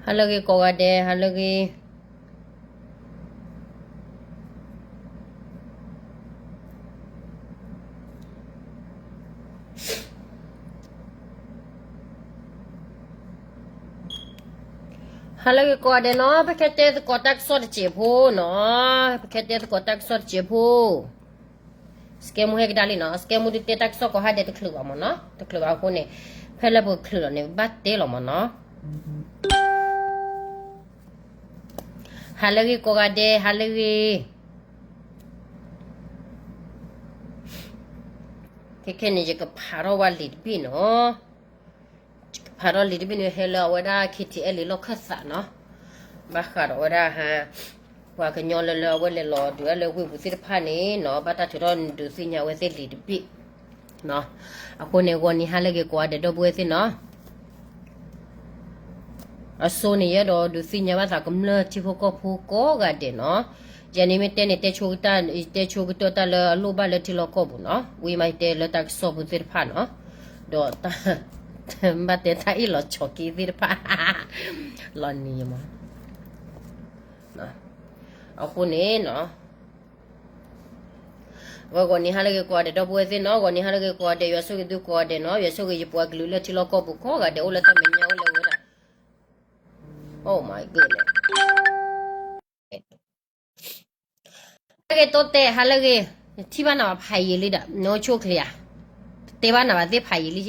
ဟါလၢအဂ့ၤကိးဂၤဒဲး, ဟါလၢအဂ့ၤ. ဟါလၢအဂ့ၤကိးဂၤဒဲးနီၤ, ပကတဲသကိးတၢ်ကစီၣ်တစဲးဖိနီၤ, ပကတဲသကိးတၢ်ကစီၣ်တစဲးဖိ. စကဲမူဟဲကဒါလံနီၤ, စကဲမူဒုးတဲတၢ်ကစီၣ်ကိးဟါဒဲးတချုးဘၣ်မ့ၢ်နီၤ, တချုးဘၣ်အဃိန့ၣ်, ဖဲလၢပချုးလီၤန့ၣ် ဘၣ်တဲလီၤမ့ၢ်နီၤ. ဟါလၢအဂ့ၤကိးဂၤဒဲး, ဟါလၢအဂ့ၤ. ခဲခဲန့ၣ် ယကဖးထီၣ်ဝဲလံာ်တဘ့ၣ်နီၤ. ယကဖးထီၣ်လံာ်တဘ့ၣ်န့ၣ် ဟဲလၢအဝဲဒၣ် KTLA လီၢ်ခၢၣ်သးနီၤ. ဘၣ်ဃးဒီးဝဲဒၣ်ဟါ, ပှၤကညီလၢလၢအဝဲလဲၤလီၤဒုးလၢဝ့ၢ်ပူၤသ့ၣ်တဖၣ်န့ၣ်နီၤ, ဘၣ်တၢ်ထုးထီၣ်ဒုးသ့ၣ်ညါဝဲသ့ၣ်လံာ်တဘ့ၣ်. အဃိန့ၣ် ဂီၤနံၤဟါလၢအဂ့ၤကိးဂၤဒဲး ဒီပုၢ်ဝဲၢ်သ့ၣ်နီၤ. အစိန့ၣ် ယအဲၣ်ဒိးဒုးသ့ၣ်ညါဘၣ်သးကမျၢၢ်ထံဖိကီၢ်ဖိကိးဂၤဒဲးနီၤ. ယန့ၣ်မ့ၢ်တဲန့ၣ် တဲဆိကတၢၢ်, တဲဆိကတၢၢ်တၢ်လၢအလိၣ်ဘၣ်လၢထံလီၢ်ကီၢ်ပူၤနီၤ. ဝံၤမးယတဲလၢတၢ်ကစီၣ်ဖိသ့ၣ်တဖၣ်နီၤ. ဒီးတၢ်, ဘၣ်တဲတၢ်အ့ၣ်လိာ်ဆိးက့သ့ၣ်တဖၣ် လီၤနံၤမး. အဃိန့ၣ်နီၤ, ဂီၤနံၤဟါလၢအဂ့ၤကိးဂၤဒဲး ဒီပုၢ်ဝဲၢ်သ့ၣ်နီၤ, ဂီၤနံၤဟါလၢအဂ့ၤကိးဂၤဒဲး, ယွၤဆိၣ်ဂ့ၤသုကိးဂၤဒဲးနီၤ, ယွၤဆိၣ်ဂ့ၤယပှၤကလုာ်လၢထံလီၢ်ကီၢ်ပူၤကိးဂၤဒဲး အိၣ်လၢတၢ်မဲာ်ညါအိၣ်လၢဝဲဒၣ်. Oh my goodness. ဟါလၢအဂ့ၤတိတဲ, ဟါလၢအဂ့ၤ, နထံၣ်ဘၣ်နၤဘၣ်ဖးယံာ်လံဒီး နအိၣ်ဆူၣ်ချ့ဧါ, တဲဘၣ်နၤဘၣ်သ့ၣ်ဖးယံာ်လံက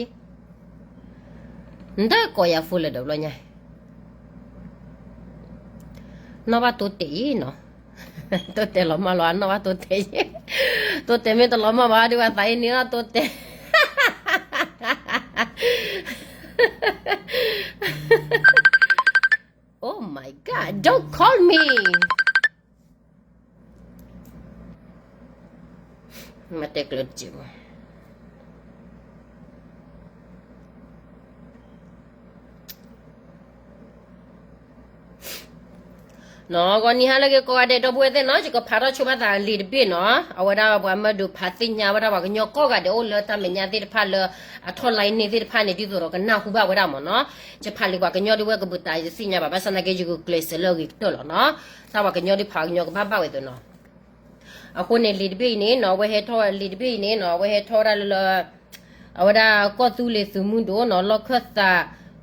့, နတကိးယၤဖိလၢာ်ဒီးဘျီညါ, နီၢ်ဘၣ်တိတဲအံၤနီၤ, တိတဲလီၤမၢ်လီၤ နီၢ်ဘၣ်တိတဲအံၤ, တိတဲမ့ၢ်တလီၤမၢ်ဘၣ်ဒုးဘၣ်သးအံၤန့ၣ်နီၤ တိတဲ Oh my God, don't call me. မ့ၢ်တဲကျၢၤတစဲးမး. နီၤ ဂီၤနံၤဟါလၢအဂ့ၤကိးဂၤဒဲး ဒီပုၢ်ဝဲၢ်သ့ၣ်နီၤ, ယကဖးထီၣ်ဆိဘၣ်သးလံာ်တဘ့ၣ်နီၤ, အဝဲဒၣ်ပှၤမၢဒိးဖးသ့ၣ်ညါဝဲဒၣ်ပှၤကညီကိးဂၤဒဲး အိၣ်လၢတၢ်မဲာ်ညါသ့ၣ်တဖၣ်လၢ အထီၣ်လါအံၤန့ၣ်သ့ၣ်တဖၣ်န့ၣ် ဒ်သိးဒီးကနၢ်ဟူဘၣ်ဝဲဒၣ်မးနီၤ, ယဖးလံာ်ပှၤကညီဒ်ဝဲကဘုးတၢ်ယသ့ၣ်ညါဘၣ် ဘၣ်ဆၣ်သနာ်က့ ယဂုာ်ကျဲးစၢးလၢအဂ့ၤကတၢၢ်လီၤနီၤ, တၢ်ပှၤကညီဒ်ဖးကညီကဘၣ်ဘၣ်ဝဲသ့နီၤ. အဃိန့ၣ် လံာ်တဘ့ၣ်အံၤန့ၣ်နီၤ, အဝဲဟဲထီၣ်လံာ်တဘ့ၣ်အံၤန့ၣ်နီၤ, အဝဲဟဲထီၣ်ဝဲဒၣ်လၢ အဝဲဒၣ်ကီၢ်သူလ့ၤသုးမုၢ်ဒိၣ်နီၤ, လီၢ်ခၢၣ်သး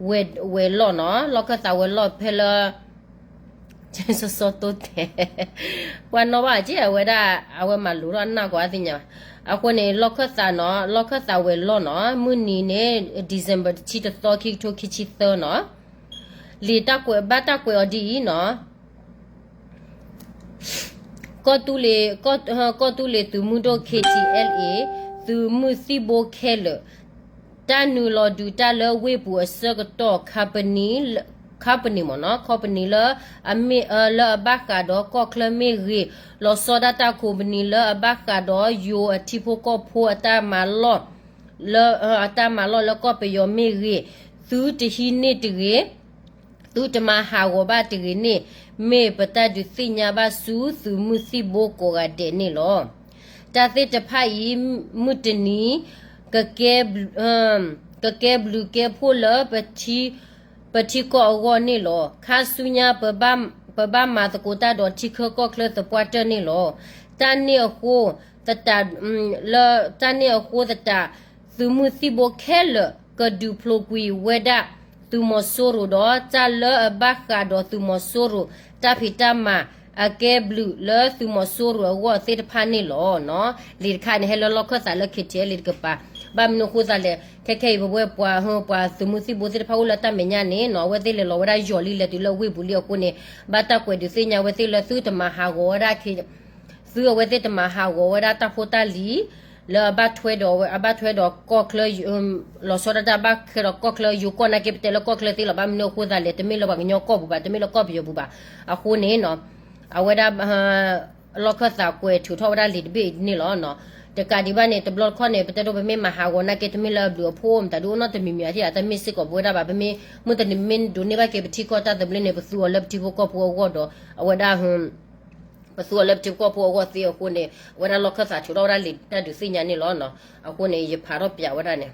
ဝဲၤလီၢ်နီၤ, လီၢ်ခၢၣ်သးဝဲၤလီၢ်ဖဲလၢ စီစီတိတဲ, ပှၤနီၣ်ဘၣ်က့ အဝဲဒၣ် အဝဲမၤလိာ်ထီၣ်နၢ်ကီးအသ့ၣ်ညါ, အဃိန့ၣ် လီၢ်ခၢၣ်သးနီၤ, လီၢ်ခၢၣ်သးဝဲၤလီၢ်နီၤ, မုၢ်နံၤန့ၣ် December တဆံတသီ ခံကထိခံဆံသၢနီၤ, လံာ်တၢ်ကွဲး ဘၣ်တၢ်ကွဲးအီၤဒ်အံၤနီၤ. ကီၢ်သူလ့ၤ, ကီၢ်သူလ့ၤသုးမုၢ်ဒိၣ် K T L A သုးမုၢ်သံၣ်ဘိခဲလၢာ် တၢ်နုာ်လီၤဒုးတၢ်လၢဝ့ၢ်ပူၤအဆၢကတီၢ် ခါပနံၣ်, ခါပနံၣ်မ့ၢ်နီၤ, ခါပနံၣ်လၢအမ့ၢ်, လၢအဘၣ်ဃးဒီးကီၢ်ချၢမ့ၢ်ဂ့ၤ, လီၤဆီဒၣ်တၢ်ခီပနံၣ်လၢအဘၣ်ဃးဒီးယိၤအထံဖိကီၢ်ဖိအတၢ်မၤလီၢ်, လၢ, အတၢ်မၤလီၢ်လၢကီၢ်ပယီၤမ့ၢ်ဂ့ၤ, သုတဟံးန့ၢ်တဂ့ၤ သုတမၤဟးဂီၤဘၣ်တဂ့ၤန့ၣ် မ့ၢ်ပတၢ်ဒုးသ့ၣ်ညါဘၣ်ဆူသုးမုၢ်သံၣ်ဘိကိးဂၤဒဲးန့ၣ်လီၤ. တၢ်သ့ၣ်တဖၣ်အံၤ မုၢ်တနံၤ ကကဲ, ကကဲဘျုးကဲဖှိၣ်လၢ ပထံကီၢ်အဂီၢ်န့ၣ်လီၤ. ခါဆူညါ ပဘၣ်မၤသကိးတၢ်ဒီးထံချၢကီၢ်ချၢသပှၢ်တၢၢ်န့ၣ်လီၤ. တၢ်န့ၣ်အဃိသတး, လၢတၢ်န့ၣ်အဃိသတး သုးမုၢ်သံၣ်ဘိခဲလၢာ် ကဒုးဖျိးကွံာ်ဝဲဒၣ် သုးမီၤစိရိၤဒီး တၢ်လၢအဘၣ်ဃးဒီးသုးမီၤစိရိၤ တၢ်ဖံးတၢ်မၤ အကဲဘျုးလၢသုးမီၤစိရိၤအဂီၢ်သ့ၣ်တဖၣ်န့ၣ်လီၤ. လံာ်တခါန့ၣ် ဟဲလၢလီၢ်ခၢၣ်သးလၢ K T L A တကပၤ, ဘၣ်မနုၤအဃိသတးလဲၣ်, ခဲခဲအံၤ ပဝဲပှၤ, ပှၤသုးမုၢ်သံၣ်ဘိသ့ၣ်တဖၣ်အိၣ်လၢတၢ်မဲာ်ညါန့ၣ်နီၤ, အဝဲသ့ၣ်လဲၤလီၤဝဲဒၣ်ယီၤလံ လဲၤတုၤလၢဝ့ၢ်ပူၤလံအဃိန့ၣ်, ဘၣ်တၢ်ကွဲးဒုးသ့ၣ်ညါဝဲသ့ၣ်လၢသုတမၤဟးဂီၤဝဲဒၣ် သုအဝဲသ့ၣ်တမၤဟးဂီၤဝဲဒၣ်တၢ်ဖိတၢ်လံၤ လၢအဘၣ်ထွဲဒီး, အဘၣ်ထွဲဒီးကီၢ်ချၢ, လီၤဆီဒၣ်တၢ်ဘၣ်ထွဲဒီးကီၢ်ချၢယိၤကီၢ်နာ်က့ ပတဲလၢကီၢ်ချၢသ့လီၤ. ဘၣ်မနုၤအဃိသတးလဲၣ်, တမ့ၢ်လၢပှၤကညီကီၢ်ပူၤဘၣ်, တမ့ၢ်လၢကီၢ်ပယီၤပူၤဘၣ်. အဃိန့ၣ်နီၤ, အဝဲဒၣ် လီၢ်ခၢၣ်သးကွဲးထုးထီၣ်ဝဲဒၣ်လံာ်တဘ့ၣ်န့ၣ်လီၤ. တကးဒံးဘၣ်န့ၣ် တဘျီတခီၣ်န့ၣ် ပတဲဒိ ပမ့ၢ်မၤဟးဂီၤနာ်က့ တမ့ၢ်လၢအဘျုးအဖှိၣ် မတၤဒုးအိၣ်နီတမံၤမံၤအါထံၣ် တၢ်မ့ၢ်စ့ၢ်ကီးပဝဲဒၣ်ဘၣ်. ပမ့ၢ်, မုၢ်တနံၤမ့ၢ်ဒိးန့ၢ်ဘၣ်က့ၤပထံကီၢ်တၢ်သဘျ့န့ၣ် ပသူအီၤလၢပထံဖိကီၢ်ဖိအဂီၢ်ဒီး အဝဲဒၣ် ပသူအီၤလၢပထံဖိကီၢ်ဖိအဂီၢ်သ့အဃိန့ၣ် အဝဲဒၣ်လီၢ်ခၢၣ်သးထုးထီၣ်ဝဲဒၣ်လံာ်တၢ်ဒုးသ့ၣ်ညါန့ၣ်လီၤ. အဃိန့ၣ် ယဖးထီၣ်ပၠးဝဲဒၣ်န့ၣ်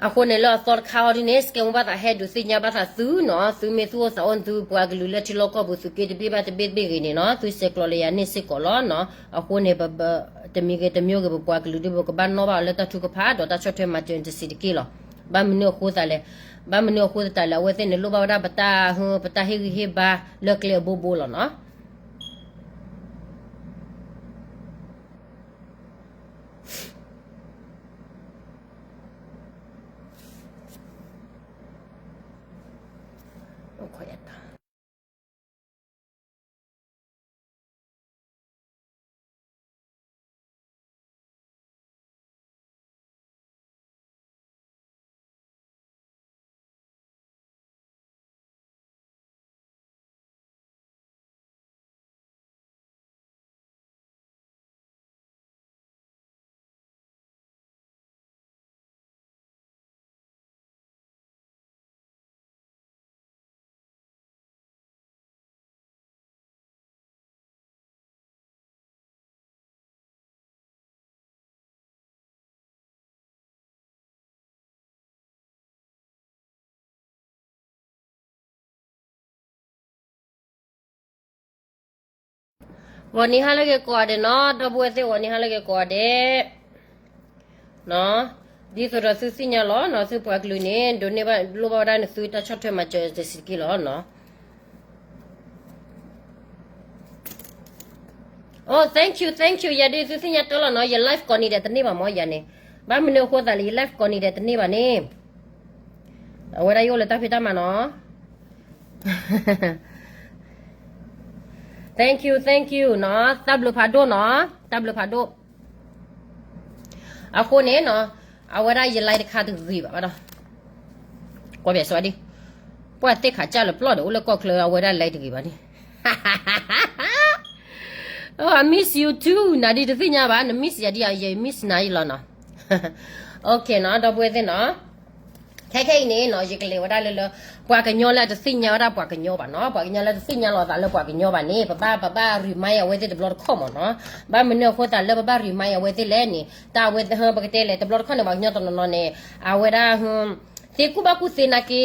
အဃိန့ၣ်လၢအသီတခါအီၤဒ်န့ၣ် စကဲမူဘၣ်သးဟဲဒုးသ့ၣ်ညါဘၣ်သးသုနီၤ, သုမ့ၢ်သူၣ်အိၣ်သးအိၣ်သုပှၤကလုာ်လၢထံလီၢ်ကီၢ်ပူၤ သုးက့တဘ့ၣ်ဘၣ်တဘ့ၣ်တဘ့ၣ်ဂ့ၤန့ၣ်နီၤ, သုဆဲးကျိးလၢယၤန့ၣ်စ့ၢ်ကီးလီၤနီၤ. အဃိန့ၣ် တမံၤဂ့ၤတမံၤဂ့ၤ ပပှၤကလုာ်ဒ်ပကဘၣ်နီၣ်ဘၣ်အီၤလၢတၢ်ထုကဖၣ် ဒီးတၢ်ဆီၣ်ထွဲမၤစၢၤတစဲးတက့ၢ်လီၤ. ဘၣ်မနုၤအဃိသတးလဲၣ်, ဘၣ်မနုၤအဃိသတးလဲၣ် အဝဲသ့ၣ်န့ၣ်လိၣ်ဘၣ်ဝဲဒၣ်ပတၢ်ဟ ပတၢ်ဟ့ၣ်ဂံၢ်ဟ့ၣ်ဘါလၢကျဲအဘိဘိလီၤနီၤ.ဂီၤနံၤဟါလၢဂ့ၤကိးဂၤဒဲးနီၤ, ဒီပုၢ်ဝဲၢ်သ့ၣ် ဂီၤနံၤဟါလၢဂ့ၤကိးဂၤဒဲးနီၤ. ဒ်သိးဒီးသုသ့ၣ်ညါလီၤနီၤ, သုပှၤကလုာ်န့ၣ် ဒိးန့ၢ်ဘၣ်လိၣ်ဘၣ်ဝဲဒၣ်န့ၣ် သုတၢ်ဆီၣ်ထွဲမၤစၢၤတစဲးတက့ၢ်လီၤနီၤ. Oh, thank you, thank you, ယၤဒုးသုသ့ၣ်ညါတၢ်လီၤနီၤ, ယ live ကိးနံၤဒဲးတန့ၢ်ဘၣ်မၢ် ယၤန့ၣ်, ဘၣ်မနုၤအဃိသတးလၢယ live ကိးနံၤဒဲးတန့ၢ်ဘၣ်န့ၣ်, အဝဲဒၣ်ယအိၣ်လၢတၢ်ဖံးတၢ်မၤနီၤ. Thank you, thank you နီၤ, တၢ်ဘျုးဖးဒိၣ်နီၤ, တၢ်ဘျုးဖးဒိၣ်. အဃိန့ၣ်နီၤ, အဝဲဒၣ်ယ live တခါတဂ့ၤဘၣ်ဘၣ်ဒီး, ကွၢ်ပၠးစဝါဒံ, ပှၤသ့ၣ်ခးကၢ်လၢပျီၢ်ဒီး အိၣ်လၢကီၢ်ချၢ အဝဲဒၣ် live တဂ့ၤဘၣ်န့ၣ်. Oh, I miss you too, နၤဒ်တသ့ၣ်ညါဘၣ်, န miss ယၤဒ်ယ miss နၤအံၤလီၤနီၤ. Okay နီၤ, ဒီပုၢ်ဝဲၢ်သ့ၣ်နီၤ. ခဲခဲအံၤန့ၣ်နီၤ, ယကလဲၤဝဲဒၣ်လၢလၢ ပှၤကညီလၢတသ့ၣ်ညါဝဲဒၣ်ပှၤကညီဘၣ်နီၤ, ပှၤကညီလၢတသ့ၣ်ညါလီၤသးလၢပှၤကညီဘၣ်န့ၣ်, ပဘၣ် ပဘၣ် remind အဝဲသ့ၣ်တဘျီတခီၣ်မၢ်နီၤ. ဘၣ်မနုၤအဃိသတးလၢပဘၣ် remind အဝဲသ့ၣ်လဲၣ်န့ၣ်, တၢ်အဝဲသ့ၣ် ပကတဲလဲၣ် တဘျီတခီၣ်န့ၣ် ပှၤကညီတနီၤနီၤန့ၣ်, အဝဲဒၣ် သ့ကူၣ်ဘၣ်ကူၣ်သ့နာ်က့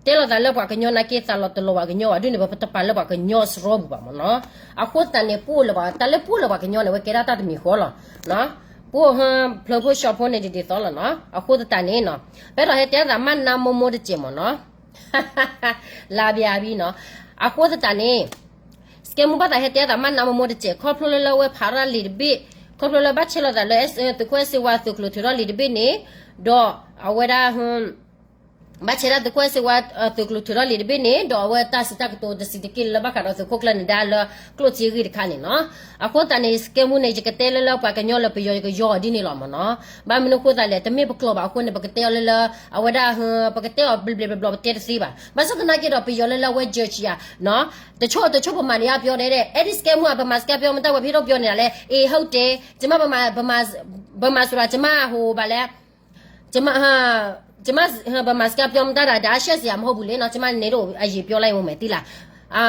တဲလီၤသးလၢပှၤကညီနာ်က့ သးလီၤတလီၤပှၤကညီဘၣ်ဒ်န့ၣ် ပတပာ်လၢပှၤကညီစရီပူၤဘၣ်မၢ်နီၤ. အဃိသတးန့ၣ် ပအိၣ်လၢပှၤ တၢ်လၢပအိၣ်လၢပှၤကညီန့ၣ် ဝဲကဲဒၣ်တၢ်တမံၤဃီလီၤ. ပအိၣ် ဖျၢၣ်ဖိဆှီဖိန့ၣ်ဒ်သိးလီၤနီၤ. အဃိသတးန့ၣ်နီၤ, ပအဲၣ်ဒိးဟဲတဲသးမးနါမိၢ်မိၢ်တစဲးမၢ်နီၤ. လါဘျါဘံနီၤ. အဃိသတးန့ၣ် စကဲမူဘၣ်သးဟဲတဲသးမးနါမိၢ်မိၢ်တစဲး ခီဖျိလၢလၢအဝဲဖးထီၣ်လံာ်တဘ့ၣ်, ခီဖျိလၢဘၣ်ဆဲးလီၤသးလၢ သုးခိၣ်အဲၣ်စ့ဝါသုးကျိၤထုးထီၣ်လံာ်တဘ့ၣ်န့ၣ်, ဒီးအဝဲဒၣ် ဘၣ်ဆဲးဒၣ်သုးခိၣ်အဲၣ်စ့ဝါ သုးကျိၤထုးထီၣ်လံာ်တဘ့ၣ်န့ၣ် ဒီးအဝဲတၢ်စံးတၢ်ကတိၤတစဲးတက့ၢ်လၢဘၣ်ဃးဒီးသုးခိၣ်ကျၢၢ်နဒါလၢကျိၣ်စ့ဂ့ၢ်တခါန့ၣ်နီၤ. အဃိသတးန့ၣ် စကဲမူန့ၣ် ယကတဲလၢလၢပှၤကညီလၢပယီၤ ယကယီအီၤဒ်န့ၣ်လီၤမၢ်နီၤ. ဘၣ်မနုၤအဃိသတးလဲၣ် တမ့ၢ်ပကျိာ်ဘၣ်အဃိန့ၣ် ပကတဲအီၤလၢလၢ အဝဲဒၣ် ပကတဲအီၤဘျီဘျီဘျီဘျီ ပတဲတသ့ဘၣ်. ဘၣ်ဆၣ်သနာ်က့ဒီး ပယီၤလၢလၢအဝဲ judge ယၤနီၤ. တဆိၣ်တဆိၣ်ပမၤန့ၢ်အါပျီန့ၣ် အဲၣ်ဒိးစကဲမူ ပမၤစကဲပျီမတၤဝဲ ပဟ့ၣ်ထီၣ်ပျီန့ၣ်ဒၣ်လဲၣ် အ့ ဟုတ်တယ်, ကျမ ဗမာဆိုတာ ကျမဟို ဘာလဲ ကျမ ကျမ ဗမာစကားပြောမတတ်တာ ဒါရှက်စရာမဟုတ်ဘူးလေနော် ကျမ နေတို့အရင်ပြောလိုက်ဦးမယ် သိလား အာ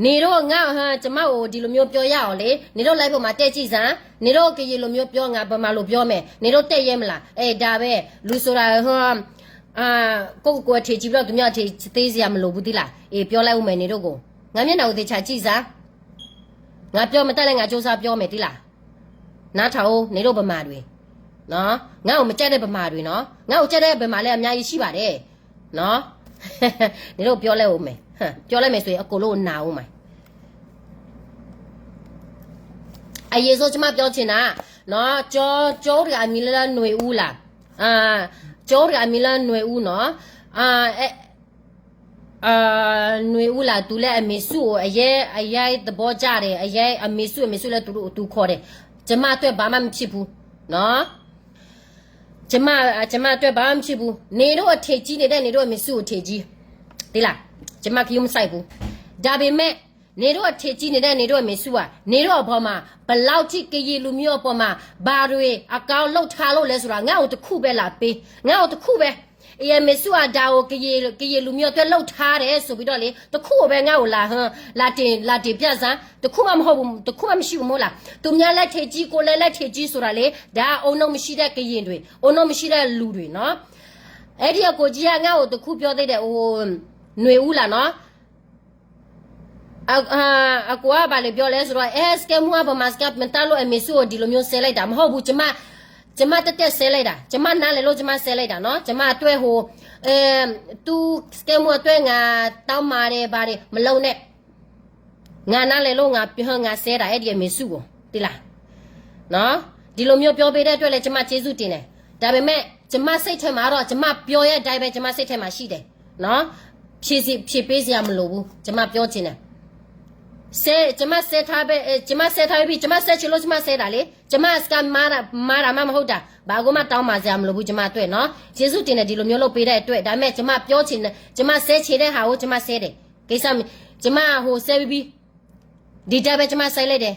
နေတို့ ငါ ကျမကို ဒီလိုမျိုးပြောရအောင်လေ နေတို့ live ပေါ်မှာ တက်ကြည့်စမ်း နေတို့ ကရင်လိုမျိုးပြော ငါ ဗမာလိုပြောမယ် နေတို့ တက်ရဲမလား အဲ ဒါပဲ လူဆိုတာ ဟို အာ ကိုယ့်ကိုယ်ကိုယ် အထင်ကြီးပြီးတော့ သူများ အထင်သေးစရာမလိုဘူး သိလား အေး ပြောလိုက်ဦးမယ် နေတို့ကို ငါမျက်နှာကို သေချာကြည့်စမ်း ငါပြောမတတ်လဲ ငါစူးစမ်းပြောမယ် သိလား နားထောင်ဦး နေတို့ဗမာတွေ နော် ငါ့ကိုမကြိုက်တဲ့ဗမာတွေနော် ငါ့ကိုကြိုက်တဲ့ဗမာလည်းအများကြီးရှိပါတယ်နော် နေတို့ပြောလဲဦးမယ် ပြောလိုက်မယ်ဆိုရင်အကုန်လုံးနာဦးမယ် အရင်ဆုံးကျမပြောချင်တာနော်ကျောကျောတကအမည်လဲလဲຫນွေဦးလားအာကျောတကအမည်လဲຫນွေဦးနော်အာအဲ အာຫນွေဦးလား သူလည်းအမေစုကိုအရမ်းအရမ်းသဘောကျတယ် အရမ်းအမေစုအမေစုလည်းသူတို့သူခေါ်တယ် ကျမအတွက်ဘာမှမဖြစ်ဘူးနော်ကျမကျမအတွက်ဘာမှမဖြစ်ဘူးနေတို့အထင်ကြီးနေတဲ့နေတို့အမေစုကိုထင်ကြီးသိလားကျမကယူမဆိုင်ဘူးဒါပေမဲ့နေတို့အထင်ကြီးနေတဲ့နေတို့အမေစုอ่ะနေတို့အပေါ်မှာဘယ်လောက်ထိကရင်လူမျိုးအပေါ်မှာဘာတွေအကောင်းလုပ်ထားလို့လဲဆိုတာငါ့ကိုတစ်ခုပဲလာပေးငါ့ကိုတစ်ခုပဲ အမေစုအဒါကို ကရင်လူမျိုးအတွက်လုပ်ထားတယ်ဆိုပြီးတော့လေ တစ်ခုပဲငါ့ကိုလာဟိုလာတင်လာတင်ပြစမ်း တစ်ခုမှမဟုတ်ဘူး တစ်ခုမှမရှိဘူးမို့လား သူများလက်ထည့်ကြည့်ကိုယ်လည်းလက်ထည့်ကြည့်ဆိုတာလေ ဒါအုံနောက်မရှိတဲ့ကရင်တွေအုံနောက်မရှိတဲ့လူတွေနော် အဲ့ဒီအကိုကြီးကငါ့ကိုတစ်ခုပြောသေးတယ်ဟိုຫນွေဦးလားနော် အအအကွာဘာလဲပြောလဲဆိုတော့အဲစကဲမူအပမစကမတလို့အမေစုကိုဒီလိုမျိုးဆဲလိုက်တာမဟုတ်ဘူးကျမကျမတက်တက်ဆဲလိုက်တာကျမနားလည်လို့ကျမဆဲလိုက်တာနော်ကျမအတွက်ဟိုအဲသူစကဲမူအတွက်ငါတောင်းပါတယ်ပါတယ်မလုပ်နဲ့ငါနားလည်လို့ငါပြောငါဆဲတာအဲ့ဒီအမေစုကိုတိလားနော်ဒီလိုမျိုးပြောပေးတဲ့အတွက်လည်းကျမကျေးဇူးတင်တယ်ဒါပေမဲ့ကျမစိတ်ထဲမှာတော့ကျမပြောရတဲ့အတိုင်းပဲကျမစိတ်ထဲမှာရှိတယ်နော်ဖြေစီဖြေပေးစရာမလိုဘူးကျမပြောချင်တယ်ဆဲကျမဆဲထားပဲအဲကျမဆဲထားပြီးကျမဆဲချင်လို့ကျမဆဲတာလေကျမစကမတာမတာမမဟုတ်တာဘာကမှတောင်းပန်စရာမလိုဘူးကျမအတွက်နော်ကျေးဇူးတင်တယ်ဒီလိုမျိုးလုပ်ပေးတဲ့အတွက်ဒါပေမဲ့ကျမပြောချင်တယ်ကျမဆဲချင်တဲ့ဟာကိုကျမဆဲတယ်ကိစ္စမကျမဟိုဆဲပြီးပြီးဒီတိုင်းပဲကျမဆဲလိုက်တယ်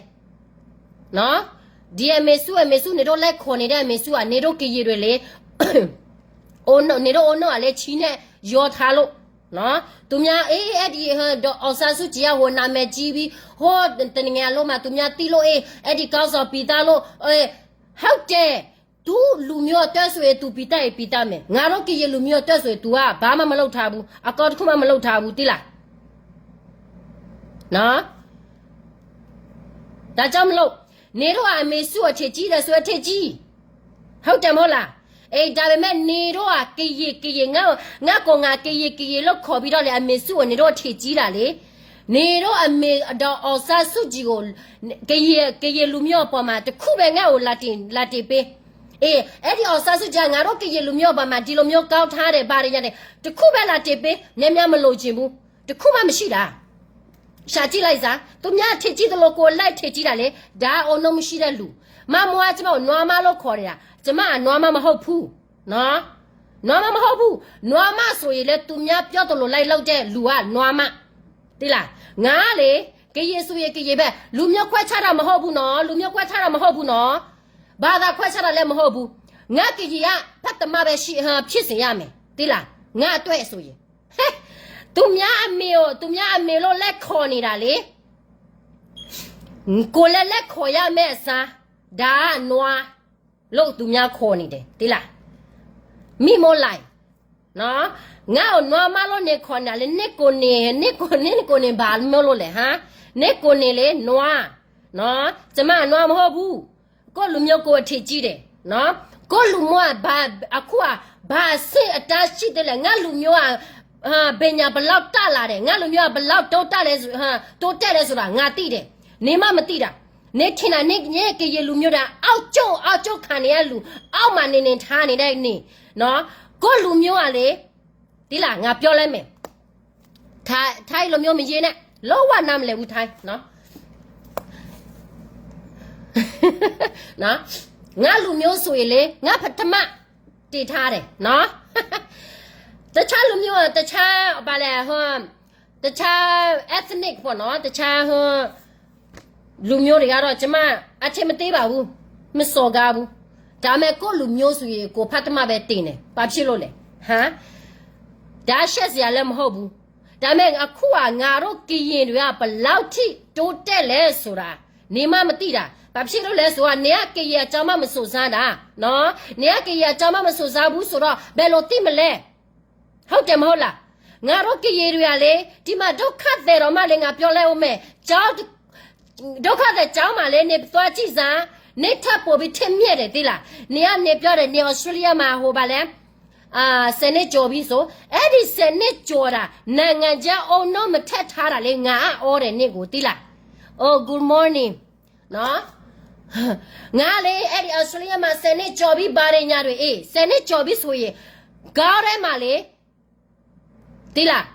နော်ဒီအမေစုအမေစုနေတော့လိုက်ခေါ်နေတဲ့အမေစုอ่ะနေတော့ကရင်တွေလေအိုးနေတော့အိုးနော်อ่ะလဲချီနဲ့ရောထားလို့နော်သူများအေးအဲ့ဒီဟိုဒေါ်အောင်ဆန်းစုကြည်ကဟိုနာမည်ကြီးပြီးဟိုတနင်္ဂနွေလုံးမှာသူများသိလို့အေးအဲ့ဒီကောင်းဆောင်ပီတာလို့အေးဟုတ်တယ်သူလူမျိုးအတွက်ဆိုရင်သူပီတာရင်ပီတာမယ်ငါတို့ကရင်လူမျိုးအတွက်ဆိုရင်သူကဘာမှမလုပ်ထားဘူးအကောတစ်ခုမှမလုပ်ထားဘူးသိလားနော်ဒါကြောင့်မလို့နေတော့အမေစုအထင်ကြီးတယ်ဆိုအထင်ကြီးဟုတ်တယ်မဟုတ်လားအေးဒါပေမဲ့နေတော့ကရင်ကရင်ငါငါကောငါကရင်ကရင်လို့ခေါ်ပြီးတော့လေအမေစုကိုနေတော့ထင်ကြီးတာလေနေတော့အမေဒေါ်အောင်ဆန်းစုကြည်ကိုကရင်ကရင်လူမျိုးအပေါ်မှာတစ်ခုပဲငါ့ကိုလာတင်လာတင်ပေးအေးအဲ့ဒီအောင်ဆန်းစုကြည်ကငါတို့ကရင်လူမျိုးအပေါ်မှာဒီလိုမျိုးကောင်းထားတယ်ဘာတွေညာတယ်တစ်ခုပဲလာတင်ပေးများများမလိုချင်ဘူးတစ်ခုမှမရှိတာ ရှာကြည့်လိုက်စမ်းသူများထင်ကြီးသလိုကိုယ်လိုက်ထင်ကြီးတာလေဒါအုံနောက်မရှိတဲ့လူမမွားကျမကိုနွားမလို့ခေါ်နေတာကျမကနွားမမဟုတ်ဘူးနော်နွားမမဟုတ်ဘူးနွားမဆိုရင်လေသူများပြောသလိုလိုက်လုပ်တဲ့လူကနွားမသိလားငါလေကရင်ဆိုရင်ကရင်ပဲလူမျိုးခွဲခြားတာမဟုတ်ဘူးနော်လူမျိုးခွဲခြားတာမဟုတ်ဘူးနော်ဘာသာခွဲခြားတာလည်းမဟုတ်ဘူးငါကရင်ကဖတ်သမားပဲရှိဖြစ်စေရမယ်သိလားငါအတွက်ဆိုရင် ဟဲသူများအမေကိုသူများအမေလို့လက်ခေါ်နေတာလေကိုယ်လည်းလက်ခေါ်ရမယ့်အစားဒါကနွားလို့သူများခေါ်နေတယ်တိလားမိမိုးလိုက်နော်ငါ့ကိုနွားမလို့နေခေါ်နေတာလေနစ်ကိုနေနစ်ကိုနစ်ကိုနေဘာမျိုးလို့လဲဟမ်နစ်ကိုနေလေနွားနော်ကျမကနွားမဟုတ်ဘူးကိုယ့်လူမျိုးကိုယ်အထင်ကြီးတယ်နော်ကိုယ့်လူမျိုးကဘာအခုကဘာအဆင့်အတန်းရှိသေးလဲငါလူမျိုးကအာပညာဘယ်လောက်တက်လာတယ်ငါလူမျိုးကဘယ်လောက်တိုးတက်လဲဆိုဟာတိုးတက်လဲဆိုတာငါသိတယ်နင်မမသိတာနင်ထင်တာနင်ရဲ့ကရင်လူမျိုးတာအောက်ကျုံအောက်ကျုံခံနေရလူအောက်မှာနေနေထားနေတဲ့နင်နော်ကိုယ့်လူမျိုးကလေဒီလားငါပြောလဲမယ်ထိုင်းထိုင်းလူမျိုးမရေးနဲ့လုံးဝနားမလည်ဘူးထိုင်းနော်နော်ငါလူမျိုးဆိုရင်လေငါပထမတည်ထားတယ်နော်တခြားလူမျိုးတခြားဘာလဲဟိုတခြား ethnic ပေါ့နော်တခြားဟိုလူမျိုးတွေကတော့ကျမအထင်မသေးပါဘူးမစော်ကားဘူးဒါပေမဲ့ကိုယ့်လူမျိုးဆိုရင်ကိုယ်ဖတ်တမပဲတင်တယ်ဘာဖြစ်လို့လဲဟမ်ဒါရှက်စရာလည်းမဟုတ်ဘူးဒါပေမဲ့အခုကငါတို့ကရင်တွေကဘယ်လောက်ထိတိုးတက်လဲဆိုတာနေမှမသိတာဘာဖြစ်လို့လဲဆိုတော့နေကကရင်အကြောင်းမှမစူးစမ်းတာနော်နေကကရင်အကြောင်းမှမစူးစမ်းဘူးဆိုတော့ဘယ်လိုသိမလဲဟုတ်တယ်မဟုတ်လားငါတို့ကရင်တွေကလေဒီမှာဒုက္ခသည်တော်မှလေငါပြောလဲဦးမယ်ကျောင်းဒုက္ခသည်ကျောင်းမှာလေနေသွားကြည့်စမ်းနေထပ်ပို့ပြီးထက်မြက်တယ်သိလားနေကနေပြောတယ်နေ Australia မှာဟိုပါလဲအာဆယ်နှစ်ကျော်ပြီဆိုအဲ့ဒီဆယ်နှစ်ကျော်တာနိုင်ငံခြားအုံနောက်မထက်ထားတာလေငါအအော်တယ်နေကိုသိလား Oh good morning နော်ငါလေအဲ့ဒီ Australia မှာဆယ်နှစ်ကျော်ပြီဘာတွေညာတွေအေးဆယ်နှစ်ကျော်ပြီဆိုရင်ကားထဲမှာလေသိလား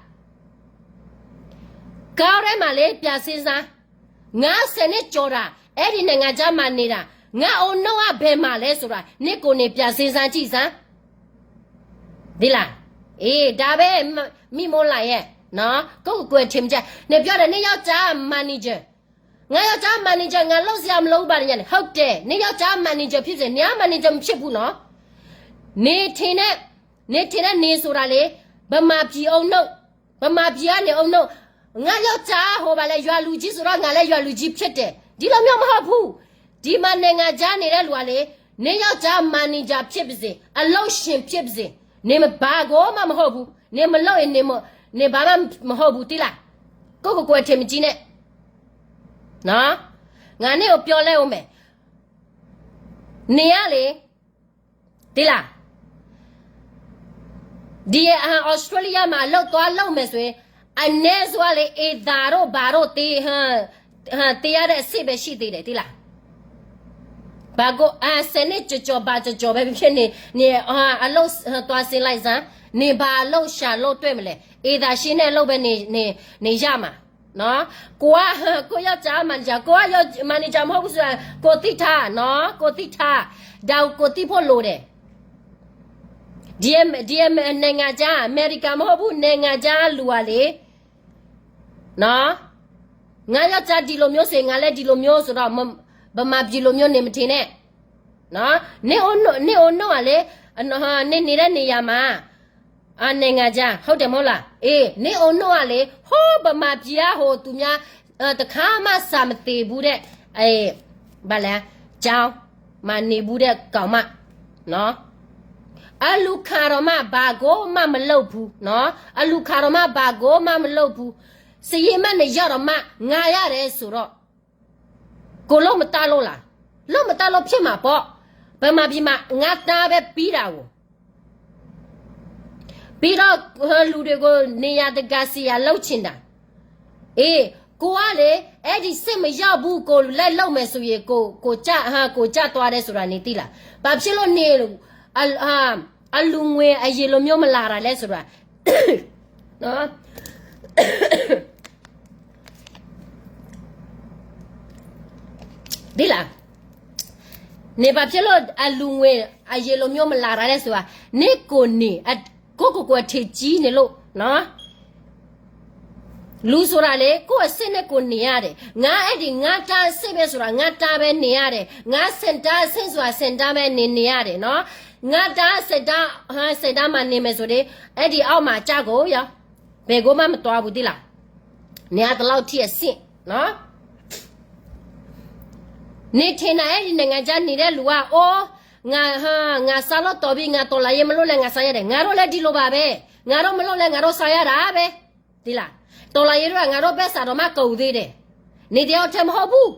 ကားထဲမှာလေပြန်စင်းစားငါဆယ်နှစ်ကျော်တာအဲ့ဒီနိုင်ငံခြားမှာနေတာငါအုံနောက်ကဘယ်မှာလဲဆိုတာနေကိုနေပြန်စင်းစားကြည့်စမ်းသိလားအေးဒါပဲမိမိုးလာရဲ့နော်ကိုယ့်ကိုယ်ထင်ကြနေပြောတယ်နေယောက်ျား manager ငါယောက်ျား manager ငါလုပ်စရာမလိုဘူးဘာညာနဲ့ဟုတ်တယ်နေယောက်ျား manager ဖြစ်စေနေက manager မဖြစ်ဘူးနော်နေထင်နဲ့ နထံၣ်န့ၢ်န့ၢ်စူၤဒၣ်လံ, ဗမာပြည်အုပ်ချုပ်, ဗမာပြည်ကနေအုပ်ချုပ်, ငါယောက်ျားဟိုဘာလဲ, ရွာလူကြီးဆိုတော့ ငါလည်းရွာလူကြီးဖြစ်တယ်, ဒီလိုမျိုးမဟုတ်ဘူး, ဒီမှာနိုင်ငံခြားနေတဲ့လူကလေ, နယောက်ျား manager ဖြစ်ပါစေ, အလုပ်ရှင်ဖြစ်ပါစေ, နင်ဘာကိုမှမဟုတ်ဘူး, နင်မလုပ်ရင် နင်မ, နင်ဘာမှမဟုတ်ဘူး သိလား, ကိုယ့်ကိုယ်ကိုယ်အထင်မကြီးနဲ့, နော်, ငါနဲ့ကိုပြောလဲဦးမယ်, နေရလေ, သိလား, ဒီအ Australia မှာအလုပ်သွားလုပ်မယ်ဆိုရင်, အနည်းဆုံးလေ အိမ်သာတို့ဘာတို့ တေ, ဟ, ဟ, တေရတဲ့အဆင့်ပဲရှိသေးတယ် သိလား. ဘာကို, အာ, ဆယ်နှစ်ကျော်ကျော် ဘာကျော်ကျော်ပဲဖြစ်ဖြစ်နေ, နေ, အာ, အလုပ်, အာ, သွားစင်းလိုက်စမ်း, နေဘာအလုပ်ရှာလုပ်တွေ့မလဲ, အိမ်သာရှင်းတဲ့အလုပ်ပဲနေ, နေ, နေရမှာ. နော်, ကိုက, ဟ, ကိုယောက်ျား manager, ကိုကယောက်ျား manager မဟုတ်ဘူးဆိုတာ ကိုသိထားနော်, ကိုသိထား, ဒါကိုကိုသိဖို့လိုတယ်. ဒီ, ဒီနိုင်ငံခြား အမေရိကန်မဟုတ်ဘူး, နိုင်ငံခြားလူကလေ, နော်, ငါယောက်ျားဒီလိုမျိုးဆိုရင် ငါလည်းဒီလိုမျိုးဆိုတော့ ဗမာပြည်လိုမျိုးနေမထင်နဲ့, နော်, နင့်အိုး, နင့်အိုးနီၢ်ကလေ, န, န, နနေတဲ့နေရာမှာ အ, နိုင်ငံခြား, ဟုတ်တယ်မဟုတ်လား? အေး, နင့်အိုးနီၢ်ကလေ, ဟိုးဗမာပြည်ကဟိုသူများ, အ, တစ်ခါမှစာမသင်ဘူးတဲ့, အဲ, ဘာလဲ, ကျောင်းမှာနေဘူးတဲ့ကောင်မ, နော်, အလူၤခးတော့မှ ဘာကိုမှမလုပ်ဘူးနော်, အလူၤခးတော့မှ ဘာကိုမှမလုပ်ဘူး, စာရင်းမှတ်နဲ့ရောက်တော့မှ ငါရတယ်ဆိုတော့, ကိုလုပ်မတတ်လို့လား, လုပ်မတတ်လို့ဖြစ်မှာပေါ့, ဗမာပြည်မှာ ငါးတန်းပဲပြီးတာကို ပြီးတော့ ဟိုလူတွေကို နေရာတကာစီရာလုပ်ချင်တာ, အေး, ကိုကလေ, အဲ့ဒီစစ်မရောက်ဘူး, ကိုလိုက်လုပ်မယ်ဆိုရင် ကို, ကိုကျ, ဟာ, ကိုကျသွားတယ်ဆိုတာ နင်သိလား? ဘာဖြစ်လို့ နင်, အ, အာ, အလူၤငွေအရင်လိုမျိုးမလာတာလဲဆိုတာ, နော်, သိလား? နင်ဘာဖြစ်လို့ အလူၤငွေအရင်လိုမျိုးမလာတာလဲဆိုတာ, နင့်ကိုယ်နေ, အ, ကိုယ့်ကိုယ်ကိုယ်အထင်ကြီးနေလို့နော်. လူဆိုတာလေ, ကိုယ့်အဆင့်နဲ့ကိုယ်နေရတယ်. ငါအဲ့ဒီငါးတန်းအဆင့်ပဲဆိုတာ ငါးတန်းပဲနေရတယ်. ငါဆယ်တန်းအဆင့်ဆိုတာ ဆယ်တန်းပဲနေနေရတယ်နော်. ငါးတန်း, ဆယ်တန်း, ဟမ်, ဆယ်တန်းမှာနေမယ်ဆိုရင်, အဲ့ဒီအောက်မှာကျကုန်ရော, ဘယ်ကိုမှမသွားဘူး သိလား? နင်ကဒီလောက်ထိအဆင့်နော်. နင်ထင်တာ အဲ့ဒီနိုင်ငံခြားနေတဲ့လူက, အိုး, ငါ, ဟမ်, ငါစားလို့တော်ပြီ, ငါတော်လှန်ရေးမလုပ်လဲ ငါစားရတယ်. ငါတို့လည်းဒီလိုပါပဲ. ငါတို့မလုပ်လဲ ငါတို့စားရတာပဲ. သိလား? တော်လှန်ရေးတို့က ငါတို့ဘက်စးတော့မှကုန်သေးတယ်. နင်တယောက်ထဲမဟုတ်ဘူး.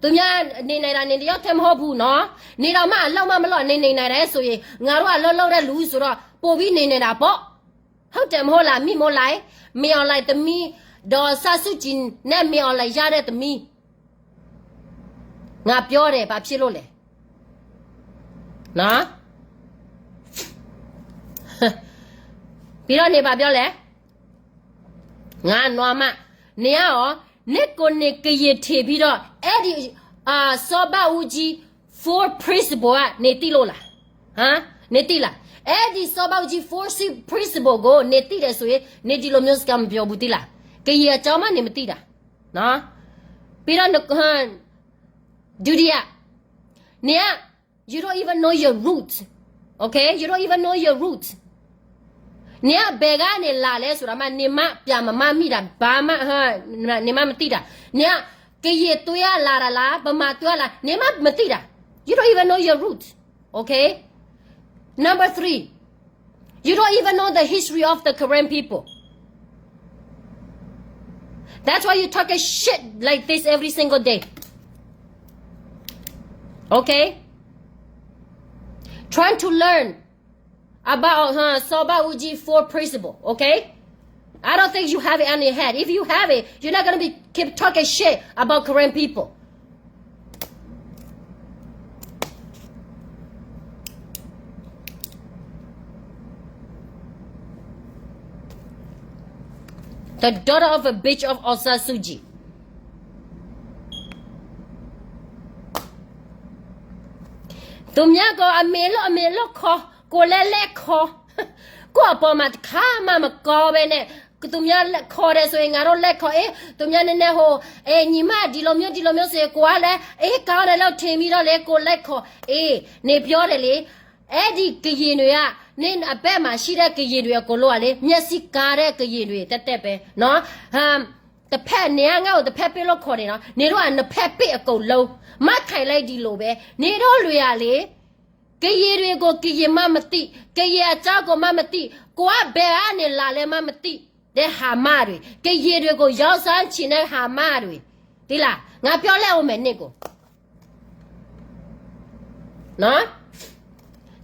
သူများနေနိုင်တာ နင်တယောက်ထဲမဟုတ်ဘူးနော်. နင်တောင်မှအလုပ်မှမလုပ် နင်နေနိုင်တယ်ဆိုရင် ငါတို့ကလုပ်လုပ်တဲ့လူဆိုတော့ ပိုပြီးနေနိုင်တာပေါ့. ဟုတ်တယ်မဟုတ်လား မင်းအောင်လှိုင်, မင်းအောင်လှိုင်သမီး, ဒေါ်အောင်ဆန်းစုကြည်နဲ့ မင်းအောင်လှိုင်ရတဲ့သမီး. ငါပြောတယ် ဘာဖြစ်လို့လဲ. နော်. ပြီးတော့နေ ဘာပြောလဲ. ငါနွားမ, နင်ကရော, နင့်ကိုယ်နင်ကရင်ထင်ပြီးတော့ အဲ့ဒီ, အာ, စောဘဦးကြီး four principle က နင်သိလို့လား. ဟမ်, နင်သိလား. အဲ့ဒီ စောဘဦးကြီး four principle ကို နင်သိတယ်ဆိုရင် နင်ဒီလိုမျိုးစကားမပြောဘူး သိလား. ကရင်အကြောင်းမှ နင်မသိတာ. နော်. ပြီးတော့, ဟမ်, ဒုတိယ, နင်က you don't even know your root. Okay? You don't even know your root. နင်ကဘယ်ကနေလာလဲဆိုတာမှ နင်မှပြန်မမှတ်မိတာ, ဘာမှ, နင်မှမသိတာ. နင်က ကရင်သွေးကလာတာလား, ဗမာသွေးကလာ, နင်မှမသိတာ. You don't even know your root. Okay? Number three, you don't even know the history of the Karen people. That's why you talking shit like this every single day. Okay? Trying to learn about, huh, စောဘဦးကြီး four principle, okay? I don't think you have it on your head. If you have it, you're not gonna be keep talking shit about Karen people. The daughter of a bitch of Aung San Suu Kyi. သူများကို အမေလို့ အမေလို့ခေါ်, ကိုယ်လည်း လက်ခေါ်, ကိုယ့်အပေါ်မှာ တစ်ခါမှ မကောင်းဘဲနဲ့ သူများ လက်ခေါ်တယ်ဆိုရင် ငါတို့ လက်ခေါ်, အေး, သူများ နည်းနည်း ဟို, အေး, ညီမ ဒီလိုမျိုး ဒီလိုမျိုးဆိုရင် ကိုယ်ကလည်း အေး, ကောင်းတယ်လို့ ထင်ပြီးတော့လေ ကိုယ် လက်ခေါ်, အေး, နင်ပြောတယ်လေ. အဲ့ဒီ ကရင်တွေက န့ၣ်အဘဲမၤဆံၣ်ဒၣ်ကယံာ်ဒွံၣ်အကိာ်လိဧါလံ, မျက်စိကါဒၣ်ကယံာ်ဒွံၣ် တဲတဲပဲ, တဖဲန့ၣ်ဧါ ငါအိၣ်တဖဲပ့ၣ်လိာ်ခိးန့ၣ်နီၤ, န့ၣ်ဒိၣ်ဧါ နဖဲပ့ၣ်အကိာ်လိ, မ့ၢ်ခဲလၢာ်ဒ်လိာ်ဘဲ, န့ၣ်ဒိၣ်လွံၢ်ဧါလံ, ကယံာ်ဒွံၣ်ကိးကယံာ်မၤမတံၢ်, ကယံာ်အကၠီကိးမၤမတံၢ်, ကွၢ်ဘဲဧါန့ၣ်လၢ်လၢမၤမတံၢ်, ဒဲးဟးမါဒွံၣ်, ကယံာ်ဒွံၣ်ကိး ယောင်ၡၢၣ်ဆံၣ် န့ၣ်ဟးမါဒွံၣ်, သ့လၢ်, ငါပြောလဲၣ်အိၣ်မဲာ်န့ၢ်ကိး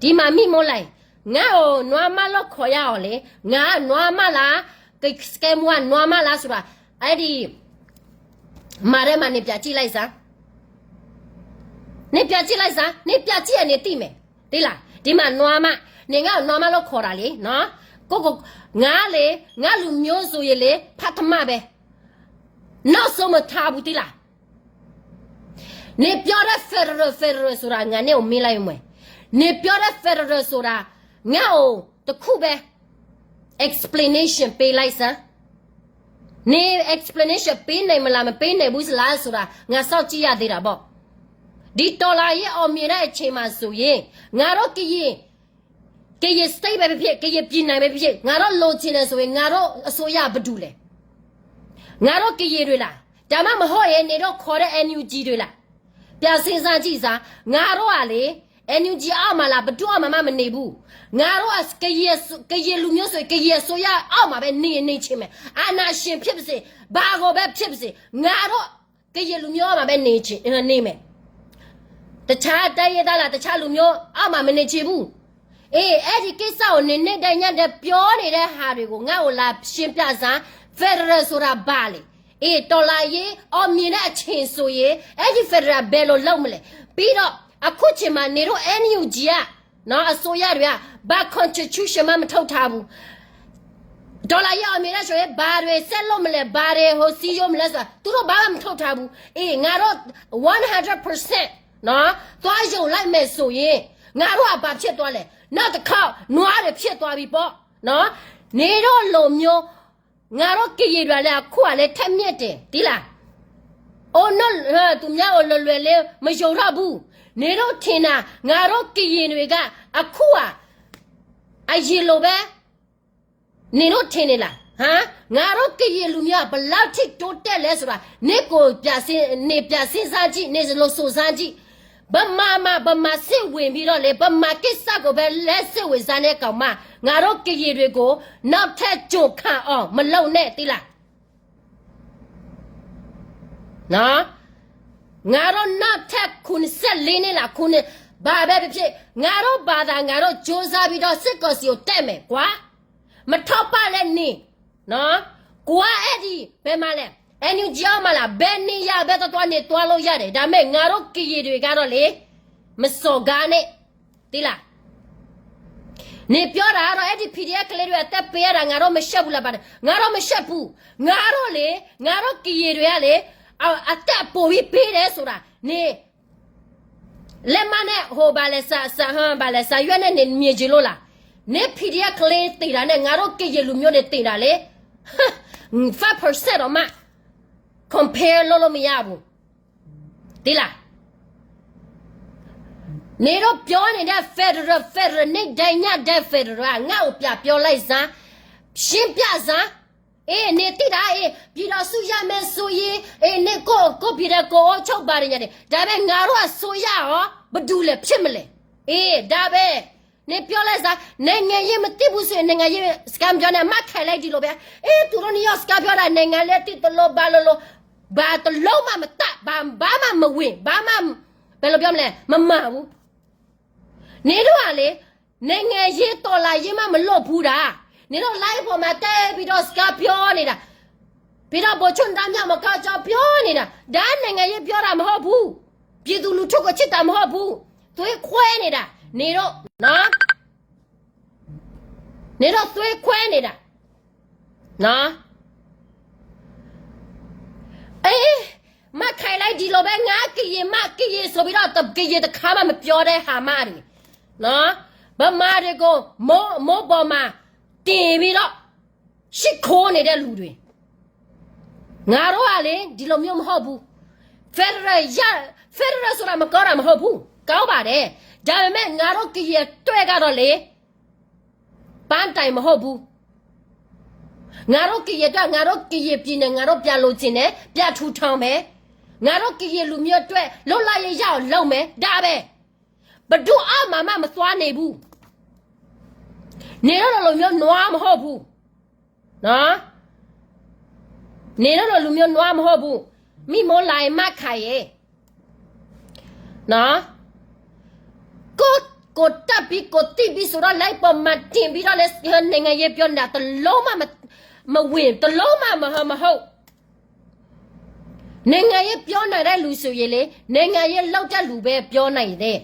ဒ်မၤမံမီလၢ်, ငါအိၣ်နွါမးလိာ်ခိးယၤအီၤလံ, ငါနွါမးလၢ, ကစကဲမူအနွါမးလၢစူၤရၤ, အဒ်, မၤရဲမၤန့ၣ်ပျးစံၣ်လၢစၢ်, န့ၣ်ပျးစံၣ်လၢစၢ်, န့ၣ်ပျးစံၣ်အန့ၣ်တံၢ်မဲာ်, သ့လၢ်, ဒ်မၤနွါမး, န့ၣ်ငါအိၣ်နွါမးလိာ်ခိးတၢ်လံ, က, ငါလၢ, ငါလူၤမျိုးစိၤယံၤလၢ, ဖးထမၣ်ဘဲ, နီၢ်စိမထါဘူးသ့လၢ် န့ၣ်ပျီဒၣ် federal federal စူၤရၤ ငါန့ၣ်အိၣ်မံလၢယမွဲ, န့ၣ်ပျီဒၣ် federal စူၤရၤ, ငါအိၣ်တခူၣ်ဘဲ, explanation ပေးလိုက်စမ်း, န့ၣ် explanation ပေးနိုင်မလား မပေးနိုင်ဘူးလားဆိုတာ ငါစောင့်ကြည့်ရသေးတာပေါ့, ဒီတော်လှန်ရေးအောင်မြင်တဲ့အချိန်မှာဆိုရင် ငါတို့ကရင်, ကရင် state ပဲဖြစ်ဖြစ် ကရင်ပြည်နယ်ပဲဖြစ်ဖြစ် ငါတို့လိုချင်တယ်ဆိုရင် ငါတို့အစိုးရဘယ်သူလဲ, ငါတို့ကရင်တွေလား, ဒါမှမဟုတ်ရင် နင်တို့ခေါ်တဲ့ NUG တွေလား, ပြန်စဉ်းစားကြည့်စမ်း, ငါတို့ကလေ, NUG အောက်မှာလား ဘယ်သူ့အောက်မှာမှမနေဘူး, ငါတို့ကရင်, ကရင်လူမျိုးဆိုရင် ကရင်အစိုးရအောက်မှာပဲ နေနေချင်မယ်, အာဏာရှင်ဖြစ်ပါစေ, ဘာကိုပဲဖြစ်ပါစေ, ငါတို့ကရင်လူမျိုးအောက်မှာပဲ နေချင်, နေမယ်, တခြားတိုင်းရင်းသားလား တခြားလူမျိုးအောက်မှာမနေချင်ဘူး, အေး အဲ့ဒီကိစ္စကို နင်နေ့တိုင်းညတိုင်းပြောနေတဲ့ဟာတွေကို ငါ့ကိုလာရှင်းပြစမ်း, federal ဆိုတာဘာလဲ, အေး တော်လှန်ရေးအောင်မြင်တဲ့အချိန်ဆိုရင် အဲ့ဒီ federal ဘယ်လိုလုပ်မလဲ, ပြီးတော့ အခုချိန်မှာ နေတို့ NUG က နော် အစိုးရတွေက ဘာ constitution မှမထုတ်ထားဘူး, ဒေါ်လာရအောင်မြင်တဲ့ဆိုရင် ဘာတွေဆက်လုပ်မလဲ, ဘာတွေဟိုစည်းရုံးမလဲဆိုတာ သူတို့ဘာမှမထုတ်ထားဘူး, အေး ငါတို့ one hundred percent နော် သွားယုံလိုက်မယ်ဆိုရင် ငါတို့ကဘာဖြစ်သွားလဲ, နောက်တစ်ခေါက် နွားတွေဖြစ်သွားပြီပေါ့နော်, နေတို့လိုမျိုး ငါတို့ကရင်တွေကလည်း အခုကလည်း ထက်မြက်တယ် သိလား, အိုးနော် သူများကို လွယ်လွယ်လေး မယုံတော့ဘူး, နေတို့ထင်တာ ငါတို့ကရင်တွေက အခုက အရင်လိုပဲ နင်တို့ထင်နေလား, ဟမ်, ငါတို့ကရင်လူမျိုးက ဘယ်လောက်ထိတိုးတက်လဲဆိုတာ နင်ကိုယ်ပြန်စဉ်း, နင်ပြန်စဉ်းစားကြည့်, နင်လိုစုံစမ်းကြည့်, ဗမာမှာ ဗမာစိတ်ဝင်ပြီးတော့လေ ဗမာကိစ္စကိုပဲ လက်စိတ်ဝင်စားတဲ့ကောင်မ, ငါတို့ကရင်တွေကို နောက်ထပ်ကျွန်ခံအောင်မလုပ်နဲ့ သိလား. နော်, ငါတို့နောက်ထပ် ခုနှစ်ဆယ့်လေးနှစ်လား, ခုနှစ်, ဘာပဲဖြစ်ဖြစ် ငါတို့ဘာသာ ငါတို့ကြိုးစားပြီးတော့ စစ်ကောင်စီကို တိုက်မယ်ကွာ, မထောက်ပံ့လည်းနေ, နော်, ကွာ အဲ့ဒီ ဘယ်မှာလဲ, NUG အောက်မှာလား, ဘယ်နေရာပဲသွားသွားနေ သွားလို့ရတယ်, ဒါပေမဲ့ ငါတို့ကရင်တွေကတော့လေ မစော်ကားနဲ့ သိလား. နင်ပြောတာကတော့ အဲ့ဒီ PDF ကလေးတွေ အသက်ပေးရတာ ငါတို့မရှက်ဘူးလား, ဘာလဲ, ငါတို့မရှက်ဘူး, ငါတို့လေ, ငါတို့ကရင်တွေကလေ, အ, အသက်ပိုပြီးပေးတယ်ဆိုတာ နင် လက်မှတ်နဲ့ ဟို ဘာလဲ, စာ, စာ, ဟမ်, ဘာလဲ, စာရွက်နဲ့ နင်မြင်ချင်လို့လား. နင် PDF ကလေးသေတာနဲ့ ငါတို့ကရင်လူမျိုးတွေသေတာလေ, five percent တောင်မှ compare လုပ်လို့မရဘူး, သိလား. နင်တို့ပြောနေတဲ့ federal, federal နေ့တိုင်းညတိုင်း federal က ငါ့ကိုပြန်ပြောလိုက်စမ်း, ရှင်းပြစမ်း. အေး နင်သိတာ အေး ပြည်ထောင်စုရမယ်ဆိုရင် အေး နင်ကိုယ့်, ကိုယ့်ပြည်နယ် ကိုယ်အုပ်ချုပ်ပါတယ်ညါတယ်, ဒါပေမဲ့ ငါတို့အစိုးရရော ဘယ်သူလဲ ဖြစ်မလဲ. အေး ဒါပဲ. နင်ပြောလိုက်စမ်း, နိုင်ငံရေးမသိဘူးဆိုရင် နိုင်ငံရေးစကားမပြောနဲ့, မ့ၢ်ခဲလၢာ်ဒ်လိာ်ပဲ. အေး သူတို့နှစ်ယောက်စကားပြောတာ နိုင်ငံရေးသိသလို ဘာလိုလို, ဘာတစ်လုံးမှမတတ်, ဘာ, ဘာမှမဝင်, ဘာမှ, ဘယ်လိုပြောမလဲ, မမှန်ဘူး. နင်တို့ကလေ, နိုင်ငံရေး တော်လှန်ရေးမှ မလုပ်ဘူးတာ. နင်တို့ live ပေါ်မှာ တက်ပြီးတော့ စကားပြောနေတာ, ပြီးတော့ ဗိုလ်ချုပ်နတမ်းမြောက် မကောင်းကြောင်း ပြောနေတာ, ဒါနိုင်ငံရေးပြောတာ မဟုတ်ဘူး. ပြည်သူလူထုကို ချစ်တာ မဟုတ်ဘူး. သွေးခွဲနေတာ, နင်တို့နော်, နင်တို့သွေးခွဲနေတာနော်. အေး, မ့ၢ်ခဲလၢာ်ဒ်လိာ်ပဲ, ငါကရင်, မ့ၢ်ကရင်ဆိုပြီးတော့ ကရင်တစ်ခါမှ မပြောတဲ့ဟာမတွေနော်, ဗမာတွေကို မိုး, မိုးပေါ်မှာ တင်ပြီးတော့ ရှိခိုးနေတဲ့လူတွေ. ငါတို့ကလေ, ဒီလိုမျိုးမဟုတ်ဘူး. Federal ရ, Federal ဆိုတာ မကောင်းတာ မဟုတ်ဘူး. ကောင်းပါတယ်. ဒါပေမဲ့ ငါတို့ကရင်အတွက်ကတော့လေ, ပန်းတိုင်မဟုတ်ဘူး. ငါတို့ကရင်အတွက် ငါတို့ကရင်ပြည်နယ် ငါတို့ပြန်လိုချင်တယ် ပြန်ထူထောင်မယ်. ငါတို့ကရင်လူမျိုးအတွက် လွတ်လပ်ရေးရအောင်လုပ်မယ် ဒါပဲ. ဘယ်သူ့အောက်မှာမှ မသွားနေဘူး. နေတို့လိုမျိုး နွားမဟုတ်ဘူး. နော်. နေတို့လိုမျိုး နွားမဟုတ်ဘူး. မ့ၢ်မိၢ်လၢ်မးခါယဲ နော်. ကိုယ့်ကိုယ်တပ်ပြီး ကိုယ်သိပြီးဆိုတော့ လိုက်ပေါ်မှာတင်ပြီးတော့လည်း နိုင်ငံရေးပြောနေတာ တစ်လုံးမှမ မဝင် တစ်လုံးမှမဟုတ် နိုင်ငံရေးပြောနိုင်တဲ့လူဆိုရင်လေ နိုင်ငံရေးလုပ်တဲ့လူပဲပြောနိုင်တယ်.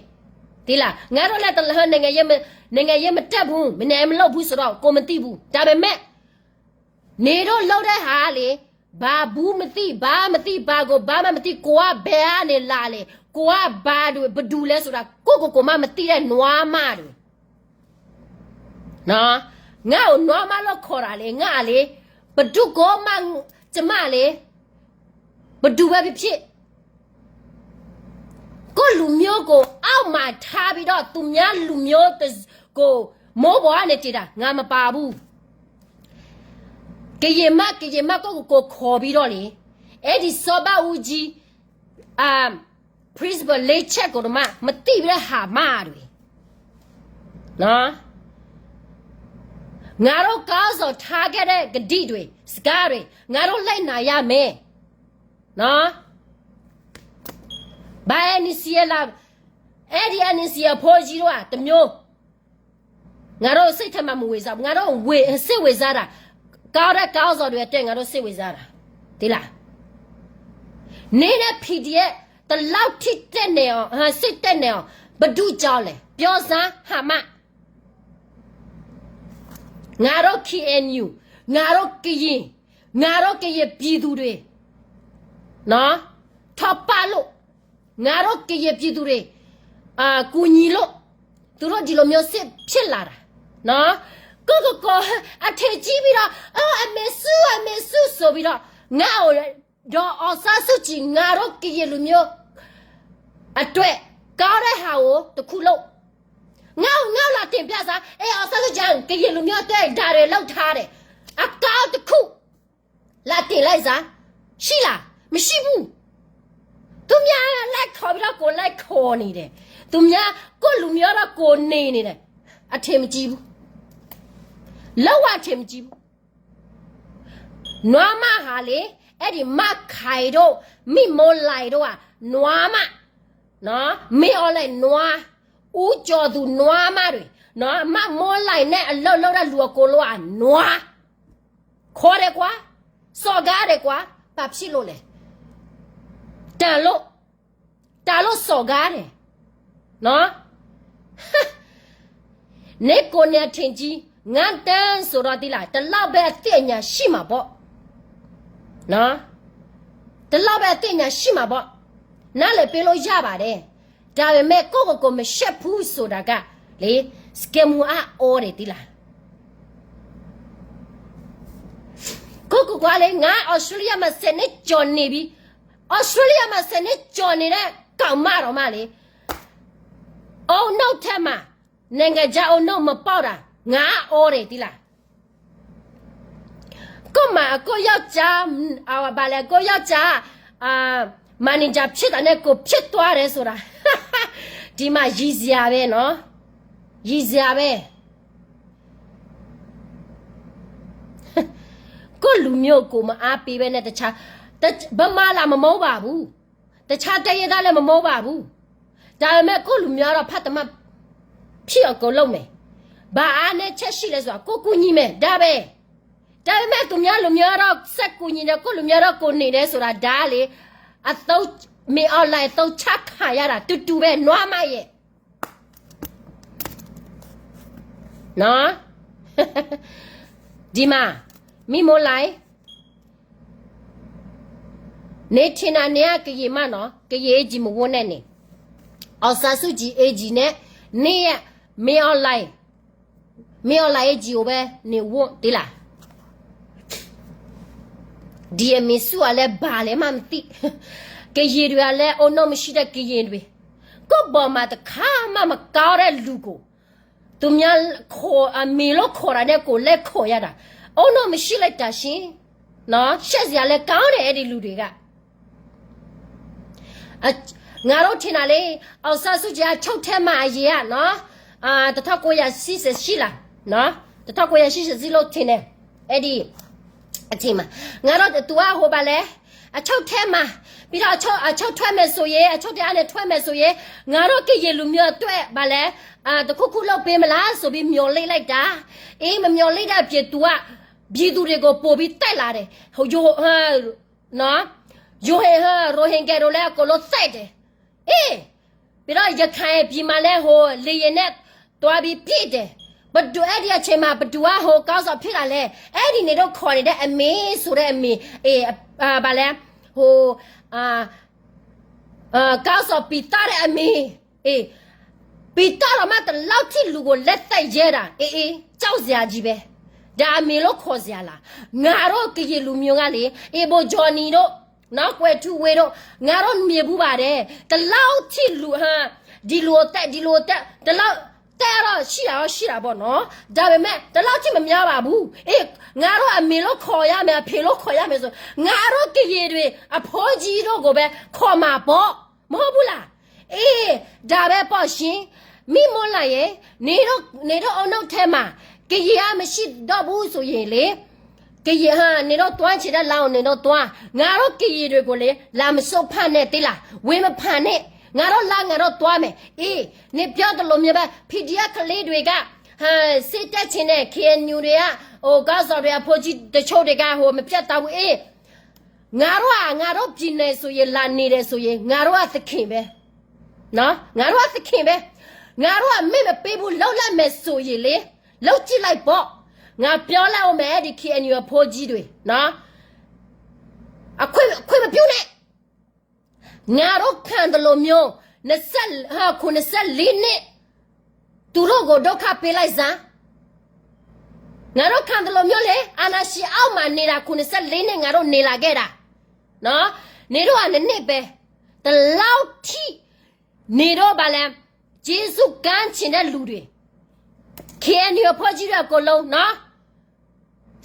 သိလား. ငါတို့လည်း နိုင်ငံရေးမ နိုင်ငံရေးမတတ်ဘူး မနေမလုပ်ဘူးဆိုတော့ ကိုယ်မသိဘူး. ဒါပေမဲ့ နေတို့လုပ်တဲ့ဟာလေ ဘာဘူးမသိ ဘာမသိ ဘာကိုဘာမှမသိ ကိုကဘယ်ကနေလာလဲ ကိုကဘာတွေ ဘယ်သူလဲဆိုတာ ကိုယ့်ကိုယ်ကိုယ်မှမသိတဲ့နွားမတွေ နော်. ငါ့ကိုနွားမလို့ခေါ်တာလေ ငါလေ ဘယ်သူ့ကိုမှ ကျမလေ ဘယ်သူပဲဖြစ်ဖြစ် ကိုယ့်လူမျိုးကို အောက်မှာထားပြီးတော့ သူများလူမျိုးကို မိုးပေါ်ကနေတည်တာ ငါမပါဘူး. ကရင်မ ကရင်မ ကိုယ့်ကိုယ်ကိုခေါ်ပြီးတော့လေ အဲ့ဒီစောဘဦးကြီး အာ principle လေးချက်ကိုတော့မှ မသိတဲ့ဟာမတွေ နော်. ငါတို့ခေါင်းဆောင်ထားခဲ့တဲ့ကတိတွေ စကားတွေ ငါတို့လိုက်နာရမယ်. နော်. ဘာ NCA လာ အဲ့ဒီ NCA အဖိုးကြီးတို့ကတစ်မျိုး ငါတို့စိတ်ထဲမှာမဝင်စားဘူး ငါတို့ဝင် စိတ်ဝင်စားတာ ကောင်းတဲ့ခေါင်းဆောင်တွေအတွက် ငါတို့စိတ်ဝင်စားတာ သိလား. နင်းနဲ့ PDF ဒီလောက်ထိတက်နေအောင် ဟမ် စိတ်တက်နေအောင် ဘယ်သူကြောင့်လဲ ပြောစမ်း ဟာမ ငါတို့ KNU ငါတို့ကရင် ငါတို့ကရင်ပြည်သူတွေ နော် ထောက်ပံ့လို့ ငါတို့ကရင်ပြည်သူတွေ အာ ကူညီလို့ သူတို့ဒီလိုမျိုးစစ်ဖြစ်လာတာ နော်. ကိုယ့်ကိုယ်ကို အထင်ကြီးပြီးတော့ အော် အမေစု အမေစုဆိုပြီးတော့ ငါ့ကို ဒေါ်အောင်ဆန်းစုကြည် ငါတို့ကရင်လူမျိုးအတွက် ကောင်းတဲ့ဟာကိုတစ်ခုလုပ် ငါ့ကို ငါ့ကိုလာတင်ပြစမ်း အဲ အောင်ဆန်းစုကြည် ကရင်လူမျိုးအတွက် ဒါတွေလုပ်ထားတယ် အကောင်းတစ်ခု လာတင်လိုက်စမ်း ရှိလား မရှိဘူး. သူများလိုက်ခေါ်ပြီးတော့ ကိုယ်လိုက်ခေါ်နေတယ် သူများ ကိုယ့်လူမျိုးတော့ ကိုယ်နေနေတယ် အထင်မကြီးဘူး လုံးဝအထင်မကြီးဘူး. နွားမဟာလေ အဲ့ဒီမခိုင်တို့ မင်းအောင်လှိုင်တို့က နွားမ နော် မင်းအောင်လှိုင်နွား ဦးကျော်သူနွားမတွေ နော် မင်းအောင်လှိုင်နဲ့ အလုပ်လုပ်တဲ့လူအကုန်လုံးက နွား ခေါ်တယ်ကွာ စော်ကားတယ်ကွာ ဘာဖြစ်လို့လဲ တန်လို့ တန်လို့ စော်ကားတယ် နော်. နင်းကိုယ်နဲ့ထင်ကြီး ငန်းတန်းဆိုတော့ သိလား ဒီလောက်ပဲအသိအညာရှိမှာပေါ့ နော်. ဒီလောက်ပဲအသိအညာရှိမှာပေါ့ နားလည်ပေးလို့ရပါတယ်. ဒါပေမဲ့ ကိုယ့်ကိုယ်ကိုယ်မရှက်ဘူးဆိုတာက လေ စကဲမူအါအီတယ် သိလား. ကိုယ့်ကိုယ်ကလေ ငါ Australia မှာ ဆယ်နှစ်ကျော်နေပြီ. Australia မှာ ဆယ်နှစ်ကျော်နေတဲ့ ကောင်မတော်မှလေ အုန်းနုတ်ထဲမှာ နိုင်ငံခြားအုန်းနုတ်မပေါက်တာ ငါအီတယ် သိလား. ကိုယ့်မှာ ကိုယ့်ယောက်ျား အာ ဘာလဲ ကိုယ့်ယောက်ျား အာ manager ဖြစ်တာနဲ့ ကိုယ်ဖြစ်သွားတယ်ဆိုတာ ဒီမှာ ရယ်စရာပဲနော် ရယ်စရာပဲ. ကိုယ့်လူမျိုးကို မအားပေးဘဲနဲ့ တခြား တ- ဗမာလာမမုန်းပါဘူး. တခြားတိုင်းရင်းသားလည်း မမုန်းပါဘူး. ဒါပေမဲ့ ကိုယ့်လူမျိုးတော့ ဖတ်တမတ် ဖြစ်အောင်ကိုယ်လုပ်မယ်. ဘာအားနည်းချက်ရှိလဲဆိုတာ ကိုယ်ကူညီမယ် ဒါပဲ. ဒါပေမဲ့ သူများလူမျိုးတော့ ဆက်ကူညီတယ် ကိုယ့်လူမျိုးတော့ ကိုယ်နေတယ်ဆိုတာ ဒါလေ အသုံး မင်းအောင်လှိုင် အသုံးချခံရတာ တူတူပဲ နွားမရဲ့ နော်. ဒီမှာ မင်းအောင်လှိုင် နင်ထင်တာ နင်က ကရင်မနော် ကရင် age မဝိုးနဲ့ နင် အောင်ဆန်းစုကြည် age နဲ့ နင်ရဲ့ မင်းအောင်လှိုင် မင်းအောင်လှိုင် age ကိုပဲ နင်ဝိုး သိလား. ဒီအမေစုကလည်း ဘာလဲမှမသိ. ကရင်တွေကလည်း အုန်းနုတ်မရှိတဲ့ ကရင်တွေ. ကိုယ့်ပေါ်မှာ တစ်ခါမှ မကောင်းတဲ့လူကို သူများအမည်လို့ခေါ်တာနဲ့ ကိုယ်လည်းခေါ်ရတာ. အုံးနီၢ် မရှိလိုက်တာရှင်. နော်, ရှက်စရာလည်းကောင်းတယ် အဲ့ဒီလူတွေက. ငါတို့ထင်တာလေ, အောင်ဆန်းစုကြည် အချုပ်ထဲမှာ အရင်ကနော်, အာ, တစ်ထောင့်ကိုးရာရှစ်ဆယ့်ရှစ်လား, နော်, တစ်ထောင့်ကိုးရာရှစ်ဆယ့်ရှစ်လို့ထင်တယ်, အဲ့ဒီ အချိန်မှာ, ငါတို့ သူက ဟို ဘာလဲ, အချုပ်ထဲမှာ, ပြီးတော့ အချုပ်, အချုပ်ထွက်မယ်ဆိုရင်, အချုပ်ထဲကနေ ထွက်မယ်ဆိုရင်, ငါတို့ ကရင်လူမျိုးအတွက် ဘာလဲ, အာ, တစ်ခုခုလုပ်ပေးမလားဆိုပြီး မျှော်လင့်လိုက်တာ. အေး, မမျှော်လင့်တဲ့အပြင် သူက ပြည်သူတွေကို ပိုပြီး တက်လာတယ်. ဟို, ယို, ဟို, နော်, ယိုဟင်, ဟို, ရိုဟင်ဂျာတို့လည်း အကုန်လုံး တက်တယ်. အေး, ပြီးတော့ ရခိုင်ပြည်မှာလည်း ဟို, လေယာဉ်နဲ့ သွားပြီး ပစ်တယ်. ဘယ်သူ, အဲ့ဒီအချိန်မှာ ဘယ်သူက ဟို, ခေါင်းဆောင်ဖြစ်လာလဲ. အဲ့ဒီ နင်တို့ ခေါ်နေတဲ့ အမည်ဆိုတဲ့ အမည်, အေး, အာ, ဘာလဲ, ဟို, အာ, အာ, ခေါင်းဆောင် ပီသၣ်တဲ့ အမည်. အေး, ပီသၣ်တောင်မှ ဒီလောက်ထိ လူကို လက်သတ်ရဲတာ. အေး, အေး, ကြောက်စရာကြီးပဲ. ဒါ အမည်လို့ ခေါ်စရာလား. ငါတို့ ကရင်လူမျိုးကလေ, အေး, ဘို ဂျော်နီတို့, နော်, ကွယ်ထူးဝေတို့, ငါတို့ မြင်ဖူးပါတယ်. ဒီလောက်ထိ လူ, ဟို, ဒီလူကို သတ်, ဒီလူကို သတ်, ဒီလောက် သတ်ရတော့ ရှိတာတော့ ရှိတာပေါ့နော်. ဒါပေမဲ့ ဒီလောက်ထိ မများပါဘူး. အေး, ငါတို့ အမည်လို့ ခေါ်ရမယ်, အဖေလို့ ခေါ်ရမယ်ဆို, ငါတို့ ကရင်တွေ အဖိကြီးတို့ကိုပဲ ခေါ်မှာပေါ့. မဟုတ်ဘူးလား. အေး, ဒါပဲပေါ့ရှင်. မီမိုလာရယ်, နင်တို့, နင်တို့ အုပ်စုထဲမှာ ကရင်က မရှိတော့ဘူးဆိုရင်လေ, ကရင်ဟာ နင်တို့ သွားချင်တဲ့လမ်းကို နင်တို့ သွား. ငါတို့ ကရင်တွေကိုလေ, လာမစွန့်ဖက်နဲ့ သိလား. ဝေဖန်နဲ့. ငါတို့လမ်း ငါတို့ သွားမယ်. အေး, နင်ပြောသလိုမျိုးပဲ, PDF ကလေးတွေက ဟို, စစ်တပ်ချင်တဲ့ KNU တွေက, ဟို, ခေါင်းဆောင်တွေ, အဖိကြီးတချို့တွေက ဟို, မပြတ်သားဘူး. အေး, ငါတို့က, ငါတို့ပြည်နယ်ဆိုရင်, လာနေတယ်ဆိုရင်, ငါတို့က သခင်ပဲ. နော်, ငါတို့က သခင်ပဲ. ငါတို့က မ့မပေးဘူး, လုပ်လိုက်မယ်ဆိုရင်လေ, လုပ်ကြည့်လိုက်ပေါ့. ငါပြောလိုက်အောင်မယ်, အဲ့ဒီ KNU အဖိကြီးတွေ, နော်, အခွင့်, ခွင့်မပြုနဲ့. ငါတို့ခံသလိုမျိုး, နှစ်ဆယ့်, ဟာ, ခုနှစ်ဆယ့်လေးနှစ်, သူတို့ကို ဒုက္ခပေးလိုက်စမ်း. ငါတို့ခံသလိုမျိုးလေ, အာဏာရှင်အောက်မှာ နေတာ ခုနှစ်ဆယ့်လေးနှစ် ငါတို့ နေလာခဲ့တာ. နော်, နေတော့က နှစ်နှစ်ပဲ. ဒီလောက်ထိ နေတော့ ဘာလဲ, ကျေးဇူးကန်းချင်တဲ့လူတွေ, KNU အဖိကြီးတွေ အကုန်လုံး, နော်,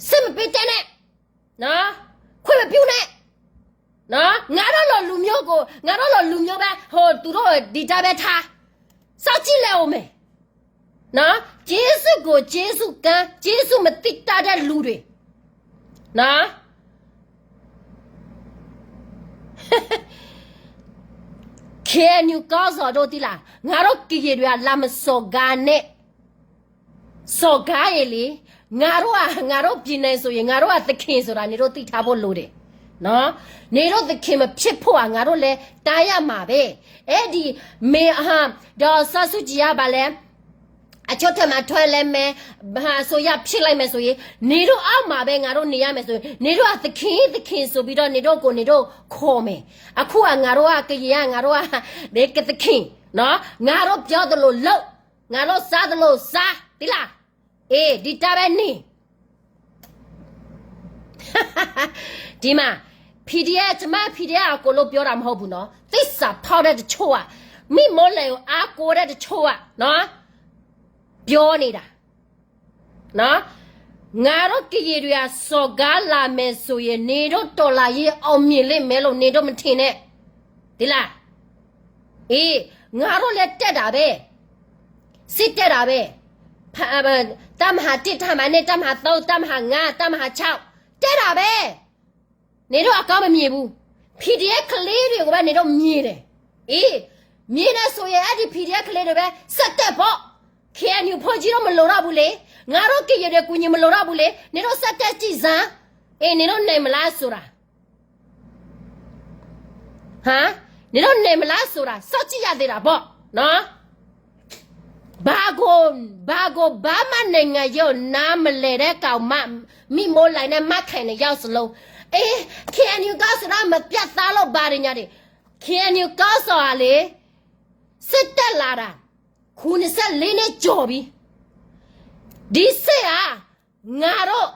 စစ်မပေးတဲ့နဲ့, နော်, ခွင့်မပြုနဲ့. နော်, ငါတို့လိုလူမျိုးကို, ငါတို့လိုလူမျိုးပဲ, ဟို, သူတို့ ဒီတိုင်းပဲထား, စောင့်ကြည့်လိုက်အောင်မယ်. နော်, ကျေးဇူးကို ကျေးဇူးကန်း, ကျေးဇူးမသိတတ်တဲ့လူတွေ, နော်, KNU ခေါင်းဆောင်တို့ သိလား. ငါတို့ ကရင်တွေက လာမစော်ကားနဲ့. စော်ကားရင်လေ, ငါတို့က, ငါတို့ပြည်နယ်ဆိုရင်, ငါတို့က သခင်ဆိုတာ နင်တို့ သိထားဖို့လိုတယ်. နော်, နင်တို့ သခင်မဖြစ်ဖို့က ငါတို့လည်း တန်းရမှာပဲ. အဲ့ဒီ, မင်း, ဟာ, ဒေါ်အောင်ဆန်းစုကြည်က ဘာလဲ, အချုပ်ထဲမှာ ထွက်လဲမယ်, ဟာ, အစိုးရ ဖြစ်လိုက်မယ်ဆိုရင်, နင်တို့အောက်မှာပဲ ငါတို့ နေရမယ်ဆိုရင်, နင်တို့က သခင်, သခင်ဆိုပြီးတော့ နင်တို့ကို နင်တို့ ခေါ်မယ်. အခုက ငါတို့က ကရင်က, ငါတို့က, ကသခင်, နော်, ငါတို့ ပြောသလို လုပ်, ငါတို့ စားသလို စား, သိလား. အေး, ဒီတိုင်းပဲ နေ. ဒီမှာ, PDF, ကျမ PDF အကုန်လုံး ပြောတာ မဟုတ်ဘူးနော်, သစ္စာဖောက်တဲ့ တချို့က, မီၢ်မိုးလယ်ကို အားကိုးတဲ့ တချို့က, နော်, ပြောနေတာ. နော်, ငါတို့ ကရင်တွေက စော်ကားလာမယ်ဆိုရင်, နင်တို့ တော်လှန်ရေး အောင်မြင်လိမ့်မယ်လို့ နင်တို့ မထင်နဲ့. သိလား. အေး, ငါတို့လည်း တက်တာပဲ, စစ်တက်တာပဲ, ဖ, တပ်မဟာတစ်, တပ်မဟာနှစ်, တပ်မဟာသုံး, တပ်မဟာငါး, တပ်မဟာခြောက်, တက်တာပဲ. နင်တို့ အကောင်း မမြင်ဘူး. PDF ကလေးတွေကိုပဲ နင်တို့ မြင်တယ်. အေး, မြင်တယ်ဆိုရင်, အဲ့ဒီ PDF ကလေးတွေပဲ ဆက်တက်ပေါ့. KNU အဖိကြီးတို့ မလိုတော့ဘူးလေ. ငါတို့ ကရင်တွေ ကူညီ မလိုတော့ဘူးလေ. နင်တို့ ဆက်တက်ကြည့်စမ်း. အေး, နင်တို့ နိုင်မလားဆိုတာ, ဟာ, နင်တို့ နိုင်မလားဆိုတာ စောင့်ကြည့်ရသေးတာပေါ့နော်. ဘာကို, ဘာကို, ဘာမှ နိုင်ငံရေးကို နားမလည်တဲ့ကောင်မှ မီမိုးလိုင်နဲ့ မခိုင်နှစ်ယောက်စလုံး. အေး, KNU က ဆိုတာ မပြတ်သားလို့ ဘာတွေညာတွေ. KNU က ဆိုတာလေ, စစ်တက်လာတာ ခုနှစ်ဆယ့်လေးနှစ်ကျော်ပြီ. ဒီစစ်က ငါတို့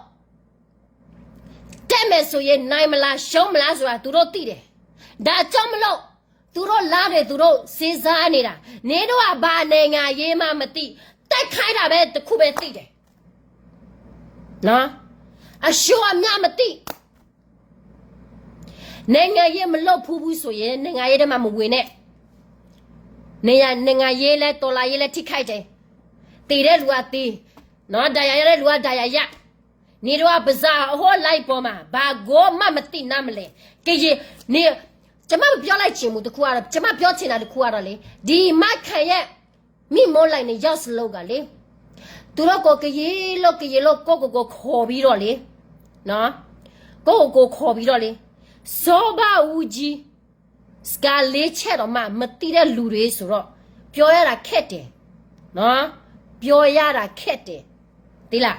တက်မယ်ဆိုရင် နိုင်မလား ရှုံးမလားဆိုတာ သူတို့သိတယ်. ဒါကြောင့်မလို့ သူတို့လမ်းတွေ သူတို့ စဉ်းစားနေတာ. နင်တို့က ဘာနိုင်ငံရေးမှမသိ, တ တၢ်ခဲဒၣ်ဖဲတခူၣ်ဖဲသံၣ်ဒဲး, အဆိအမျၢ်မသံၣ်, နိုင်ငံရေးမလုပ်ဘူးဆိုရင် နိုင်ငံရေးထဲမှာမဝင်နဲ့, နိုင်ငံရေးလည်း တော်လှန်ရေးလည်း ထိခိုက်တယ်, သေတဲ့လူကသေ, ဒဏ်ရာရတဲ့လူကဒဏ်ရာရ, နေတော့က ပဇာအဟောလိုက်ပေါ်မှာ ဘာကိုမှမသိနားမလည်, ကရင်, နေ, ကျွန်မပြောလိုက်ချင်မှုတစ်ခုကတော့, ကျွန်မပြောချင်တာတစ်ခုကတော့လေ, ဒီမတ်ခိုင်ရဲ့ မိမိုးလိုက်နဲ့ ရောက်စလို့ကလေ, သူတို့ကို ကရင်လို့ ကရင်လို့ ကိုယ့်ကိုယ်ကို ခေါ်ပြီးတော့လေ, နော်, ကိုယ့်ကိုယ်ကို ခေါ်ပြီးတော့လေ, စောဘဦးကြီး စကားလေးချက်တောင်မှ မသိတဲ့လူတွေဆိုတော့ ပြောရတာခက်တယ်, နော်, ပြောရတာခက်တယ်, သိလား.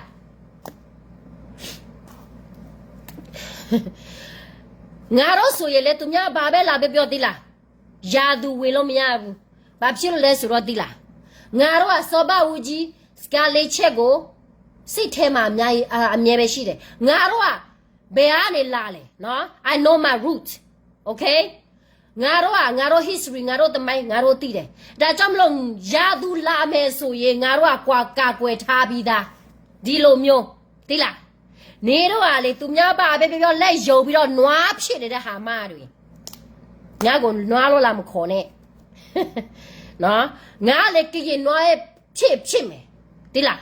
ငါတို့ဆိုရင်လည်း သူများဘာပဲလာပြောပြော သိလား, ရာသူဝင်လို့မရဘူး. ဘာဖြစ်လို့လဲဆိုတော့ သိလား, ငါတို့က စောဘဦးကြီး စကားလေးချက်ကို စိတ်ထဲမှာ အများကြီး, အာ, အမြဲပဲရှိတယ်. ငါတို့က ဘယ်ကနေလာလဲ, နော်, I know my root, okay, ငါတို့က ငါတို့ history, ငါတို့သမိုင်း ငါတို့သိတယ်. ဒါကြောင့်မလို့ ရာသူလာမယ်ဆိုရင် ငါတို့က ကွာ, ကာကွယ်ထားပြီးသား, ဒီလိုမျိုး, သိလား. နေတော့ကလေ သူများဘာပဲပြောပြော လက်ယုံပြီးတော့ နွားဖြစ်နေတဲ့ ဟာမတွေ, ငါ့ကို နွားလို့ လာမခေါ်နဲ့, နော်, ငါလည်း ကရင်နွားရဲ့ ဖြစ်ဖြစ်မယ်, သိလား.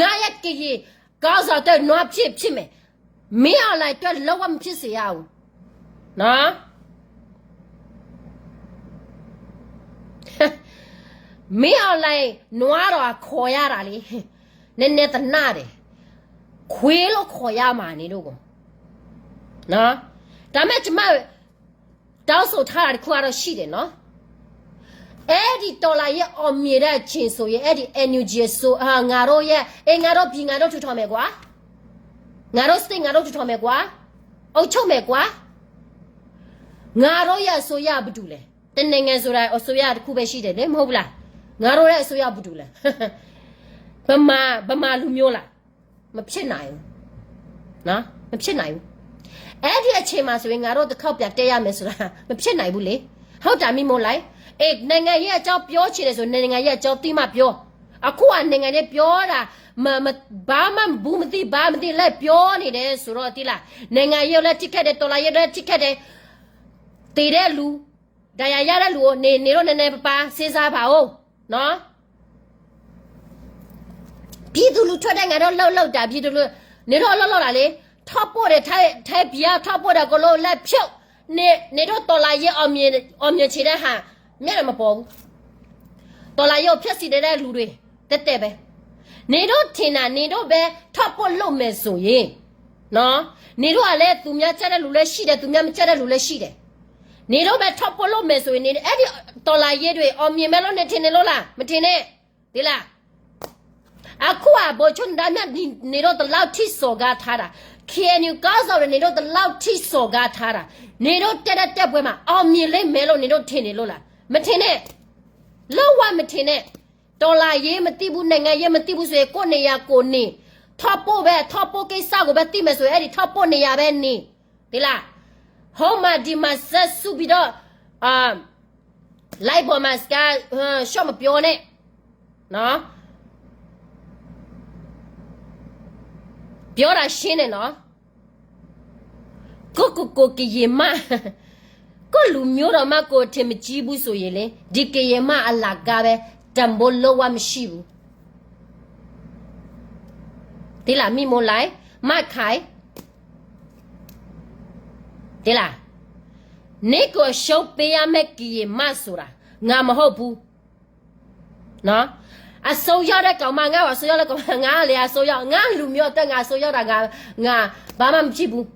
ငါရဲ့ ကရင် ခေါင်းဆောင်အတွက် နွားဖြစ်ဖြစ်မယ်, မင်းအောင်လှိုင်အတွက် လုံးဝမဖြစ်စေရဘူး, နော်. မင်းအောင်လှိုင် နွားတော့ ခေါ်ရတာလေ, နည်းနည်းသနားတယ်, ခွေးလို့ ခေါ်ရမှာ နေတော့ကို, နော်. ဒါပေမဲ့ ကျွန်မ တောင်းဆိုထားတာတစ်ခုကတော့ရှိတယ်နော်. အဲ့ဒီတော်လှန်ရေးအောင်မြင်တဲ့အချိန်ဆိုရင် အဲ့ဒီ NUG အစိုးရ, အာ, ငါတို့ရဲ့, အေး, ငါတို့ပြည် ငါတို့ထူထောင်မယ်ကွာ, ငါတို့ state ငါတို့ထူထောင်မယ်ကွာ, အုပ်ချုပ်မယ်ကွာ. ငါတို့ရဲ့အစိုးရ ဘယ်သူလဲ? တစ်နိုင်ငံဆိုတာ အစိုးရတစ်ခုပဲရှိတယ်လေ, မဟုတ်ဘူးလား? ငါတို့ရဲ့အစိုးရ ဘယ်သူလဲ? ဗမာ, ဗမာလူမျိုးလား? မဖြစ်နိုင်ဘူး, နော်, မဖြစ်နိုင်ဘူး. အဲ့ဒီအချိန်မှာဆိုရင် ငါတို့တစ်ခေါက်ပြန်တက်ရမယ်ဆိုတာ မဖြစ်နိုင်ဘူးလေ. ဟုတ်တာ မိမိုးလိုက်. အေး, နိုင်ငံရေးအကြောင်းပြောချင်တယ်ဆို နိုင်ငံရေးအကြောင်းသိမှပြော. အခုက နိုင်ငံရေးပြောတာ မ, မ, ဘာမှဘူးမသိ ဘာမသိ လိုက်ပြောနေတယ်ဆိုတော့ သိလား, နိုင်ငံရေးလည်းထိခိုက်တယ်, တော်လှန်ရေးလည်းထိခိုက်တယ်, သေတဲ့လူ, ဒဏ်ရာရတဲ့လူကို နေ, နေတော့ နည်းနည်းပါးပါး စဉ်းစားပါဦး, နော်. ပြည်သူလူထုအတွက် ငါတို့လုပ်လုပ်တာ, ပြည်သူလူ, နေတော့ လုပ်လုပ်တာလေ, ထောက်ပို့တယ်, ထိုင်း, ထိုင်းပြည်က ထောက်ပို့တာကို လိုက်ဖြုတ်, နေ, နေတော့ တော်လှန်ရေး အောင်မြင်, အောင်မြင်ချင်တဲ့ဟာ မျက်နှာမပေါ်ဘူး. တော်လှန်ရေးကို ဖျက်ဆီးနေတဲ့လူတွေ သက်သက်ပဲ. နေတော့ ထင်တာ, နေတော့ပဲ ထောက်ပို့လုပ်မယ်ဆိုရင်, နော်, နေတော့ကလည်း သူများကြိုက်တဲ့လူလည်းရှိတယ်, သူများမကြိုက်တဲ့လူလည်းရှိတယ်. နေတော့ပဲ ထောက်ပို့လုပ်မယ်ဆိုရင် နေ, အဲ့ဒီတော်လှန်ရေးတွေ အောင်မြင်မယ်လို့ နေထင်နေလို့လား? မထင်နဲ့, သိလား. အခုက ဗိုလ်ချုပ်နဒါမြတ် နေတော့ ဒီလောက်ထိ စော်ကားထားတာ, KNU ခေါင်းဆောင်တွေ နေတော့ ဒီလောက်ထိ စော်ကားထားတာ, နေတော့ တက်တဲ့ တက်ပွဲမှာ အောင်မြင်လိမ့်မယ်လို့ နေတော့ ထင်နေလို့လား? မထင်နဲ့, လုံးဝမထင်နဲ့. တော်လှန်ရေးမသိဘူး, နိုင်ငံရေးမသိဘူးဆိုရင် ကိုယ့်နေရာကိုယ်နေ, ထောက်ပို့ပဲ, ထောက်ပို့ကိစ္စကိုပဲ သိမယ်ဆိုရင် အဲ့ဒီထောက်ပို့နေရာပဲနေ, သိလား. ဟိုမှာဒီမှာ ဆက်စုပြီးတော့, အာ, လိုက်ပေါ်မှာ စကား, ရှော့မပြောနဲ့, နော်. ပြောတာရှင်းတယ်နော်. ကိုယ့်ကိုယ်ကို ကရင်မ, ကိုယ့်လူမျိုးတောင်မှ ကိုယ်ထင်မကြီးဘူးဆိုရင်လေ, ဒီကရင်မအလကားပဲ, တန်ဖိုးလုံးဝမရှိဘူး. သိလား, မိမိုးလိုက်, မတ်ခိုင်, သိလား. နေကိုယ်ရှုံးပေးရမယ့် ကရင်မဆိုတာ ငါမဟုတ်ဘူး. နော်, အစိုးရတဲ့ကောင်မ, ငါ့ကို အစိုးရတဲ့ကောင်မ, ငါလည်း အစိုးရ, ငါလူမျိုးအတွက် ငါ အစိုးရတာ, ငါ, ငါ ဘာမှမဖြစ်ဘူး.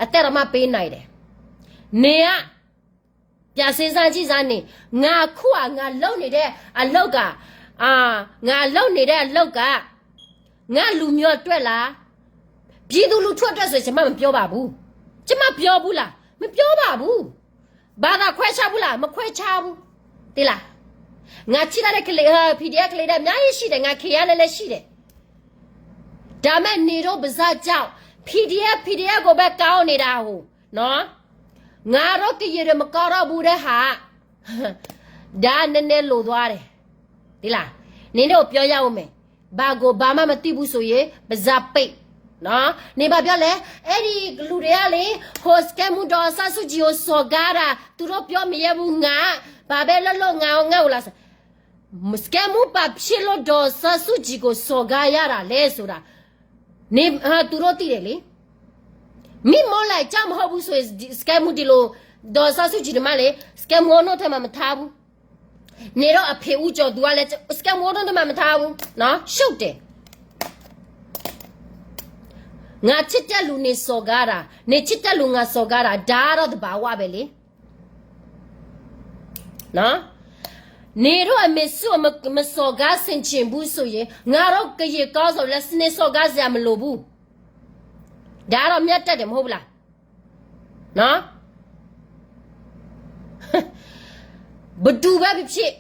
အသက်တောင်မှပေးနိုင်တယ်. နေက, ပြန်စဉ်းစားကြည့်စမ်းနေ, ငါအခုက ငါလုပ်နေတဲ့အလုပ်က, အာ, ငါလုပ်နေတဲ့အလုပ်က ငါလူမျိုးအတွက်လား? ပြည်သူလူထုအတွက်ဆိုရင် ကျွန်မမပြောပါဘူး. ကျွန်မပြောဘူးလား? မပြောပါဘူး. ဘာသာခွဲခြားဘူးလား? မခွဲခြားဘူး. သိလား? ငါချစ်ထားတဲ့ကလေး, PDF ကလေးတွေအများကြီးရှိတယ်. ငါ KNLA လည်းရှိတယ်. ဒါပေမဲ့ နေတို့ပါးစပ်ကြောင့် PDF PDF ကိုပဲကောင်းနေတာကိုနော်. ငါတို့ကရင်တွေမကောင်းတော့ဘူးတဲ့ဟာ, ဒါနည်းနည်းလိုသွားတယ်. သိလား? န့ၣ်န့ၣ်အိၣ်ပျီယါအိၣ်မဲာ်, ဘၣ်ဂိၢ်ဘၣ်မးမတံၢ်ဘူးစိၤယ့ၤ ပစၢ်ပ့း, န့ၣ်ဘၣ်ပျီလဲၣ်, အဲၣ်ဒိးကလူးတယါလံ, ဟို scam မူ ဒေါ်အောင်ဆန်းစုကြည် ဟိုစီၤကါဒၣ် သူတို့ပြောမရဘူး ငါ, ဘၣ်ဘဲလၢလီၤ ငါအိၣ် ငါအိၣ်လၢ scam မူ ဘာဖြစ်လို့ ဒေါ်အောင်ဆန်းစုကြည်ကို စော်ကားရတာလဲဆိုတာ န့ၣ် သူတို့သိတယ်လေ, မ့ၢ်မီၢ်လၢအကြောင်းမဟုတ်ဘူးဆိုရင် scam မူ ဒီလို ဒေါ်အောင်ဆန်းစုကြည် တမလဲ scam မူ အိၣ်နီၢ်ထဲမှာ မထားဘူး, န့ၣ်ဒီးအဖေဦးကျော်သူကလဲ scam မူ အိၣ်နီၢ်ထဲမှာ မထားဘူး, ရှုပ်တယ်. ငါချစ်တဲ့လူ နစော်ကားတာ, နချစ်တဲ့လူ ငါစော်ကားတာ, ဒါကတော့သဘာဝပဲလေ. နင်တို့အမေစုကို မစော်ကားဆင်ခြင်ဘူးဆိုရင် ငါတို့ကရင်ကောင်းဆောင်လည်း နစော်ကားစရာမလိုဘူး. ဒါကတော့မျက်တတ်တယ် မဟုတ်ဘူးလား. ဘယ်သူပဲဖြစ်ဖြစ်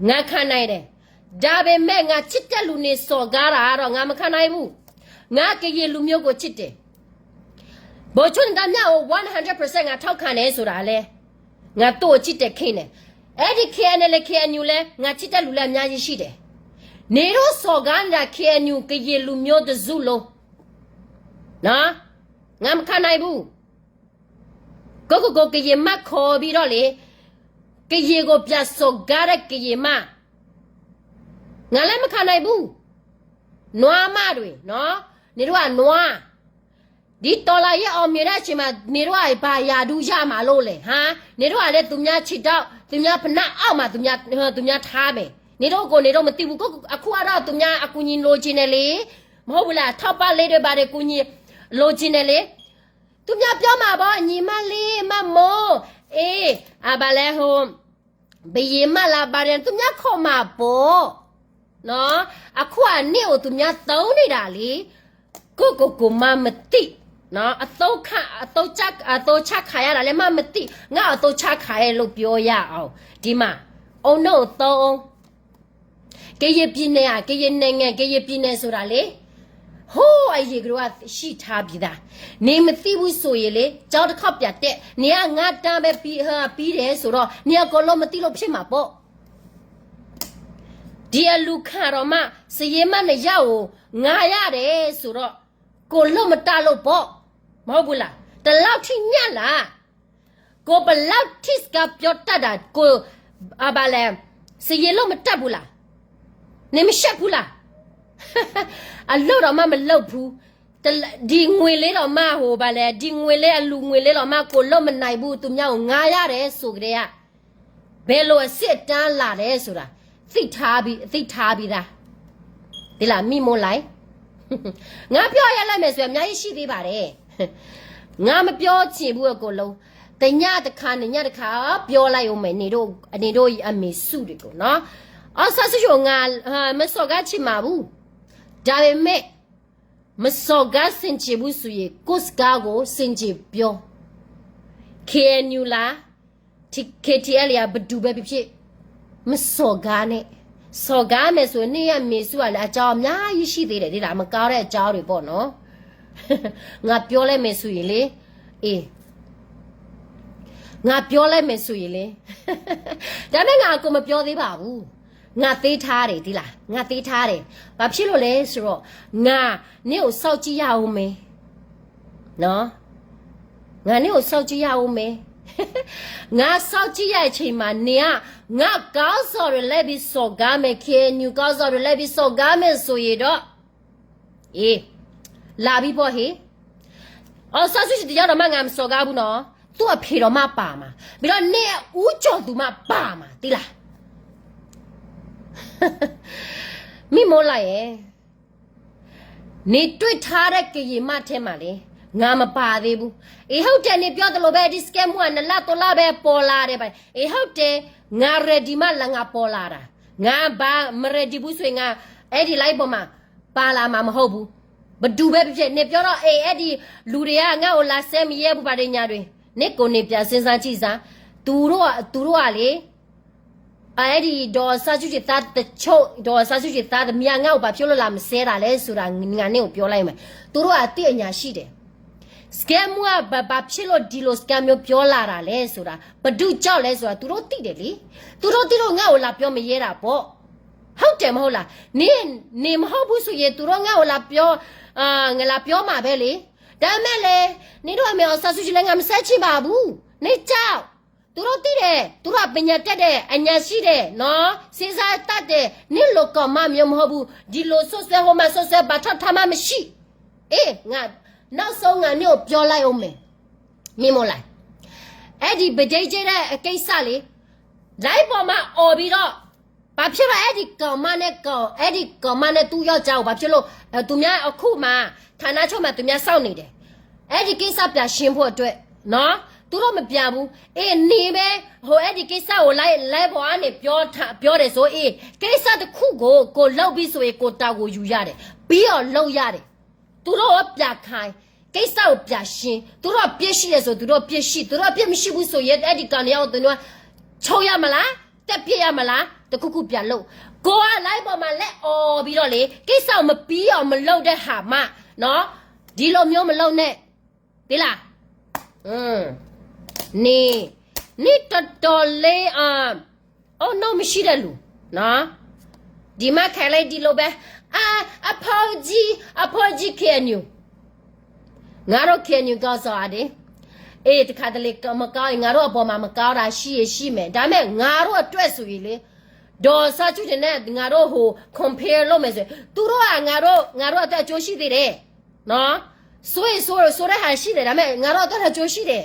ငါခံနိုင်တယ်, ဒါပေမဲ့ ငါချစ်တဲ့လူ နစော်ကားတာတော့ ငါမခံနိုင်ဘူး. ငါကရင်လူမျိုးကိုချစ်တယ်. ဗိုလ်ချုပ်နေတမ်းမြတ်ကို one hundred percent ငါထောက်ခံတယ်ဆိုတာလဲ ငါသူ့ကိုချစ်တယ်ခင်တယ်. အဲ့ဒီ K N L K N U လဲ ငါချစ်တဲ့လူလည်းအများကြီးရှိတယ်. နင်တို့စော်ကားနေတာ K N U ကရင်လူမျိုးတစ်စုလုံး နော်, ငါမခံနိုင်ဘူး. ကိုယ့်ကိုယ်ကို ကရင်မခေါ်ပြီးတော့လေ ကရင်ကိုပြန်စော်ကားတဲ့ ကရင်မ, ငါလည်းမခံနိုင်ဘူး. နွားမတွေနော်, နင်တို့ကနွား, ဒီတော်လှန်ရေးအောင်မြင်တဲ့အချိန်မှာ နင်တို့ကဘာရာထူးရမှာလို့လဲဟါ, နင်တို့ကလည်းသူများခြေထောက် သူများဖိနပ်အောက်မှာ သူများ သူများထားမယ်, နင်တို့ကိုယ်နင်တို့မသိဘူး, အခုကတော့သူများအကူအညီလိုချင်တယ်လေ, မဟုတ်ဘူးလား, ထောက်ပံ့လေးတွေဘာတွေကူညီလိုချင်တယ်လေ. သူများပြောမှာပေါ့, ညီမလေး, မမိုး, အေး, အဘလဲဟို, ဘယင်မလား, ဘာတွေ, သူများခေါ်မှာပေါ့နော်. အခုအနစ်ကိုသူများသုံးနေတာလေ, ကိုယ့်ကိုယ်ကိုယ်မှမသိနော်, အသုံးခ အသုံးချ အသုံးချခံရတာလည်းမှမသိ, ငါ့ကိုအသုံးချခံရတယ်လို့ပြောရအောင်, ဒီမှာ, အုံနောက်သုံး ကရင်ပြည်နယ်ဟာ, ကရင်နိုင်ငံ, ကရင်ပြည်နယ်ဆိုတာလေ, ဟိုးအရင်ကတည်းကရှိထားပြီးသား, နင်မသိဘူးဆိုရင်လေ, ကျောင်းတစ်ခေါက်ပြန်တက်, နင်ကငါတန်းပဲပြီး, ပြီးတယ်ဆိုတော့ နင်အကုန်လုံးမသိလို့ဖြစ်မှာပေါ့. ဒီအလူခံတော့မှ စာရေးမနှစ်ယောက်ကို ငါရတယ်ဆိုတော့ ကိုယ်လုပ်မတတ်လို့ပေါ့, မဟုတ်ဘူးလား, ဒီလောက်ထိညံ့လား, ကိုယ်ဘယ်လောက်ထိစကားပြောတတ်တာ, ကိုယ်, အဘလဲ, စာရေးလုပ်မတတ်ဘူးလား, နင်မရှက်ဘူးလား, အလုပ်တော့မှမလုပ်ဘူး, ဒီငွေလေးတော့မှဟိုဘလဲ, ဒီငွေလေး အလူငွေလေးတော့မှ ကိုယ်လုပ်မနိုင်ဘူး, သူများကိုငါရတယ်ဆိုကတည်းက ဘယ်လိုအဆင့်အတန်းလာတယ်ဆိုတာ သိထားပြီး, သိထားပြီးသား, ဒီလား, မိမိုးလိုင်, ငါပြောရလဲမယ်ဆိုရင် အများကြီးရှိသေးပါတယ်, ငါမပြောချင်ဘူးအကုန်လုံး, တစ်ညတစ်ခါ နှစ်ညတစ်ခါ ပြောလိုက်ဦးမယ်, နင်တို့, နင်တို့အမေစုတွေကိုနော်, အောင်ဆန်းစုကြည်ကို ငါမစော်ကားချင်ပါဘူး, ဒါပေမဲ့ မစော်ကားဆင်ခြင်ဘူးဆိုရင် ကိုယ့်စကားကိုဆင်ခြင်ပြော, K N U လား, K T L လား, ဘယ်သူပဲဖြစ်ဖြစ်, မစော်ကားနဲ့, စော်ကားမယ်ဆိုရင် နင့်အမေစုကလည်း အကြောင်းအများကြီးရှိသေးတယ်, ဒီလား, မကောင်းတဲ့အကြောင်းတွေပေါ့နော်, ငါပြောလိုက်မယ်ဆိုရင်လေ, အေး, ငါပြောလိုက်မယ်ဆိုရင်လေ, ဒါပေမဲ့ ငါအကုန်မပြောသေးပါဘူး, ငါသေးထားတယ်, ဒီလား, ငါသေးထားတယ်, ဘာဖြစ်လို့လဲဆိုတော့ ငါ နင့်ကိုစောင့်ကြည့်ရဦးမယ်နော်, ငါ နင့်ကိုစောင့်ကြည့်ရဦးမယ်, ငါစောင့်ကြည့်ရတဲ့အချိန်မှာ နင်က ငါ့ခေါင်းဆောင်တွေလိုက်ပြီးစော်ကားမယ်, K N U ခေါင်းဆောင်တွေလိုက်ပြီးစော်ကားမယ်ဆိုရင်တော့, အေး, လာပြီပေါ့ဟေ့, အောင်ဆန်းစုကြည်တယောက်တော့မှ ငါမစော်ကားဘူးနော်, သူ့အဖေတော့မှပါမှာ, ပြီးတော့ နင့်ဦးကျော်သူမှပါမှာ, သိလား, မိမိုးလိုင်ရဲ့ နင်တွေ့ထားတဲ့ကရင်မထဲမှာလေ, ငါမပါသေးဘူး, အေး ဟုတ်တယ်, နင်ပြောသလိုပဲ, ဒီ scam မူက နှစ်လသုံးလပဲပေါ်လာတယ်, အေး ဟုတ်တယ်, ငါ ready မှလာ ငါပေါ်လာတာ, ငါဘာ မ ready ဘူးဆိုရင် ငါ အဲ့ဒီ live ပေါ်မှာ ပါလာမှာမဟုတ်ဘူး, ဘယ်သူပဲဖြစ်ဖြစ်, နင်ပြောတော့ အေး အဲ့ဒီလူတွေက ငါ့ကိုလာဆဲမရဲဘူး, ဘာတွေညာတွေ, နင့်ကိုယ်နင်ပြန်စဉ်းစားကြည့်စမ်း, သူတို့က, သူတို့ကလေ အဲ့ဒီဒေါ်အောင်ဆန်းစုကြည်သားတချို့, ဒေါ်အောင်ဆန်းစုကြည်သားသမီးက ငါ့ကိုဘာဖြစ်လို့လာမဆဲတာလဲဆိုတာ ငါနင့်ကိုပြောလိုက်မယ်, သူတို့ကအသိအညာရှိတယ်, scam မူက ဘာ, ဘာဖြစ်လို့ဒီလို scam မျိုးပြောလာတာလဲဆိုတာ, ဘယ်သူကြောင့်လဲဆိုတာ သူတို့သိတယ်လေ, သူတို့သိလို့ ငါ့ကိုလာပြောမရဲတာပေါ့, ဟုတ်တယ်မဟုတ်လား? နင် နင်မဟုတ်ဘူးဆိုရင် သူတို့ငါ့ကိုလာပြော ငါလာပြောမှာပဲလေ. ဒါပေမဲ့လည်း နင်တို့အမေအောင်ဆန်းစုကြည်လည်း ငါမဆက်ချင်ပါဘူး. နင်ကြောက်. သူတို့သိတယ်. သူတို့ကပညာတတ်တယ်. အညာရှိတယ်နော်. စဉ်းစားတတ်တယ်. နင်လိုကောင်မမျိုးမဟုတ်ဘူး. ဒီလိုစွပ်စွဲဟိုမှာစွပ်စွဲ ဘာထွက်ထားမှမရှိ. အေး ငါ နောက်ဆုံးငါနင့်ကိုပြောလိုက်အောင်မယ်. မင်းမလိုက်. အဲ့ဒီပဒိတ်ကျဲတဲ့ကိစ္စလေ. လိုင်းပေါ်မှာអော်ပြီးတော့ ဘာဖြစ်လို့အဲ့ဒီကောင်မနဲ့ကောင် အဲ့ဒီကောင်မနဲ့သူ့ယောက်ျားကိုဘာဖြစ်လို့ အဲ သူများအခုမှ ဌာနချုပ်မှာ သူများစောင့်နေတယ်. အဲ့ဒီကိစ္စပြန်ရှင်းဖို့အတွက်နော်. သူတို့မပြန်ဘူး. အေး နေပဲ ဟို အဲ့ဒီကိစ္စကို လိုင်း လိုင်းပေါ်ကနေ ပြောထား ပြောတယ်ဆို အေး ကိစ္စတစ်ခုကို ကိုလုပ်ပြီးဆိုရင် ကိုတာဝန်ယူရတယ်. ပြီးအောင်လုပ်ရတယ်. သူတို့ကပြန်ခိုင်း ကိစ္စကိုပြန်ရှင်း. သူတို့အပြစ်ရှိတယ်ဆို သူတို့အပြစ်ရှိ. သူတို့အပြစ်မရှိဘူးဆိုရင် အဲ့ဒီကောင်နှစ်ယောက်ကို သူတို့က ချုပ်ရမလား? သတ်ပစ်ရမလား? တစ်ခုခုပြန်လုပ်. ကိုက လိုင်းပေါ်မှာ လက်အော်ပြီးတော့လေ ကိစ္စကိုမပြီးအောင်မလုပ်တဲ့ဟာမှနော်. ဒီလိုမျိုးမလုပ်နဲ့. သိလား? อืม နေ နေတော်တော်လေး အာ အုံနောက်မရှိတဲ့လူနော်. ဒီမှာခဲလိုက်ဒီလိုပဲ. အာ အဖော်ကြီး အဖော်ကြီး KNU ငါတို့ KNU ကောင်းဆောင်အဒင်. အေး တခါတလေမကောင်းရင် ငါတို့အပေါ်မှာမကောင်းတာရှိရင်ရှိမယ်. ဒါပေမဲ့ ငါတို့အတွက်ဆိုရင်လေ ဒေါ်အောင်ဆန်းစုကြည်နဲ့ ငါတို့ဟို compare လုပ်မယ်ဆိုရင် သူတို့က ငါတို့ ငါတို့အတွက်အကျိုးရှိသေးတယ်နော်. ဆိုရင်ဆိုဆိုတဲ့ဟာရှိတယ်. ဒါပေမဲ့ ငါတို့အတွက်အကျိုးရှိတယ်.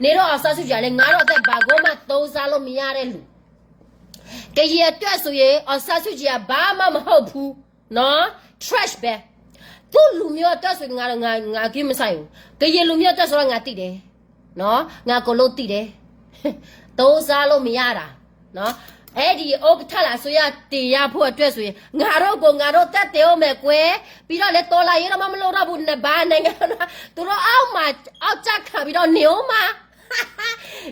နေတော့ အောင်ဆန်းစုကြည်ကလည်း ငါတို့အတွက်ဘာကိုမှသုံးစားလို့မရတဲ့လူ. ကရင်အတွက်ဆိုရင် အောင်ဆန်းစုကြည်က ဘာမှမဟုတ်ဘူးနော်. Trash ပဲ. သူ့လူမျိုးအတွက်ဆိုရင် ငါတို့ ငါ ငါ ကမဆိုင်ဘူး. ကရင်လူမျိုးအတွက်ဆိုတော့ ငါသိတယ်နော်. ငါအကုန်လုံးသိတယ်. သုံးစားလို့မရတာနော်. အဲ့ဒီဥက္ကဋ္ဌလာအစိုးရတင်ရဖို့အတွက်ဆိုရင် ငါတို့ကို ငါတို့သက်သေဦးမယ်ကွယ်. ပြီးတော့လည်း တော်လှန်ရေးတော့မှမလုပ်တော့ဘူး. နဘာနိုင်ငံ သူတို့အောက်မှာ အောက်ကျခံပြီးတော့နေဦးမှာ.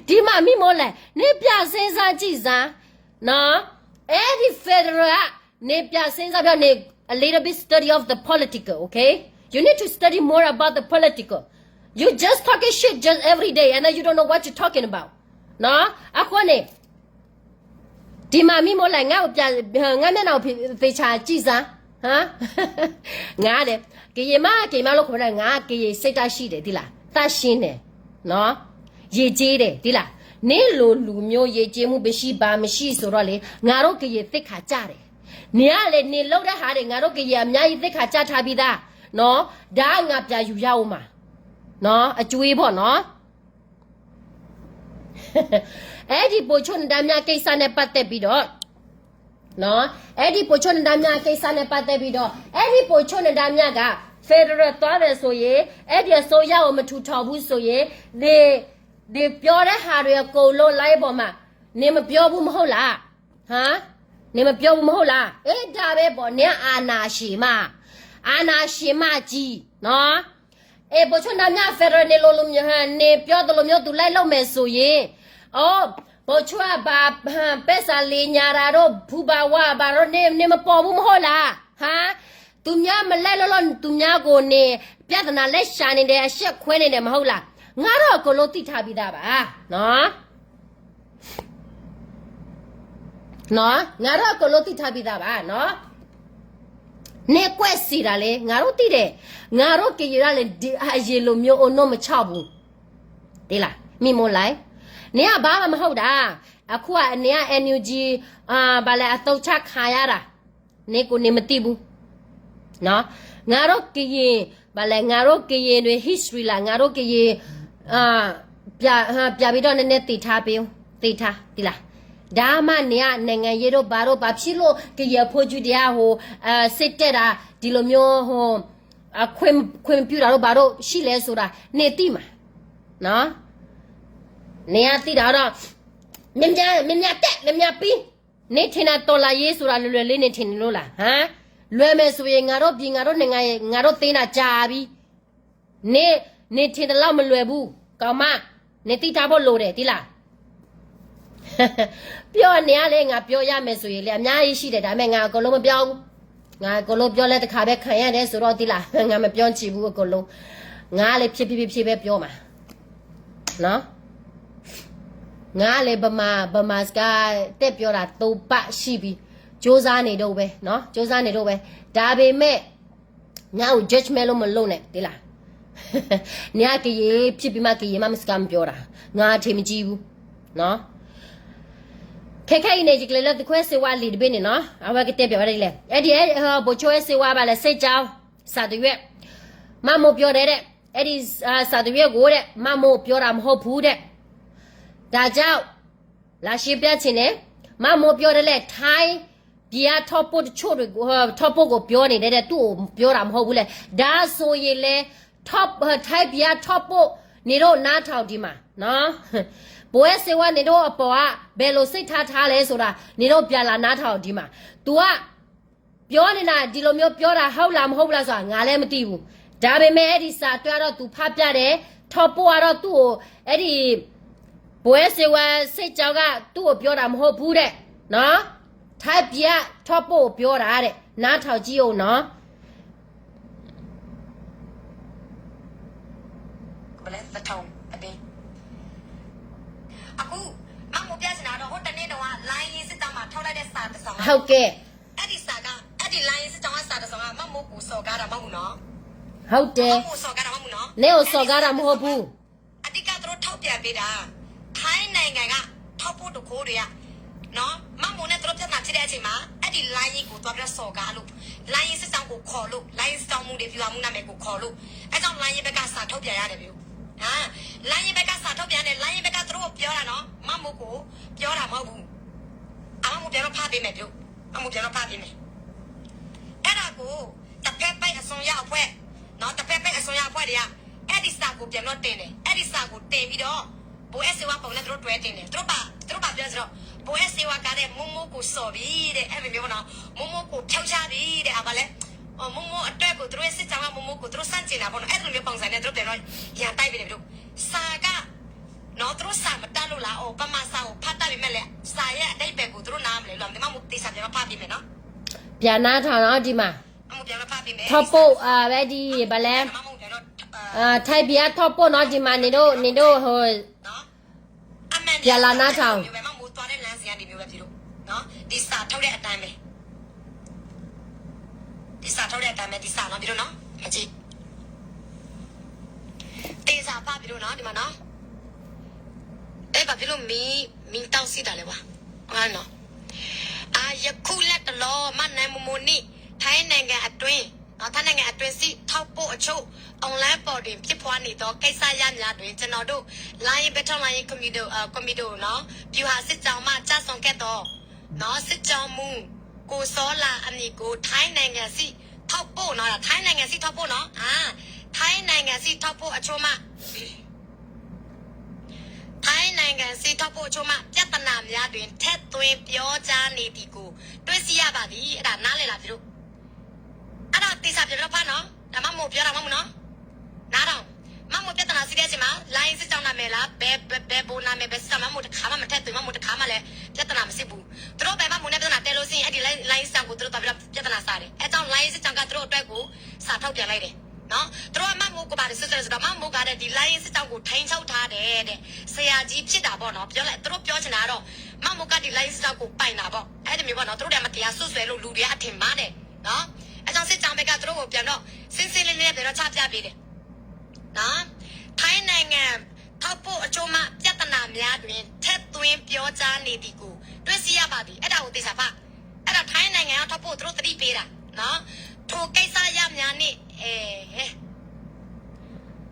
ဒီမှာမိမိုးလဲ နင်ပြန်စဉ်းစားကြည့်စမ်းနော်. အဲ့ဒီ federal က နင်ပြန်စဉ်းစားပြီးတော့ နင် a little bit study of the political, okay? You need to study more about the political. You just talking shit just every day and then you don't know what you're talking about. နော်. အဃိန့ၣ် ဒီမှာမိမိုးလဲ ငါ့ကိုပြန် ငါမျက်နှာကိုသေချာကြည့်စမ်း. ဟမ်. ငါတဲ့ ကရင်မ ကရင်မလို့ခေါ်တဲ့ ငါ ကရင်စိတ်ဓာတ်ရှိတယ် သိလား? သန့်ရှင်းတယ်နော်. ယဉ်ကျေးတယ် သိလား? နင်လိုလူမျိုး ယဉ်ကျေးမှုမရှိ ဘာမရှိဆိုတော့လေ ငါတို့ကရင်သိက္ခာကျတယ်. နင်ကလေ နင်လုပ်တဲ့ဟာတွေ ငါတို့ကရင်အများကြီးသိက္ခာကျထားပြီးသားနော်. ဒါငါပြန်ယူရဦးမှာနော်. အကျွေးပေါ့နော်. အဲ့ဒီဗိုလ်ချုပ်နဒါမြကိစ္စနဲ့ပတ်သက်ပြီးတော့ နော်, အဲ့ဒီဗိုလ်ချုပ်နဒါမြကိစ္စနဲ့ပတ်သက်ပြီးတော့ အဲ့ဒီဗိုလ်ချုပ်နဒါမြက federal သွားတယ်ဆိုရင် အဲ့ဒီအစိုးရကိုမထူထောင်ဘူးဆိုရင် နင် နင်ပြောတဲ့ဟာတွေအကုန်လုံး live ပေါ်မှာ နင်မပြောဘူးမဟုတ်လား? ဟမ်? နင်မပြောဘူးမဟုတ်လား? အေး ဒါပဲပေါ့, နင်ကအာဏာရှင်မ, အာဏာရှင်မကြီးနော်. အဲ ဗိုလ်ချုပ်နဒါမြ federal န့ၣ် လိုလိုမျိုး နင်ပြောသလိုမျိုး သူလိုက်လုပ်မယ်ဆိုရင် အိုး ဗိုလ်ချုပ်က ဘာ ပဲစလီညါတာတို့ ဖူဘၣ်ဝါဘၣ်တို့ နင် နင်မပေါ်ဘူးမဟုတ်လား? ဟမ်? သူများမလိုက်လုပ်လို့ သူများကို နင် ပြဿနာလိုက်ရှာနေတယ် အရှက်ခွဲနေတယ် မဟုတ်လား? ငါတို့အကုန်လုံးသိထားပြီးသားပါနော်. နော်, ငါတို့အကုန်လုံးသိထားပြီးသားပါနော်. နကွက်စီတာလေ ငါတို့သိတယ်. ငါတို့ကရင်ကလည်း ဒီအရင်လိုမျိုး အုံနှိုးမချောက်ဘူး. သိလား မိမိုးလဲ, နင်ကဘာမှမဟုတ်တာ. အခုက နင်က NUG အာ ဘာလဲ အသုံးချခံရတာ နင်ကိုယ်နင်မသိဘူးနော်. ငါတို့ကရင် ဘာလဲ ငါတို့ကရင်တွေ history လား ငါတို့ကရင် အာ ပြ အာ ပြပြီးတော့ နည်းနည်းသိထားပေး သိထား သိလား. ဒါမှ နင်က နိုင်ငံရေးတို့ဘာတို့ ဘာဖြစ်လို့ ကရင်အဖိစုတွေက ဟို အာ စစ်တပ်တာ ဒီလိုမျိုး ဟို အခွင့် ခွင့်မပြုတာတို့ဘာတို့ ရှိလဲဆိုတာ နင်သိမှာနော်. နင်ကသိတာတော့ များများ များများတက် များများပြီး နင်ထင်တာ တော်လှန်ရေးဆိုတာ လွယ်လွယ်လေး နင်ထင်နေလို့လား ဟမ်? လွယ်မယ်ဆိုရင် ငါတို့ပြည် ငါတို့နိုင်ငံ ငါတို့သိမ်းတာကြာပြီ. နင် နင်ထင်သလောက်မလွယ်ဘူး ကောင်မ, နင်သိထားဖို့လိုတယ် သိလား. ပြောနေရလေ ငါပြောရမယ်ဆိုရင်လေ အများကြီးရှိတယ် ဒါပေမဲ့ ငါအကုန်လုံးမပြောဘူး. ငါအကုန်လုံးပြောလဲ တစ်ခါပဲခံရတယ်ဆိုတော့ သိလား ငါမပြောချင်ဘူး အကုန်လုံး. ငါလည်း ဖြည်းဖြည်းဖြည်းဖြည်းပဲပြောမှာနော်. ငါလည်း ဗမာ ဗမာစကား တက်ပြောတာ သုံးပတ်ရှိပြီ. ကြိုးစားနေတော့ဝဲနော်, ကြိုးစားနေတော့ဝဲ, ဒါပေမဲ့ ငါ့ကို judge မလုပ်မလုပ်နဲ့ သိလား? နကရင်ဖြစ်ပြီးမှ ကရင်မှ မစကားမပြောတာ ငါအထင်မကြီးဘူးနော်. ခဲခဲအံၤန့ၣ် ယကလဲၤလၢသုးခိၣ်အဲၣ်စ့ဝါလံာ်တဘ့ၣ်န့ၣ်နော်, အဝဲကတဲပၠးဝဲဒ်လဲၣ်, အဲဒ် ဗိုလ်ချုပ်အဲၣ်စ့ဝါ ဘၣ်လဲၤ စစ်ကြောင်း စာတရွက် မမ့ၢ်ပြောတယ်တဲ့, အဲဒ် စာတရွက်ကိုတဲ့ မမ့ၢ်ပြောတာမဟုတ်ဘူးတဲ့, ဒါကြောင့် လာရှင်းပြချင်တယ်, မမ့ၢ်ပြောတယ်လဲၣ်, ထိုင်းပြည်ကထောက်ပို့တချို့တွေ, ထောက်ပို့ကိုပြောနေတယ်တဲ့, သူ့ကိုပြောတာမဟုတ်ဘူးလဲၣ်, ဒါဆိုရင်လဲၣ်, ထောက်, ထိုင်းပြည်ကထောက်ပို့ နင်တို့နားထောင်ဒီမှာနော်, ဗိုလ်အဲၣ်စ့ဝါ နင်တို့အပေါ်က ဘယ်လိုစိတ်ထားထားလဲဆိုတာ နင်တို့ပြန်လာနားထောင်ဒီမှာ, သူက ပြောနေတာ ဒီလိုမျိုးပြောတာ ဟုတ်လားမဟုတ်ဘူးလားဆိုတာ ငါလည်းမသိဘူး, ဒါပေမဲ့ အဲဒီစာအတွက်တော့ သူဖတ်ပြတယ်, ထောက်ပို့ကတော့ သူ့ကို အဲဒီ ဗိုလ်အဲၣ်စ့ဝါ စစ်ကြောင်းက သူ့ကိုပြောတာမဟုတ်ဘူးတဲ့နော်, ထိုင်းပြည်ကထောက်ပို့ကိုပြောတာတဲ့, နားထောင်ကြည့်ဦးနော်. အခု မမ့ၢ်ပြောချင်တာတော့ ဟိုတနေ့တုန်းက လိုင်းစစ်ကြောင်းမှာ ထုတ်လိုက်တဲ့စာတစ်စောင်က ဟုတ်ကဲ့, အဲဒီစာက အဲဒီလိုင်းစစ်ကြောင်းက စာတစ်စောင်က မမ့ၢ်ကိုစော်ကားတာမဟုတ်ဘူးနော်, ဟုတ်တယ်, မမ့ၢ်ကိုစော်ကားတာမဟုတ်ဘူးနော်, နင့်ကိုစော်ကားတာမဟုတ်ဘူး, အဓိကသူတို့ထုတ်ပြန်ပေးတာ ထိုင်းနိုင်ငံက ထောက်ပို့တံတားတွေက နော်, မမ့ၢ်နဲ့သူတို့ပြဿနာဖြစ်တဲ့အချိန်မှာ အဲ့ဒီလိုင်းကြီးကိုသွားပြီးတော့စော်ကားလို့, လိုင်းကြီးစစ်ကြောင်းကိုခေါ်လို့, လိုင်းကြီးစစ်ကြောင်းမှူးတွေ ဗျူဟာမှူးနာမည်ကိုခေါ်လို့, အဲကြောင့်လိုင်းကြီးဘက်ကစာထုတ်ပြန်ရတယ်ဗျာ, ဟာ, လိုင်းကြီးဘက်ကစာထုတ်ပြန်တယ်, လိုင်းကြီးဘက်ကသူတို့ကိုပြောတာနော်, မမ့ၢ်ကိုပြောတာမဟုတ်ဘူး, အမမ့ၢ်ပြန်တော့ဖတ်ပေးမယ်ဗျာ, မမ့ၢ်ပြန်တော့ဖတ်ပေးမယ်, အဲ့ဒါကို တစ်ဖက်ပိုင်အစွန်းရောက်အဖွဲ့, နော်, တစ်ဖက်ပိုင်အစွန်းရောက်အဖွဲ့တွေက အဲ့ဒီစာကိုပြန်တော့တင်တယ်, အဲ့ဒီစာကိုတင်ပြီးတော့ ဗိုလ်အဲၣ်စ့ဝါပုံနဲ့သူတို့တွဲတင်တယ်, သူတို့ဘာ, သူတို့ဘာပြောဆိုတော့ ဗိုလ်အဲၣ်စ့ဝါကတဲ့ မိုးမိုးကိုစော်ပြီတဲ့, အဲ့လိုမျိုးပေါ့နော်, မိုးမိုးကိုဖြုတ်ချပြီတဲ့, အဘလဲ, မိုးမိုးအတွက်ကို သူတို့ရဲ့စစ်ကြောင်းက မိုးမိုးကို သူတို့ဆန့်ကျင်တာပေါ့နော်, အဲ့လိုမျိုးပုံစံနဲ့ သူတို့ပြန်တော့ ရန်တိုက်ပေးတယ်ဗျာ, စာက နော်, သူတို့စာမတတ်လို့လား, အို ဗမာစာကိုဖတ်တတ်ပေမဲ့လည်း စာရဲ့အဓိပ္ပာယ်ကို သူတို့နားမလည်လို့, မမ့ၢ်တေစာပြန်တော့ဖတ်ပေးမယ်နော်, ပြန်နားထောင်နော်, ဒီမှာ မမ့ၢ်ပြန်တော့ဖတ်ပေးမယ်, ထောက်ပို့, အာ, ဝဲဒီး ဘယ်လဲ, မမ့ၢ်ပြန်တော့, အာ, ထိုင်းပြည်ကထောက်ပို့နော်, ဒီမှာ နင်တို့, နင်တို့ ဟို, နော်, အမှန်တရား ပြန်လာနားထောင်, မျိုးပဲ, မမ့ၢ်သွားတဲ့လမ်းစဉ်ကနေမျိုးပဲ ဖြစ်လို့, နော်, ဒီစာထုတ်တဲ့အတိုင်းပဲ ဒီစာထုတ်တဲ့အတိုင်းပဲ, ဒီစာနော်, ဒီလိုနော်, အကြည့်, တေစာဖတ်ပြီးတော့နော်, ဒီမှာနော်, အဲ, ဘာဖြစ်လို့မီး, မီးတောက်စီတာလဲဝါ, နော်, အာ, ယခုလတ်တလော မနန်းမိုးမိုးနှင့် ထိုင်းနိုင်ငံအတွင်း, နော်, ထိုင်းနိုင်ငံအတွင်း စစ်ထောက်ပို့အချို့ online ပေါ်တွင် ဖြစ်ပွားနေသော ကိစ္စရပ်များတွင် ကျွန်တော်တို့ Lion Battle Lion Commando, အာ, Commando နော်, ဗျူဟာစစ်ကြောင်းမှ ကျဆုံးခဲ့သော နော်, စစ်ကြောင်းမှူး ကိုစောလာအမည်ကို ထိုင်းနိုင်ငံ စစ်ထောက်ပို့နော်, ထိုင်းနိုင်ငံ စစ်ထောက်ပို့နော်, အာ, ထိုင်းနိုင်ငံ စစ်ထောက်ပို့အချို့မှ ထိုင်းနိုင်ငံ စစ်ထောက်ပို့အချို့မှ ပြဿနာများတွင် ထည့်သွင်းပြောကြားနေသည်ကို တွေ့ရှိရပါသည်. အဲ့ဒါနားလည်လား သူတို့? အဲ့ဒါသေချာပြန်ပြီးတော့ဖတ်နော်. ဒါမှမဟုတ်ပြောတာမှမဟုတ်နော်. နားထောင်. မှတ်ပုံပြဿနာရှိတဲ့အချိန်မှာ လိုင်းစစ်ကြောင်းနာမည်လား, ဘယ်, ဘယ်, ဘယ်ဗိုလ်နာမည်, ဘယ်စစ်ကြောင်းမှတ်ပုံတစ်ခါမှမထည့်သွင်း, မှတ်ပုံတစ်ခါမှလည်းပြဿနာမရှိဘူး. သူတို့ပဲမှတ်ပုံနဲ့ပြဿနာတဲလို့ရှိရင် အဲ့ဒီလိုင်းစစ်ကြောင်းကိုသူတို့သွားပြီးတော့ပြဿနာရှာတယ်. အဲကြောင့်လိုင်းစစ်ကြောင်းကသူတို့အတွက်ကိုစာထုတ်ပြန်လိုက်တယ်နော်. သူတို့ကမှတ်ပုံကိုပါတယ်စွပ်စွဲတယ်ဆိုတော့ မှတ်ပုံကတဲ့ဒီလိုင်းစစ်ကြောင်းကိုထိန်းချုပ်ထားတယ်တဲ့ ဆရာကြီးဖြစ်တာပေါ့နော်. ပြောလိုက်, သူတို့ပြောချင်တာကတော့ မှတ်ပုံကဒီလိုင်းစစ်ကြောင်းကိုပိုင်တာပေါ့. အဲ့ဒီမျိုးပေါ့နော်. သူတို့တွေကမတရားစွပ်စွဲလို့လူတွေကအထင်မှားတယ်နော်. အဲကြောင့်စစ်ကြောင်းဘက်ကသူတို့ကိုပြန်တော့ရှင်းရှင်းလင်းလင်းပြန်တော့ချပြပေးတယ်နော်. ထိုင်းနိုင်ငံထောက်ပို့အချို့မှပြဿနာများတွင်ထည့်သွင်းပြောကြားနေသည်ကိုတွေ့ရှိရပါသည်. အဲ့ဒါကိုသေချာဖတ်. အဲ့ဒါထိုင်းနိုင်ငံကထောက်ပို့သူတို့သတိပေးတာနော်. ထိုကိစ္စရပ်များနှင့်, အဲ,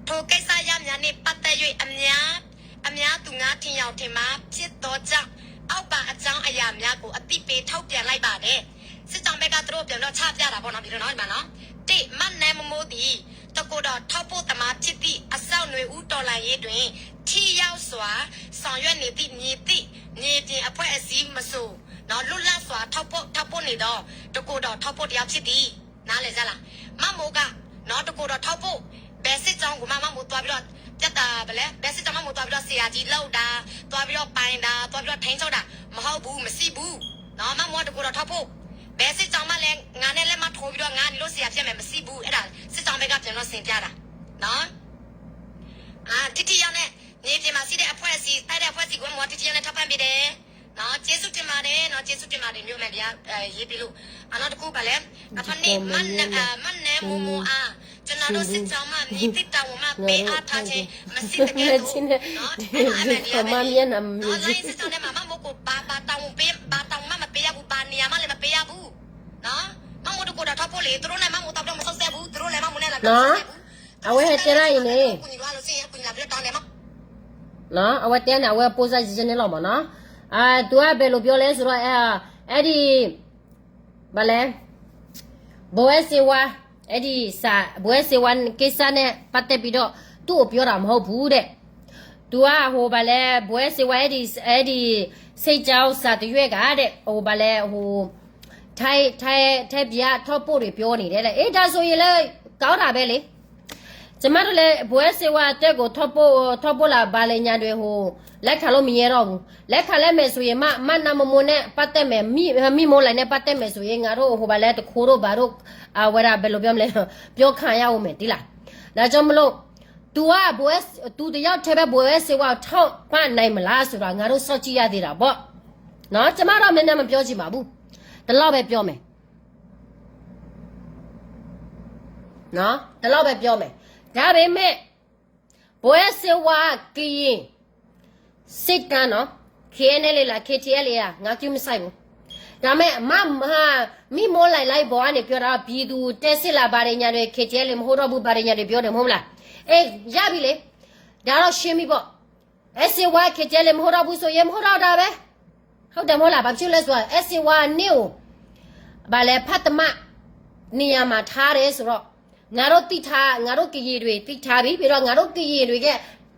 ထိုကိစ္စရပ်များနှင့်ပတ်သက်၍အများ, အများသူငါထင်ယောင်ထင်မှားဖြစ်သောကြောင့် အောက်ပါအကြောင်းအရာများကိုအသိပေးထုတ်ပြန်လိုက်ပါတယ်. စစ်ကြောင်းဘက်ကသူတို့ပြန်တော့ချပြတာပေါ့နော်. ဒီလိုနော်, ဒီမှာနော်. တစ်, မနန်းမိုးမိုးသည် တကိုယ်တော်ထောက်ပို့သမားဖြစ်သည့်အစောင့်နွေဦးတော်လှန်ရေးတွင် ထိရောက်စွာဆောင်ရွက်နေသည့်မည်သည့်မြေပြင်အဖွဲ့အစည်းမဆို နော်, လွတ်လပ်စွာထောက်ပို့, ထောက်ပို့နေသောတကိုယ်တော်ထောက်ပို့တစ်ယောက်ဖြစ်သည်. နားလည်ကြလား? မှတ်ပုံကနော်, တကိုယ်တော်ထောက်ပို့, ဘယ်စစ်ကြောင်းကိုမှမှတ်ပုံသွားပြီးတော့ပြဿနာ, ဘယ်လဲ, ဘယ်စစ်ကြောင်းမှမှတ်ပုံသွားပြီးတော့ဆရာကြီးလုပ်တာ, သွားပြီးတော့ပိုင်တာ, သွားပြီးတော့ထိန်းချုပ်တာမဟုတ်ဘူး, မရှိဘူးနော်. မှတ်ပုံကတကိုယ်တော်ထောက်ပို့, ဘယ်စစ်ကြောင်းမှလည်းငါနဲ့လက်မှတ်ထိုးပြီးတော့ငါနင်တို့ဆရာဖြစ်မယ်မရှိဘူး. အဲ့ဒါစစ်ကြောင်းဘက်ကပြန်တော့ရှင်းပြတာနော်. အာ, ထိထိရောက်နဲ့မြေပြင်မှာရှိတဲ့အဖွဲ့အစည်း, တိုက်တဲ့အဖွဲ့အစည်းကိုမှထိထိရောက်နဲ့ထောက်ပံ့ပေးတယ်. နော်, ကျေးဇူးတင်ပါတယ်နော်, ကျေးဇူးတင်ပါတယ်, မြို့မယ်ဗျာ, အရေးပြီလို့, အနောက်တစ်ခုပါလဲ, အဖနီ, မနဲမိုမိုအာ, ကျွန်တော်တို့စစ်ကြောင်းမှ မည်သည့်တာဝန်မှ ပေးအပ်ထားခြင်းမရှိသကဲ့သို့, နော်, အဲ့ဒါအမှန်တရားပဲလေ, နော်, လိုင်းစစ်ကြောင်းထဲမှာ မမိုကို ဘာ, ဘာတာဝန်ပေး, ဘာတာဝန်မှမပေးရဘူး, ဘာနေရာမှလည်းမပေးရဘူး, နော်, မမိုတကိုယ်တော်ထောက်ဖို့လေ, သူတို့နဲ့မမိုတယောက်မဆုတ်ဆက်ဘူး, သူတို့လည်းမမိုနဲ့လာမဆုတ်ဆက်ဘူး, အဝဲဟဲတဲဒၣ်အံၤန့ၣ်, အဝဲတဲန့ၣ် အဝဲပိစၢ်ယဲန့ၣ်လီၤမ့ၢ်နီၤ, အ, သူကဘယ်လိုပြောလဲဆိုတော့, အဲ, အဲဒီ, ဘာလဲ, ဘဝဲစေဝါ, အဲဒီစာ, ဘဝဲစေဝါကိစ္စနဲ့ပတ်သက်ပြီးတော့ သူ့ကိုပြောတာမဟုတ်ဘူးတဲ့, သူကဟိုဘာလဲ, ဘဝဲစေဝါ, အဲဒီ, အဲဒီ စစ်ကြောင်းစာတရွက်ကတဲ့, ဟိုဘာလဲ, ဟို ထိုင်း, ထိုင်း, ထိုင်းဘုရား ထောက်ပို့တွေပြောနေတယ်တဲ့, အေး ဒါဆိုရင်လည်း ကောင်းတာပဲလေ. ကျမတို့လည်း ဘဝဲစေဝါအတွက်ကို ထောက်ပို့, ထောက်ပို့လာ ဘာလဲညာတွေ ဟို, လက်ခံလို့မရတော့ဘူး, လက်ခံလိုက်မယ်ဆိုရင် မ, မနမိုမိုနဲ့ပတ်သက်မယ်, မ, မမိုလိုင်းနဲ့ပတ်သက်မယ်ဆိုရင် ငါတို့ ဟိုဘာလဲ, တခိုးတို့ဘာတို့, အဝဲဒၣ် ဘယ်လိုပြောမလဲ, ပြောခံရဦးမယ် သိလား. ဒါကြောင့်မလို့, သူက ဘဝဲ, သူတစ်ယောက်ထဲပဲ ဘဝဲစေဝါကို ထောက်ပံ့နိုင်မလားဆိုတာ ငါတို့စောင့်ကြည့်ရသေးတာပေါ့နော်, ကျမတော့ များများမပြောချင်ပါဘူး, ဒီလောက်ပဲပြောမယ်. နော်, ဒီလောက်ပဲပြောမယ်. ဒါပေမဲ့, ဘဝဲစေဝါ ကရင်စစ်တမ်းနော်, KNLA လား KTLA လား ငါ ကျူမဆိုင်ဘူး. ဒါပေမဲ့ မ, မမိုလိုင်း live ပေါ်ကနေ ပြောတာ ပြည်သူ တက်စစ်လာ ဘာတွေညာတွေ KTLA မဟုတ်တော့ဘူး ဘာတွေညာတွေ ပြောတယ် မဟုတ်ဘူးလား? အေး ရပြီလေ, ဒါတော့ ရှင်းပြီပေါ့. အဲ စေဝါ KTLA မဟုတ်တော့ဘူးဆိုရင် မဟုတ်တော့တာပဲ. ဟုတ်တယ်မဟုတ်လား? ဘာဖြစ်လို့လဲဆိုတော့ အဲ စေဝါ န့ၣ်ကို ဘာလဲ ဖတ်တမ နေရာမှာ ထားတယ်ဆိုတော့ ငါတို့သိထား, ငါတို့ကရင်တွေ သိထားပြီ. ပြီးတော့ ငါတို့ကရင်တွေက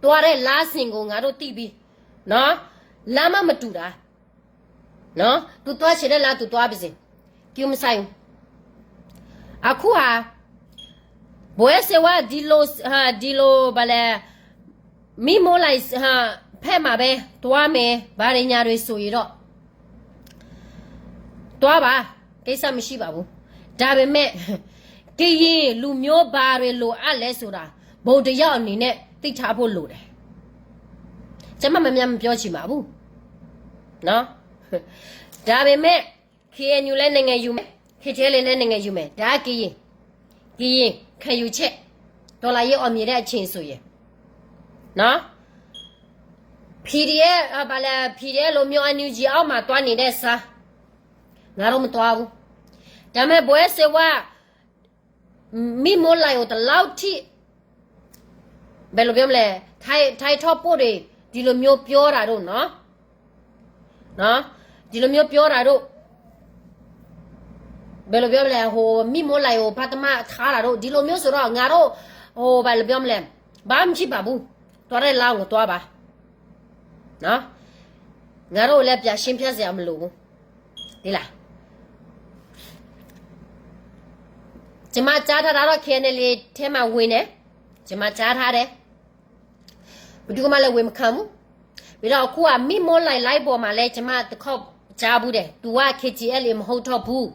သွားတဲ့လမ်းစဉ်ကို ငါတို့သိပြီနော်. လမ်းမမတူတာနော်. သူသွားချင်တဲ့လမ်း သူသွားပါစေ. ကျူမဆိုင်ဘူး. အခုဟာ ဘဝဲစေဝါ ဒီလို, ဟာ, ဒီလို ဘာလဲ, မမိုလိုင်း ဟာ, ဖဲမှာပဲ သွားမယ် ဘာတွေညာတွေဆိုရင်တော့ သွားပါ, ကိစ္စမရှိပါဘူး. ဒါပေမဲ့ ကရင်လူမျိုးဘာတွေလိုအပ်လဲဆိုတာ ဘုံတယောက်အနေနဲ့ သိထားဖို့လိုတယ်. ကျွန်မ များများမပြောချင်ပါဘူးနော်. ဒါပေမဲ့ KNU လည်း နိုင်ငံယူမယ်, KTLA လည်း နိုင်ငံယူမယ်. ဒါကရင်, ကရင် ခံယူချက်, တော်လှန်ရေး အောင်မြင်တဲ့အချိန်ဆိုရင်နော်. PDF, ဘာလဲ, PDF လိုမျိုး NUG အောက်မှာ သွားနေတဲ့ စား, ငါတို့ မသွားဘူး. ဒါပေမဲ့ ဘဝဲစေဝါ မမိုလိုင်းကို ဒီလောက်ထိ ဘယ်လိုပြောမလဲ, ထိုင်း, ထိုင်းထောက်ပို့တွေ ဒီလိုမျိုးပြောတာတို့နော်. နော်, ဒီလိုမျိုးပြောတာတို့, ဘယ်လိုပြောမလဲ, ဟို, မမိုလိုင်းကို ဖတ်တမ ထားတာတို့, ဒီလိုမျိုးဆိုတော့ ငါတို့, ဟို, ဘာလို့ပြောမလဲ, ဘာမှဖြစ်ပါဘူး. သွားတဲ့လမ်းကို သွားပါနော်. ငါတို့လည်း ပြန်ရှင်းပြစရာမလိုဘူး. ဒီလား. ကျွန်မ ကြားထားတာတော့ KNLA ထဲမှာ ဝင်တယ်. ကျွန်မ ကြားထားတယ်. ဘယ်သူမှလည်း ဝန်မခံဘူး. ပြီးတော့ အခုက မမိုလိုင်း live ပေါ်မှာလည်း ကျွန်မ တစ်ခေါက် ကြားဖူးတယ်. သူက KTLA မဟုတ်တော့ဘူး.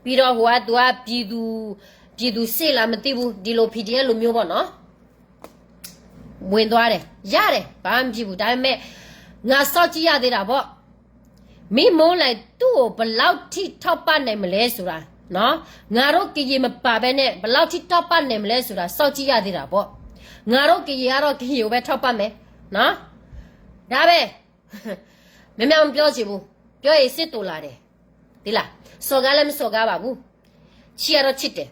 ပြီးတော့ ဟိုက သူက ပြည်သူ, ပြည်သူစစ်လား မသိဘူး. ဒီလို PDF လိုမျိုးပေါ့နော်. ဝင်သွားတယ်. ရတယ်. ဘာမှမဖြစ်ဘူး. ဒါပေမဲ့ ငါ စောင့်ကြည့်ရသေးတာပေါ့. မမိုလိုင်း သူ့ကို ဘယ်လောက်ထိ ထောက်ပံ့နိုင်မလဲဆိုတာနော်. ငါတို့ကရင်မပါဘဲနဲ့ ဘယ်လောက်ထိ ထောက်ပံ့နိုင်မလဲဆိုတာ စောင့်ကြည့်ရသေးတာပေါ့. ငါတို့ကရင်ကတော့ ကရင်ကိုပဲ ထောက်ပံ့မယ်နော်. ဒါပဲ. များများ မပြောချင်ဘူး. ပြောရင် စစ်တူလာတယ်. သိလား. စော်ကားလည်း မစော်ကားပါဘူး. ချစ်ရတော့ ချစ်တယ်.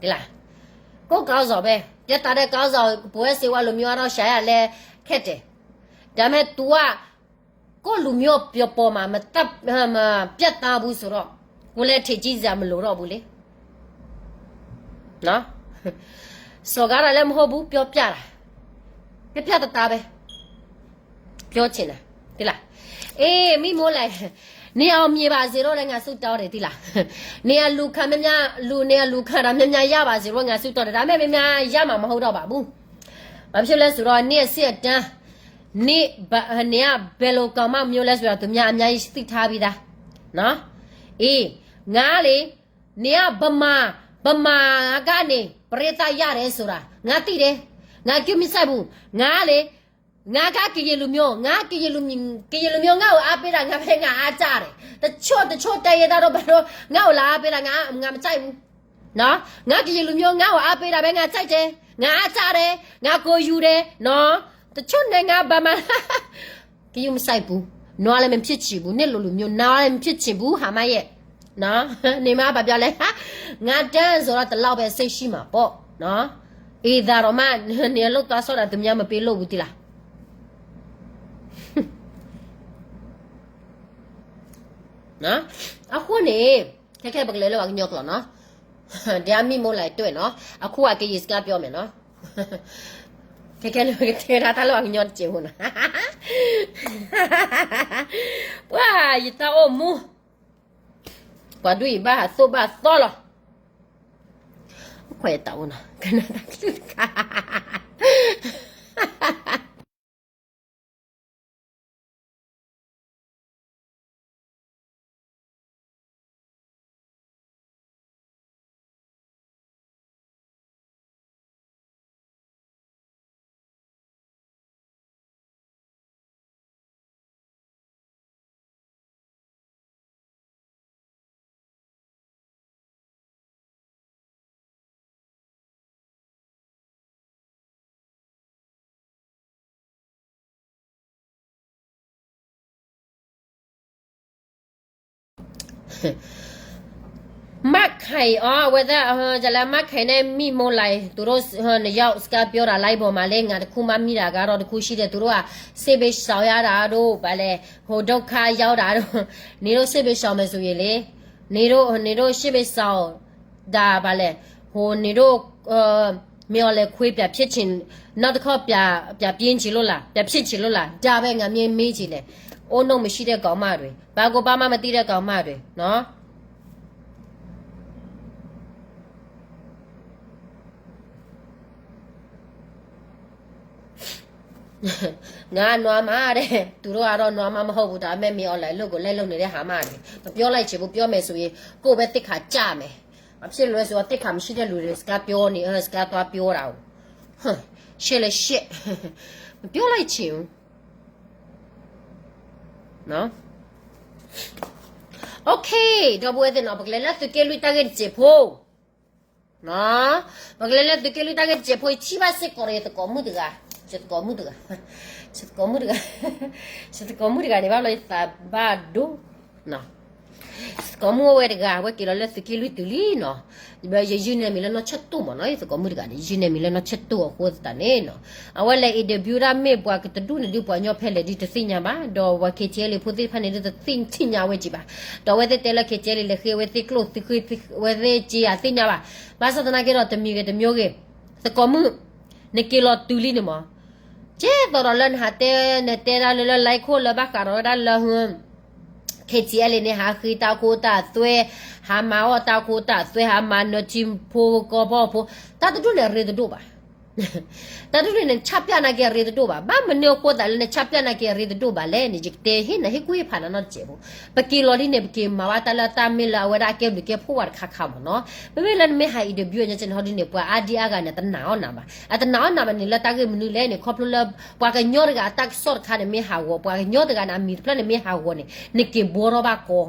သိလား. ကိုယ့်ခေါင်းဆောင်ပဲ. ပြတ်သားတဲ့ခေါင်းဆောင်, ဘဝဲစေဝါ လိုမျိုးကတော့ ရှာရလဲ ခက်တယ်. ဒါပေမဲ့ သူက ကိုယ့်လူမျိုး ပျော်ပေါ်မှာ မတတ်, မပြတ်သားဘူးဆိုတော့ ကိုယ်လည်း ထင်ကြီးစရာ မလိုတော့ဘူးလေ. နော်. စော်ကားတာလည်း မဟုတ်ဘူး, ပြောပြတာ. ပြတ်ပြတ်သားသားပဲ. ပြောချင်တာ. သိလား. အေး, မမိုလိုင်း, နေရာ အောင်မြင်ပါစေလို့လည်း ငါဆုတောင်းတယ်, သိလား. နေရာ လူခံများများ, လူ, နေရာ လူခံတာများများ ရပါစေလို့ ငါဆုတောင်းတယ်. ဒါပေမဲ့ များများ ရမှာ မဟုတ်တော့ပါဘူး. ဘာဖြစ်လဲဆိုတော့ နင့်အဆင့်အတန်း, နင့်, နင်က ဘယ်လိုကောင်မမျိုးလဲဆိုတာ သူများ အများကြီး သိထားပြီးသားနော်. အေး, ငါလေ, နင်က ဗမာ, ဗမာကနေ ပရိသတ်ရတယ်ဆိုတာ ငါသိတယ်. ငါ ကျူမဆိုင်ဘူး. ငါလေ, ငါကကယဲၢ်လူၤမိၢ်, ငါကယဲၢ်လူၤမိၢ်, ကယဲၢ်လူၤမိၢ် ငါအိၣ်အါပ့ၤဒၣ် ငါဖဲငါအါစၢ်ရဲၣ်, တဆိတဆိတဲယဲတၢ်ဒီးဘၣ်ဒီး ငါအိၣ်လၢအါပ့ၤဒၣ် ငါမစၢ်အံၤပူၤ, ငါကယဲၢ်လူၤမိၢ် ငါအိၣ်အါပ့ၤဒၣ်ဖဲငါစၢ်တဲ, ငါအါစၢ်ရဲၣ်, ငါကိးယူၤရဲၣ်, တဆိန့ၢ်ငါဘၣ်မး ကယုမစၢ်အံၤပူၤ, နွါလၢမ့ၢ်ဖြစ်ချင်ပူၤ န့ၣ်လိၤလူၤမိၢ် နွါလၢမ့ၢ်ဖြစ်ချင်ပူၤ ဟါမၢ်ယဲၢ် န့ၣ်မးဘၣ်ပျီလဲၣ်, ငါတန်းဆိုတော့ တစ်လောက်ပဲ စိတ်ရှိမှာပေါ့, အံၤသးဒီးမး နလိၣ်သွားစောဒၣ် သူများမပေးလို့ဘူးတံၢ်လၢ အဃိန့ၣ် ခဲခဲပကလဲၤလၢပှၤကညီကျိာ်နီၤ, ဒ်အမံၤမိၢ်လဲၤတွဲၣ်နီၤ, အခုအကယံာ်စကားပြောမယ်နီၤ, ခဲခဲလၢပကတဲဒၣ်တၢ်လၢပှၤကညီတစဲးဖိနီၤ, ပှၤယတၢ်အိၣ်မူ, ပှၤဒုးယဘၣ်ဟးသိၣ်ဘၣ်သီလီၤ, ခွဲးတၢ်အိၣ်နီၤ ကနၣ်တၢ်ကလုၢ်တခါ မၣ်ခဲအီၤ အဝဲသ့ၣ် လၢမၣ်ခဲန့ၣ် မံၤမိၢ်လဲၤ သူတို့ နယောက်စကားပြောတာ လိုက်ပေါ်မှာလဲ ငါတခုမှမမိတာကတော့ တခုရှိတယ် သူတို့က စစ်ဘေးရှောင်ရတာတို့ ဘာလဲ ဟိုဒုက္ခရောက်တာတို့ နေတို့ စစ်ဘေးရှောင်မယ်ဆိုရင်လေ နေတို့ နေတို့ စစ်ဘေးရှောင် ဒါ ဘာလဲ ဟို နေတို့ မင်းအောင်လှိုင်ခွေး ပြန်ဖြစ်ချင် နောက်တစ်ခေါက် ပြန် ပြန်ပြင်းချင်လို့လား ပြန်ဖြစ်ချင်လို့လား ဒါပဲ ငါမေး မေးချင်တယ် အိုးနုတ်မရှိတဲ့ကောင်မတွေ ဘာကိုဘာမှမသိတဲ့ကောင်မတွေ နော် ငါနွားမးတဲ့ သူတို့ကတော့နွားမးမဟုတ်ဘူး ဒါပေမဲ့ မင်းအောင်လှိုင်အလုပ်ကို လိုက်လုပ်နေတဲ့ ဟာမတွေ မပြောလိုက်ချင်ဘူး ပြောမယ်ဆိုရင် ကိုယ့်ပဲသိက္ခာကျမယ် ဘာဖြစ်လို့လဲဆိုတော့ သိက္ခာမရှိတဲ့လူတွေ စကားပြောနေ စကားသွားပြောတာကို ရှက်လည်းရှက် မပြောလိုက်ချင်ဘူး နော် Okay ဒီပုၢ်ဝဲၢ်သ့ၣ်နီၤ ပကလဲၤလၢသုးက့လွံၢ်တၢ်ဂ့ၢ်တစဲးဖိ ပကလဲၤလၢသုးက့လွံၢ်တၢ်ဂ့ၢ်တစဲးဖိ ယထံၣ်ဘၣ်စ့ၢ်ကီးဒီးယသကိးမုၣ်တဂၤ ယသကိးမုၣ်တဂၤ ယသကိးမုၣ်တဂၤ ယသကိးမုၣ်တဂၤန့ၣ် ဘၣ်လီၤယသးဘၣ်ဒိ ယသကိးမုၣ်ဝဲတဂၤ အဝဲက့ၤလီၤလၢသုးက့လွံၢ်တုၤလံနီၤ ယယုၢ်န့ၢ်မံၤလၢနီၢ်ဆၢၣ်တိၢ်မ့ၢ်နီၤ ယသကိးမုၣ်တဂၤန့ၣ် ယယုၢ်န့ၢ်မံၤလၢနီၢ်ဆၢၣ်တိၢ်အဃိသတးန့ၣ်နီၤ အဝဲလဲၤ interview ဒၣ်မ့ၢ်ပှၤကတဒူၣ်န့ၣ်ဒုးပှၤကညီဖဲလဲၣ်ဒုးတသ့ၣ်ညါဘၣ် ဒီးပှၤ KTLA ဖိသ့ၣ်တဖၣ်န့ၣ်ဒုးတသ့ၣ်ညါဝဲက့ၤဘၣ် ဒီးအဝဲသ့ၣ်တဲလၢ KTLA လဲၤဃ့ဝဲသ့ၣ်ကျိၣ်သ့ၣ်ဃ့ ဝဲသ့ၣ်က့ၤယၤသ့ၣ်ညါဘၣ် ဘၣ်ဆၣ်သနာ်က့ဒီးတမံၤဂ့ၤတမံၤဂ့ၤ သကိးမုၣ် နက့ၤလီၤတုၤလံန့ၣ်မး ကဲသိးဒီးလၢနဟးတဲ နတဲဒၣ်လၢလၢ like ခိၣ်လၢဘၣ်ဃးဒီးဝဲဒၣ်လၢ KTLA န့ၣ် ဟးဃ့တၢ်ခိတၢ်သွဲ ဟးမၤအီၣ်တၢ်ခိတၢ်သွဲ ဟးမၤနၢၤထံဖိကီၢ်ဖိဖိ တၢ်တဒူၣ်န့ၣ်အရ့တဒိၣ်ဘၣ် တၢ်တဒူၣ်န့ၣ် နဆၣ်ပျၢ်နာ်က့အရ့တဒိၣ်ဘၣ် ဘၣ်မနုၤအဃိသတးလၢနဆၣ်ပျၢ်နာ်က့အရ့တဒိၣ်ဘၣ်လဲၣ်န့ၣ် ယကတဲဟ့ၣ်နၤဟ့ၣ်ကူၣ်ဟ့ၣ်ဖးနၤနီတစဲးဖိ ပက့ၤလီၤဒ်န့ၣ် ပက့ၤမၤဘၣ်တၢ်လၢတၢ်မ့ၢ်လၢအဝဲဒၣ်အကဲဘျုးကဲဖှိၣ်ဝဲတခါခါမ့ၢ်နီၤ မ့မ့ၢ်လၢနမ့ၢ်ဟး interview အညါန့ၣ် ဟီဒ်န့ၣ် ပှၤအါဒံအါဂၤန့ၣ် တနာ်အီၣ်နၤဘၣ် အတနာ်အီၣ်နၤဘၣ်န့ၣ် လၢတၢ်ဂ့ၢ်မနုၤလဲၣ်န့ၣ် ခီဖျိလၢ ပှၤကညီတဂၤအတၢ်ကစီၣ်တခါန့ၣ်မ့ၢ်ဟးဂီၤ ပှၤကညီတဂၤန့ၣ် အမံၤတဖျၢၣ်န့ၣ်မ့ၢ်ဟးဂီၤန့ၣ် နက့ၤဘှီထီၣ်ဘၣ်ကီ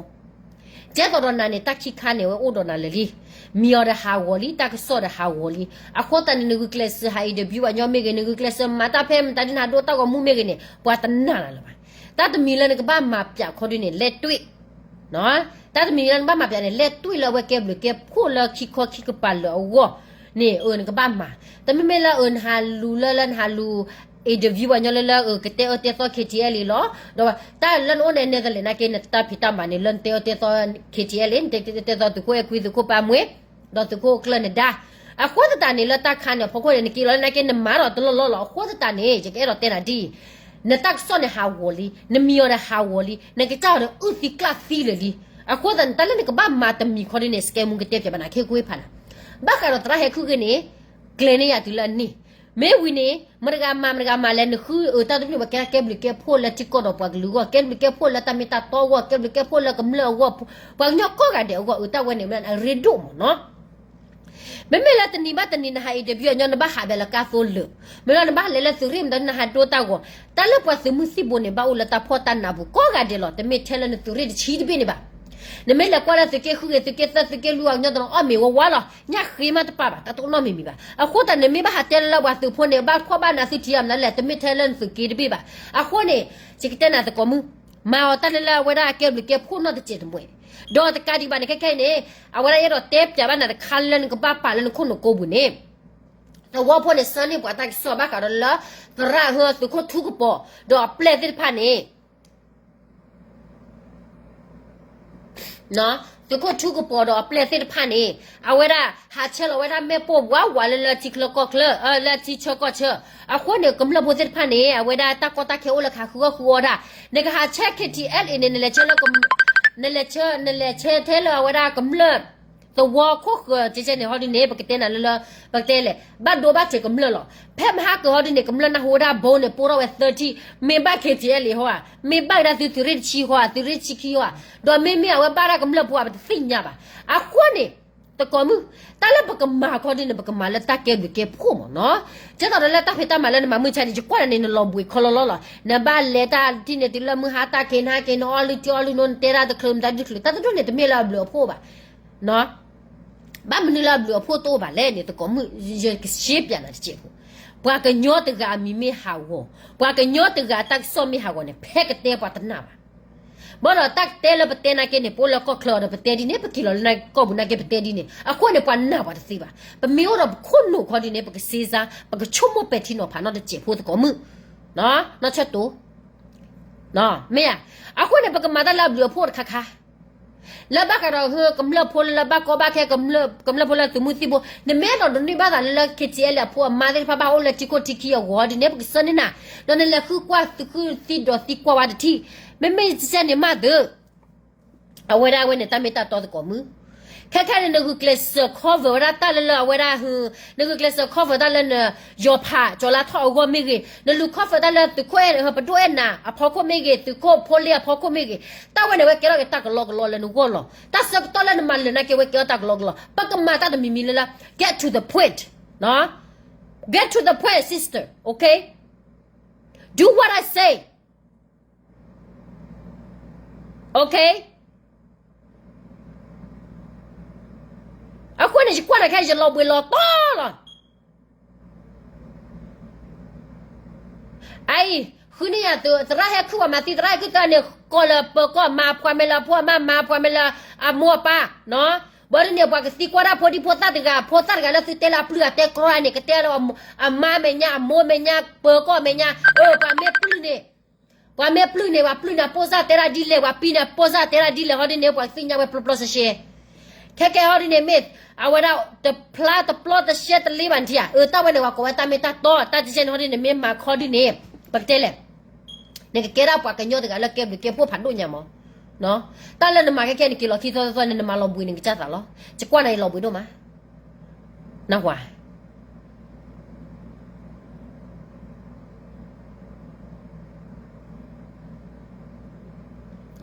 ကဲသိးဒီးနၤန့ၣ် တၢ်ခံခါန့ၣ် အဝဲအိၣ်ဒီးနၤလၢာ်လံ မံၤအီၤဒီးဟးဂီၤလံ တၢ်ကစီၣ်ဒီးဟးဂီၤလံ အဃိသတးန့ၣ် နဂုာ်ကျဲးစၢးဟး interview ပှၤကညီမ့ၢ်ဂ့ၤ နဂုာ်ကျဲးစၢးမၤတၢ်ဖဲမတၤဒ်နၤဒိတၢ်ဂီၤမူမ့ၢ်ဂ့ၤန့ၣ် ပှၤတနာ်နၤလၢၤဘၣ် တၢ်တမံၤလၢနကဘၣ်မၤပၠးခီဒ်န့ၣ် လဲၤတွံၢ် တၢ်တမံၤလၢနဘၣ်မၤပၠးန့ၣ် လဲၤတွံၢ်လၢအဝဲကဲဘျုးကဲဖှိၣ်လၢခံခီခံကပၤလၢာ်အဂီၢ်န့ၣ် အၢ နကဘၣ်မၤ တမ့မ့ၢ်လၢအၢ နဟးလူၤလၢလၢနဟးလူၤ interview ပှၤကညီလၢလၢအၢ ကတဲအၢတဲသီ KTLA လီၤ ဒီးတၢ်လၢနအိၣ်န့ၣ် နဲသလဲးနာ်က့ နတၢ်ဖံးတၢ်မၤန့ၣ် လၢနတဲအၢတဲသီ KTLA နတဲတဲသီသုးခိၣ်အဲၣ်ခွံ သုးခိၣ်ပၢ်မှဲ ဒီးသုးခိၣ်ကျၢၢ်နဒါ အဃိသတးန့ၣ် လၢတၢ်ခါန့ၣ် အဖီခိၣ်န့ၣ် နက့ၤလီၤလၢနာ်က့ နမၤဒီးတလီၢ်လီၢ်လီၤ အဃိသတးန့ၣ် ယကအဲၣ်ဒိးတဲနၤဒ်အံၤ နတၢ်ကစီၣ်န့ၣ်ဟးဂီၤလံ နမံၤအီၤဒီးဟးဂီၤလံ နကစၢ်အီၤဒီးအုၣ်သံကျၣ်သံလၢာ်လံ အဃိသတးန့ၣ် တၢ်လၢနကဘၣ်မၤတမံၤခီဒ်န့ၣ် စကဲမူကတဲပၠးဘၣ်နၤ ခဲကိၢ်ဖးနၤ ဘၣ်ဃးဒီးသရၣ်ဟဲခုၣ်ဂ့ၤန့ၣ် ကျဲၤန့ၢ်ယၤတုၤလၢအနံၣ် မ့ၢ်ဝံၤန့ၣ် မတၤဂၤမၤမတၤဂၤမၤလဲၣ် နဃုအၢတၢ်တဖျၢၣ် ပှၤကဲကဲဘျုးကဲဖှိၣ်လၢထံကီၢ်ဒီးပှၤကလုာ်အဂီၢ် ကဲဘျုးကဲဖှိၣ်လၢတၢ်မ့ၢ်တၢ်တီအဂီၢ် ကဲဘျုးကဲဖှိၣ်လၢကမျၢၢ်အဂီၢ် ပှၤကညီကိးဂၤဒဲးအဂီၢ် အၢတၢ်ဝဲန့ၣ် အရ့ဒိၣ်မ့ၢ်နီၤ မ့မ့ၢ်လၢတနံၤဘၣ်တနံၤနဟး interview အညီ နဘၣ်ဟးဘၣ်လၢကါသိလၢာ်, မ့ၢ်လီၤနဘၣ်လဲၤလၢသုးရ့ၣ်မတၤနဟးဒိတၢ်ဂီၤ, တၢ်လၢပှၤသုးမုၢ်သံၣ်ဘိန့ၣ် ဘၣ်အိၣ်လၢတၢ်ဖှီၣ်တၢ်နးပူၤကိးဂၤဒဲးလီၤ, တမ့ၢ်ထဲလၢနသုးရ့ၣ်တဆံတဘ့ၣ်န့ၣ်ဘၣ်. နမ့ၢ်လဲၤကွၢ်လၢသုးက့ဃုဂ့ၤ သုးက့သၢ သုးက့လွံၢ်အီၤ ကညီတနီၤအီၣ်မ့ၤဝါဝါလီၤ, ညၣ်ဃ့မးတပာ်ဘၣ်, တၢ်တအိၣ်နီတမံၤမံၤဘၣ်. အဃိသတးန့ၣ် မ့ၢ်ဘၣ်ဟးတဲလၢလၢပှၤသုးဖိန့ၣ် ဘၣ်ဖှီၣ်ဘၣ်နးသုထံအမနုၤလဲၣ်, တမ့ၢ်ထဲလၢနသုးက့တဘ့ၣ်ဘၣ်. အဃိန့ၣ် ယကတဲနၤသကိးမုၢ်, မၤအီၤတၢ်လၢလၢအဝဲဒၣ်အကဲဘျုးကဲဖှိၣ်နီတစဲးတမှဲ, ဒီးတကးဒံးဘၣ်န့ၣ် ခဲခဲအံၤန့ၣ် အဝဲဒၣ်အဲၣ်ဒိးတဲပၠးဘၣ်နၤတခါလၢနကဘၣ်ပာ်လၢနခိၣ်နကိးပူၤန့ၣ်, သဝီဖိန့ၣ် ဆှၢန့ၢ်ပှၤတၢ်ကစီၣ်ဘၣ်ဃးဒီးလၢ သရၣ်ဟၢ သုးခိၣ်ထူကပီၤ ဒီးအပျဲၢ်သ့ၣ်တဖၣ်န့ၣ် သုးခိၣ်ထူကပီၤဒီးအပျဲၢ်သ့ၣ်တဖၣ်န့ၣ် အဝဲဒၣ်ဟးဆှၢလီၤဝဲဒၣ်မ့ၣ်ပိၢ်ဝးဝးလၢလၢထံချၢကီၢ်ချၢ, လၢထံဆၢကီၢ်ဆၢ. အဃိန့ၣ် ကမျၢၢ်ဖိသ့ၣ်တဖၣ်န့ၣ် အဝဲဒၣ်တၢ်ကီတၢ်ခဲအိၣ်လၢကဟးဃုအီၣ်ဃုအီဒၣ်, နကဟးဆှၢ K T L A န့ၣ် နလဲၤဆှၢလၢ နလဲၤဆှၢ နလဲၤဆှၢထဲလၢအဝဲဒၣ်ကမျၢၢ် သဝီခိၣ်ဃၢၤကဲကဲန့ၣ်ဟီဒ်န့ၣ် ပကတဲနၤလၢလၢ ပကတဲလဲၣ် ဘၣ်ဒိဘၣ်ထံးကမျၢၢ်လီၤ. ဖဲမဟါကဟီဒ်န့ၣ် ကမျၢၢ်နၢ်ဟူဝဲဒၣ်ဘိန့ၣ် ပိၢ်ထီၣ်ဝဲသၢထံၣ်, မ့ၢ်ဘၣ် K T L A ဟီဧါ, မ့ၢ်ဘၣ်ဝဲဒၣ်သုသုးရ့ၣ်တဆံဟီဧါ, သုးရ့ၣ်တဆံခံဟီဧါ, ဒီးမ့မ့ၢ်အဝဲဘၣ်ဒၣ်ကမျၢၢ်ဖိဧါ ပတသ့ၣ်ညါဘၣ်. အဃိန့ၣ် သကိးမုၢ်, တၢ်လၢပကမၤခီဒ်န့ၣ် ပကမၤလၢတၢ်ကဲဘျုးကဲဖှိၣ်မးနီၤ. ဒ်သိးဒီးလၢတၢ်ဖံးတၢ်မၤလၢနမၤမုၢ်ဆါန့ၣ် ယကွၢ်နၤန့ၣ် နလီၤဘှံးခီလီလီလီၤ. နဘၣ်လဲၤတၢ်ထံၣ်န့ၣ် တုၤလၢမုၢ်ဟါတၢ်က့ၤနဟါက့ၤ နအီၣ်လုၢ်ထံအီလုၢ်နိ နတဲတၢ်တချုးမတၤဒုးချုး တၢ်တဒိၣ်န့ၣ် တမ့ၢ်လၢအဘျုးအဖှိၣ်ဘၣ်. ဘၣ်မနုၤလၢအဘျုးအဖှိၣ်တအိၣ်ဘၣ်လဲၣ်န့ၣ် သကိးမုၢ်, ယကရှင်းပြနၤတစဲးဖိ, ပှၤကညီတဂၤအမံၤမ့ၢ်ဟးဂီၤ, ပှၤကညီတဂၤအတၢ်ကစီၣ်မ့ၢ်ဟးဂီၤန့ၣ် ဖဲကတဲပှၤတနာ်ဘၣ်. ဘၣ်ဒီးတၢ်ကတဲလၢပတဲနာ်က့န့ၣ် ပအိၣ်လၢကီၢ်ချၢဒီးပတဲဒ်န့ၣ် ပက့ၤလီၤလၢကီၢ်ပူၤနာ်က့ပတဲဒ်န့ၣ် အဃိန့ၣ် ပှၤနာ်ပှၤတသ့ဘၣ်. ပမ့ၢ်အိၣ်ဒီးပခိၣ်နူာ်ခီဒ်န့ၣ် ပကစ့စါ ပကဆိကမိၣ်ပဲာ်ထံနီၤဖးနီတစဲးဖိသကိးမုၢ်, နီၢ်ဆၢတိၤ, မ့ၢ်ဧါ. အဃိန့ၣ် ပကမၤတၢ်လၢအဘျုးအဖှိၣ်တခါခါ လၢဘၣ်ဃးဒီးဟၢ ကမျၢၢ်ဖိလၢလၢဘၣ်ကီဘၣ်ခဲ ကမျၢၢ်ဖိလၢသုးမုၢ်သံၣ်ဘိ နမ့ၢ်အဲၣ်ဒိးဒိးန့ၢ်ဘၣ်သးလၢလၢ K T L A အဖိအမါသ့ၣ်တဖၣ်ဘၣ်အိၣ်လၢထံခိၣ်ထံခံအဂီၢ်ဒ်န့ၣ် ပကဆှၢန့ၢ်နၤ, ဒီးနလဲၤဃုကွၢ်သုးဃုသံဒီးသံကွၢ်ဝဲတထံၣ်, မ့မ့ၢ်တစဲးန့ၣ်မးသု အဝဲဒၣ်အဝဲန့ၣ် တၢ်မ့ၢ်တၢ်တီသကိးမုၢ်, ခဲခဲန့ၣ် နဂုာ်ကျဲးစၢး cover ဝဲဒၣ်တၢ်လၢလၢအဝဲဒၣ်ဟူ, နဂုာ်ကျဲးစၢး cover တၢ်လၢနယီၤဖးကၠီၤလါထီၣ်အဂီၢ်မ့ၢ်ဂ့ၤ, နလူၤ cover တၢ်လၢသုးခိၣ်အဲၣ် ပဒိၣ်အဲၣ်နၤအဖီခိၣ်မ့ၢ်ဂ့ၤ, သုးခိၣ်ဖိလ့အဖီခိၣ်မ့ၢ်ဂ့ၤ, တၢ်ဝဲန့ၣ် အဝဲကဲထီၣ်က့ၤတၢ်ကလီကလီလၢနဂီၢ်လီၤ. တၢ်ဆၢကတီၢ်လၢနမၤလၢာ်နာ်က့ အဝဲကဲထီၣ်တၢ်ကလီကလီ, ပကမၤတၢ်တမံၤမံၤလၢလၢ get to the point, get to the point sister, okay, do what I say, okay. အဃိန့ၣ် ယကွၢ်နၤခဲ ယလီၤဘှံးလီၤတီၤလီၤ. အအံၤ ဃုန့ၢ်ယၤသုး သရၣ်ဟဲခုၣ်ပှၤမၤသံ သရၣ်ဟဲခုၣ်သၢန့ၣ် ကိးလၢပၢၤကီၢ် မၤအဖှၤမဲာ်လၢအဖိအမါ မၤအဖှၤမဲာ်လၢအမိၢ်အပၢ်, ဘၣ်ဒ်န့ၣ် ပှၤကသံကွၢ်တၢ်ဖိဒံဖိသၣ်တဂၤ ဖိသၣ်တဂၤလၢသုတဲလၢအပျုၢ်အတဲကြီန့ၣ် ကတဲလၢအမါမဲာ်ညါ အမိၢ်မဲာ်ညါ ပၢၤကီၢ်မဲာ်ညါ, အၢ ပှၤမ့ၢ်ပျုၢ်န့ၣ် ပှၤမ့ၢ်ပျုၢ်န့ၣ် ပှၤပျုၢ်န့ၣ် အပိၢ်စၢ်တဲဒၣ်ဒ်လဲၣ်, ပှၤပံၤန့ၣ်အပိၢ်စၢ်တဲဒၣ်ဒ်လဲၣ် ဟီဒ်န့ၣ် ပှၤသ့ၣ်ညါဝဲပျီပျီရှဲရှဲ. ခဲကဲဟီဒ်န့ၣ်မ့ၢ် အဝဲဒၣ်တဖျါတပျီတရှဲတလ့ဘၣ်နထံၣ်ဧါ, အၢ တၢ်ဝဲန့ၣ် ပှၤကိးဝဲတၢ်မ့ၢ်တၢ်တီ, တၢ်တဆဲန့ၣ် ဟီဒ်န့ၣ်မ့ၢ်မၤခီဒ်န့ၣ် ပကတဲလဲၣ်, နကကဲဒၣ်ပှၤကညီတဂၤလၢကဲဘျုးကဲဖှိၣ်ဖးဒိၣ်ညါမး. တၢ်လၢနမၤခဲခဲ နက့ၤလီၤခံသီသီန့ၣ် နမၤလီၤဘှံးန့ၣ် ကစၢ်သးလီၤ. ယကွၢ်နၤယလီၤဘှံးဒိၣ်မး နၢ်ဟူဧါ.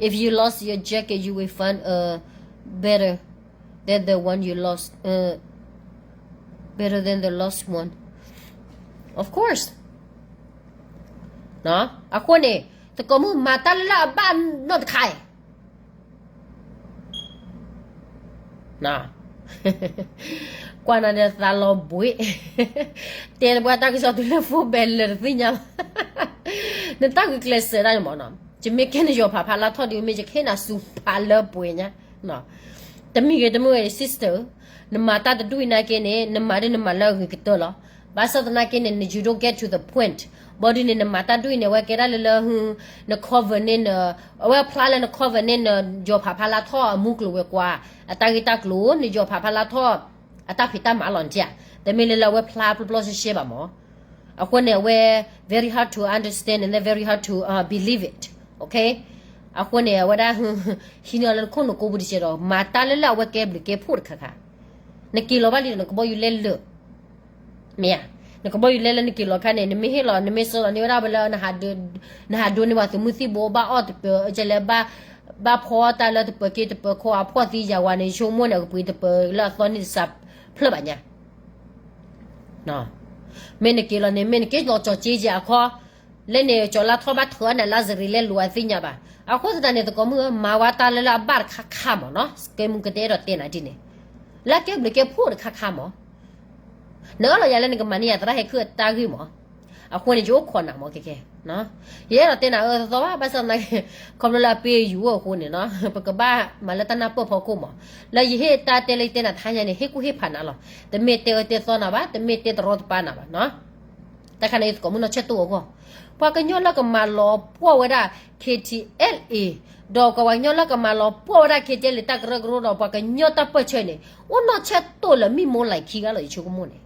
If you lost your jacket, you will find a better than the one you lost, uh, better than the lost one. Of course. အဃိန့ၣ် သကိးမုၣ်မၤတၢ်လၢလၢအဘၣ်နီတခါအံၤ ကွၢ်နၤဒီးသးလီၤဘှံး, တဲတပှၢ်တၢ်ကစီၣ်တုၤလၢ phone ဘဲလၢာ်တသ့ၣ်ညါဘၣ်, နတၢ်ဂုာ်ကျဲးစၢးတၢ်န့ၣ်မးနီၤ, ယမ့ၢ်ကဲနယီၤဖးဖါလါထီၣ်ဒ်မ့ၢ် ယကဟ့ၣ်နၤဆူဖးလၢပှဲၤညါ, တမံၤဂ့ၤတမံၤဂ့ၤ sister, နမၤတၢ်တဒူၣ်အံၤနာ်က့န့ၣ် နမၤဒ်နမၤလၢအဂ့ၤကတၢၢ်လီၤ. ဘၣ်ဆၣ်သနာ်က့န့ၣ် န you don't get to the point, ဘၣ်ဒ်န့ၣ် နမၤတၢ်ဒူၣ်အံၤန့ၣ် အဝဲကဲဒၣ်လၢလၢ န cover န့ၢ်န အဝဲဖျါလၢန cover န့ၢ်နယီၤဖးဖါလါထီၣ်အမူကျိၤဝဲၤကွာ် အတၢ်ဂ့ၢ်တၢ်ကျိၤ နယီၤဖးဖါလါထီၣ် အတၢ်ဖံးတၢ်မၤလီၤနထံၣ်ဧါ, တမ့ၢ်လၢလၢအဝဲဖျါပျီပျီရှဲရှဲဘၣ်မး. အဃိန့ၣ် အဝဲ very hard to understand and then very hard to, uh, believe it, okay. အဃိန့ၣ် အဝဲဒၣ် ဟံးန့ၢ်အီၤလၢနခိၣ်နူာ်ကိးပူၤတစဲးဒီး မၤတၢ်လၢလၢအဝဲကဲဘျုးကဲဖှိၣ်တခါခါ, နက့ၤလီၤဘၣ်လံဒီး နကဘီယူၤလဲလၢာ် မ့ၢ်ဧါ, နကဘီယူၤလဲလၢနက့ၤလီၤခါန့ၣ် နမ့ၢ်ဟ့ၣ်လီၤ နမ့ၢ်စိလီၤန့ၢ်ဝဲဒၣ်ဝဲလၢ နဟးဒိန့ၢ်ပှၤသုးမုၢ်သံၣ်ဘိ ဘၣ်အီၣ်တပၢၤ ကလဲၤ ဘၣ်ဖီတၢ်လၢတပၢၤက့တပၢၤခိ အဖှီၣ်သံယာ်ဝၤန့ၣ် ဆိကမိၣ်န့ၣ် အကပှ့ၤတပၢၤလၢအသီန့ၣ်တစးဖျၢၣ်ဘၣ်ညါ မ့ၢ်နက့ၤလီၤန့ၣ် မ့ၢ်နက့ၤလီၤကၠီၤက့ယဲအခီ, လၢန့ၣ် ကၠီၤလါထီၣ်ဘၣ်ထၢအနၢ်လါစရံလဲလိာ်အသ့ၣ်ညါဘၣ်. အဃိသတးန့ၣ် သကိးမုၣ်ဧၢ မၤဝဲတၢ်လၢလၢအဘၣ်တခါခါမးနီၤ, ကဲမုၢ်ကတဲအဲၣ်ဒိးတဲနၤဒ်န့ၣ်, လၢကဲဘျုးကဲဖှိၣ်တခါခါမး, နအၢၣ်လီၤယၤလၢနကမၤန့ၢ်ယၤသရၣ်ဟဲခုၣ်အတၢ်ဂ့ၢ်မး, အဃိန့ၣ် ယအိၣ်ခိးနၤမးကဲကဲ, ယအဲၣ်ဒိးတဲနၤအၢသီဘၣ် ဘၣ်ဆၣ်သနာ်က့ ခီဖျိလၢအပ့ၢ်ယူၤအိၣ်အဃိန့ၣ်နီၤ ပကဘၣ်မၤလၢတၢ်နၢ်ပၢၢ်ဖီခိၣ်မး, လၢယဟ့ၣ်တၢ်တဲလၢယတဲနၤတဟါညါန့ၣ် ဟ့ၣ်ကူၣ်ဟ့ၣ်ဖးနၤလီၤ, တမ့ၢ်တဲအၢတဲသီနၤဘၣ် တမ့ၢ်တဲတရီတပါနၤဘၣ်နီၤ. တၢ်ခါန့ၣ် ယသကိးမုၣ်နီၢ်ဆဲၣ်တိၣ်အဂီၢ်, ပှၤကညီလၢကမၤလီၤပှီၢ်ဝဲဒၣ် K T L A ဒီးပှၤကညီလၢကမၤလီၤပှီၢ်ဝဲဒၣ် K T L A တၢ်ကရၢကရိဒီးပှၤကညီတၢ်ပၢၢ်ဆၢန့ၣ် အိၣ်နီၢ်ဆဲၣ်တိၣ်လၢမံမီၢ်လၢခံဂၤလီၤ ယဆိကမိၣ်န့ၣ်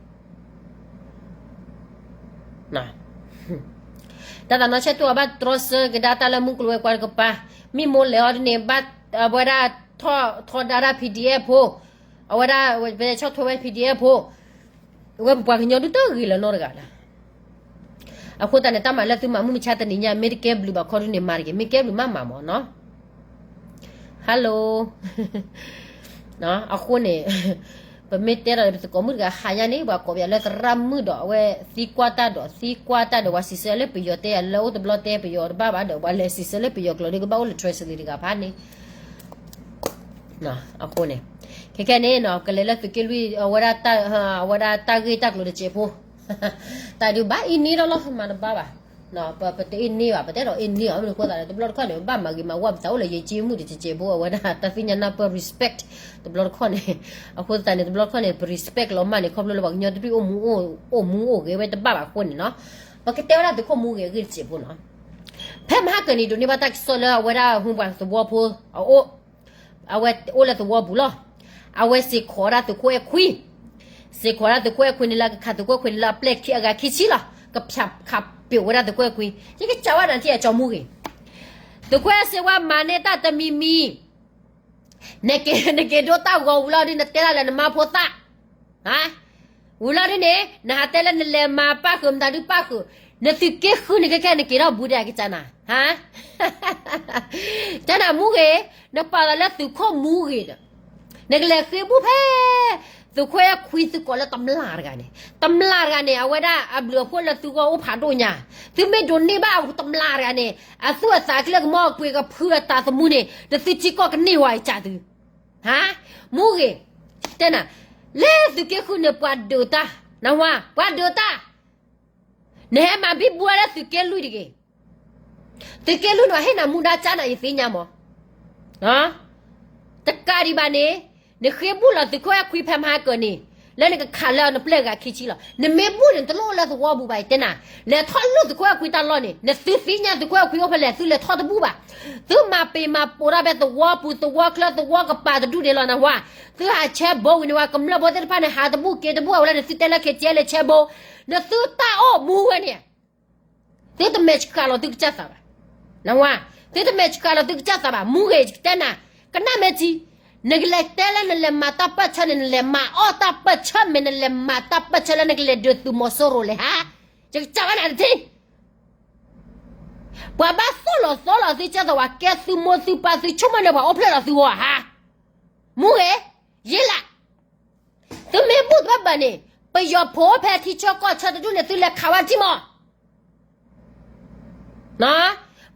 တၢ်သးနီၢ်ဆဲၣ်တိၣ်အဘၣ်တြီဆၢကဒါတၢ်လၢမုၢ်ကျိၤဝဲၤကွာ်တကပၤ, မံမီၢ်လဲၤအီၤဒ်န့ၣ် ဘၣ်အဝဲဒၣ်ထီဒါဒၣ် P D F ဖိ, အဝဲဒၣ်ပဆီၣ်ထွဲဝဲ P D F ဖိ, အဝဲပပှၤကညီဒုးတဂ့ၤလၢၤနီတဂၤလၢၤ. အဃိသတးန့ၣ် တၢ်မၤလၢသုမၤမုၢ်မဆါတနံၤညါ မ့ၢ်တကဲဘျုးဘၣ်ခီဒုးန့ၣ် မၤတက့ၢ်, မ့ၢ်ကဲဘျုးမးမၤမးနီၤ. Hello အဃိန့ၣ် ပမ့ၢ်တဲဒီးပသကိးမုၣ်တဂၤဟါညါန့ၣ် ပှၤကိးပယီၤလၢသရၣ်မုၣ်ဒီး အဝဲသံကွၢ်တၢ်ဒီး သံကွၢ်တၢ်ဒီး ပှၤစံးဆၢလၢပယီၤတဲယၤလၢအိၣ်တဘျီတဲ ပယီၤတဘၣ်ဘၣ်ဒီး ပှၤလဲၤစံးဆၢလၢပယီၤကျိာ်ဒီး ကဘၣ်အိၣ်လၢ translate တဂၤဖးန့ၣ် အဃိန့ၣ် ခဲခဲန့ၣ်နီၤ ကလဲၤလၢသုးက့လွံၢ် အဝဲဒၣ်တၢ် အဝဲဒၣ်တၢ်ဂ့ၢ်တၢ်ကျိၤတစဲးဖိ တၢ်ဒုးဘၣ်အ့န့ၢ်ဒီးလီၤ မၤတဘၣ်ဘၣ်. ပတအ့န့ၢ်ဘၣ် ပတဲဒီးအ့န့ၢ်အီၤ မ့ၢ်တဃိသးဒီး တဘျီတခီၣ်န့ၣ် ပဘၣ်မၤဂ့ၤမၤဝါပသးအိၣ်လၢယက့မုၣ်တစဲးဖိ အဝဲဒၣ်တၢ်သ့ၣ်ညါနၢ်ပၢၢ် respect တဘျီတခီၣ်န့ၣ် အဃိသတးန့ၣ် တဘျီတခီၣ်န့ၣ် ပ respect လီၤမၢ်န့ၣ် ခီဖျိလၢပှၤကညီတဘ့ၣ်အိၣ်မူအိၣ်မူအိၣ်ဂဲၤဝဲတဘၣ်ဘၣ်အဃိန့ၣ်နီၤ ပကတဲဝဲဒၣ်သုးခိၣ်မူဂ့ၤအဂ့ၢ်တစဲးဖိနီၤ ဖဲမဟါကၢၤန့ၣ် ဒိးန့ၢ်ဘၣ်တၢ်ကစီၣ်လၢအဝဲဒၣ်ဟူပှၤသဝီဖိအအိၣ် အဝဲအိၣ်လၢသဝီပူၤလီၤ. အဝဲစ့ၢ်ကီးဒၣ်သုးခိၣ်အဲၣ်ခွံ, စ့ၢ်ကီးဒၣ်သုးခိၣ်အဲၣ်ခွံန့ၣ်လၢကခးသုးခိၣ်အဲၣ်ခွံန့ၣ်လၢအပျဲၢ်ခံအဂၤခံဆံလီၤ. ကဖျးခးပၠိးဝဲဒၣ်သုးခိၣ်အဲၣ်ခွံ, ယကစံးဝဲဒၣ်နထံၣ်အကၠီမူဂ့ၤ, သုးခိၣ်အဲၣ်စ့ဝါမၤန့ၢ်တၢ်တမံၤမံၤ, နက့ၤဒိတၢ်ဂီၤဝံၤလီၤဒ်နတဲတၢ်လၢနမါဖိသၣ် ဝံၤလီၤဒ်န့ၣ် နဟးတဲလၢနလဲၤမၤပၣ်ဃုာ်မတၤဒုပၣ်ဃုာ်, နသုးက့ဃုန့ၣ်ခဲခဲ နက့ၤထီၣ်ဘူးဒဲးကစၢ်နၤ, ကနၣ်မူဂ့ၤ, နပာ်လီၤလၢသုးခိၣ်မူဂ့ၤဒီး, နကလဲၤဃ့ဘူၣ်ဖဲ သုးခိၣ်အဲၣ်ခွံသုးကိးလၢတမျၢ်တဂၤန့ၣ်, တမျၢ်တဂၤန့ၣ် အဝဲဒၣ်အဘျုးအဖှိၣ်လၢသုဂီၢ်အိၣ်ဖးဒိၣ်ညါ, သုမ့ၢ်ဒိးန့ၢ်ဘၣ်တမျၢ်တဂၤန့ၣ် အသူၣ်အသးကျဲကမီၤကွံာ်ကဖုအတၢ်သမူန့ၣ် တသုထံကီၢ်ကန့ၢ်ဝဲကစၢ်သု ဟါ, မူဂ့ၤ, တဲနၤ, လၢသုးက့ဃုန့ၣ်ပှၤဒုးတၢ်, နဝါ, ပှၤဒုးတၢ်, နဟဲမၤဘံဘူဝဲလၢသုးက့လွံၢ်တဂ့ၤ, သုးက့လွံၢ်န့ၣ် ဟ့ၣ်နၤမူဒါကၢ်နၤယသ့ၣ်ညါမး, တကးဒံးဘၣ်န့ၣ်, နဃ့ဘူၣ်လီၤသုးခိၣ်အဲၣ်ခွံဖဲမဟါကၢၤန့ၣ်, လၢနကခးလၢနပျဲၢ်ဂၤခံဆံလီၤ. နမ့ၢ်ဘူၣ်န့ၣ် တလိၣ်လၢသဝီပူၤဘၣ် ယတဲနၤ, လဲၤထီၣ်လိၣ်သုးခိၣ်အဲၣ်ခွံတၢ်လီၢ်န့ၣ်, နသုသ့ၣ်ညါသုးခိၣ်အဲၣ်ခွံအိၣ်ဖဲလဲၣ် သုလဲၤထီၣ်တဘူၣ်ဘၣ်. သုမၤပ့ၤမၤပိာ်တၢ်ဖဲသဝီပူၤ သဝီချၢ သဝီကပၤတဒူၣ်န့ၣ်လီၤနဝါ, သုဟးဆဲဘိဝံၤန့ၣ်ဝဲ ကမျၢၢ်ဖိသ့ၣ်တဖၣ်န့ၣ် ဟးတဘူၣ်က့ၤတဘူၣ် အဝဲလၢနသုတဲလၢ ခ့ၣ်ကၠဲ လဲၤဆဲဘိ, နသုတၢ်အိၣ်မူဝဲန့ၣ် သုတမဲာ်ဆှးလီၤသုကစၢ်သးဘၣ်, နဝါ, သုတမဲာ်ဆှးလီၤသုကစၢ်သးဘၣ်, မူဂ့ၤ ယကတဲနၤ, ကနၣ်မ့ၢ်ထံ, နကလဲၤတဲလၢနလဲၤမၤတၢ်ပၢၢ်ဆၢန့ၣ် နလဲၤမၤအီၣ်တၢ်ပၢၢ်ဆၢမ့ၢ် နလဲၤမၤတၢ်ပၢၢ်ဆၢလၢနကလဲၤဒုးသုးမီၤစိရိၤလဲၣ်ဟါ, ယကစၢ်ဝဲနၤတထံၣ် ပှၤဘၣ်သိၣ်လီၤသီလီၤသုကၢ်သီဝဲ ကဲသုမိၢ်သုပၢ်သုဆိကမိၣ်လၢပှၤအိၣ်ဖျဲၣ်လီၤသုဂီၢ်ဧါ, မူဂ့ၤ, ယ့လး, သုမ့ၢ်ဘူၣ်တဘၣ်ဘၣ်န့ၣ် ပယီၤဖိအိၣ်ဖဲထံဆၢကီၢ်ဆၢတဒူၣ်န့ၣ် သုလဲၤခးဝဲထံမး,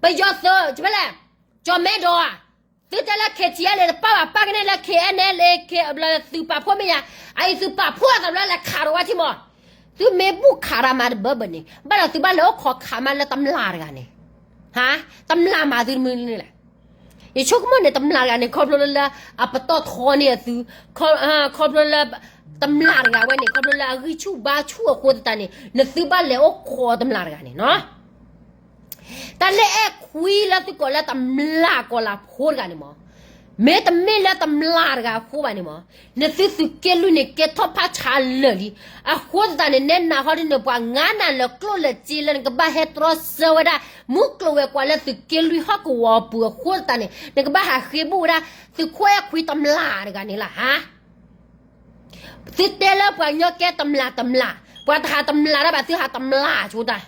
ပယီၤသုး ဖဲလဲၣ်, ကၠီၤမဲဒီးဧါ, သုတဲလၢ ခ့ၣ်ထံၣ်အဲၣ်လ့ၣ် တပၣ်ဘၣ် ပၣ်ကန့ၢ်လၢ ခ့ၣ်အဲၣ်နဲၣ်လ့ၣ် သုးပာ်ဖှိၣ်မ့ၢ်ယါ, အအံၤသုးပာ်ဖှိၣ်အသးဘျီလဲၤခးဒီးဝဲထံမး, သုမ့ၢ်ဘူၣ်ခးတၢ်မၤတဘၣ်ဘၣ်န့ၣ် ဘၣ်ဒီးသုဘၣ်လဲၤအိၣ်ခိးခးမးလၢတမျၢ်တဂၤန့ၣ်, ဟါ, တမျၢ်မၤသုတမုာ်န့ၣ်လဲၣ် ယဆိကမိၣ်န့ၣ် တမျၢ်တဂၤန့ၣ် ခီဖျိလၢ အပတီၢ်ထီန့ၢ်အသု, ခီဖျိလၢ တမျၢ်တဂၤဝဲန့ၣ် ခီဖျိလၢအဂံၢ်ဆူၣ်ဘါဆူၣ်အဃိသတးန့ၣ် နသုဘၣ်လဲၤအိၣ်ခိးတမျၢ်တဂၤန့ၣ်နီၤ. တၢ်လၢအဲၣ်ခွံလၢသုကိးလၢတမျၢ်ကီၢ်လၤဖိတဂၤန့ၣ်မး, မ့တမ့ၢ်လၢတမျၢ်တဂၤအဃိဘၣ်န့ၣ်မး, နသုသုးက့လွံၢ်န့ၣ် ကဲထီၣ်ဖးဆါလၢာ်လံ. အဃိသတးန့ၣ် နဲနၤဟီဒ်န့ၣ် ပှၤငါနၤလၢကျိၣ်လၢစ့လၢနကဘၣ်ဟဲတြီဆၢဝဲဒၣ် မုၢ်ကျိၤဝဲၤကွာ်လၢသုးက့လွံၢ်ဟီၣ်ကဝီၤပူၤအဃိသတးန့ၣ် နကဘၣ်ဟးဃ့ဘူၣ်ဝဲဒၣ် သုးခိၣ်အဲၣ်ခွံတမျၢ်တဂၤန့ၣ်လၢဟါ သုတဲလၢပှၤကညီကဲတမျၢ်တမျၢ်, ပှၤတဟးတမျၢ်တၢ်ဘၣ် သုဟးတမျၢ်ဆိတၢ်.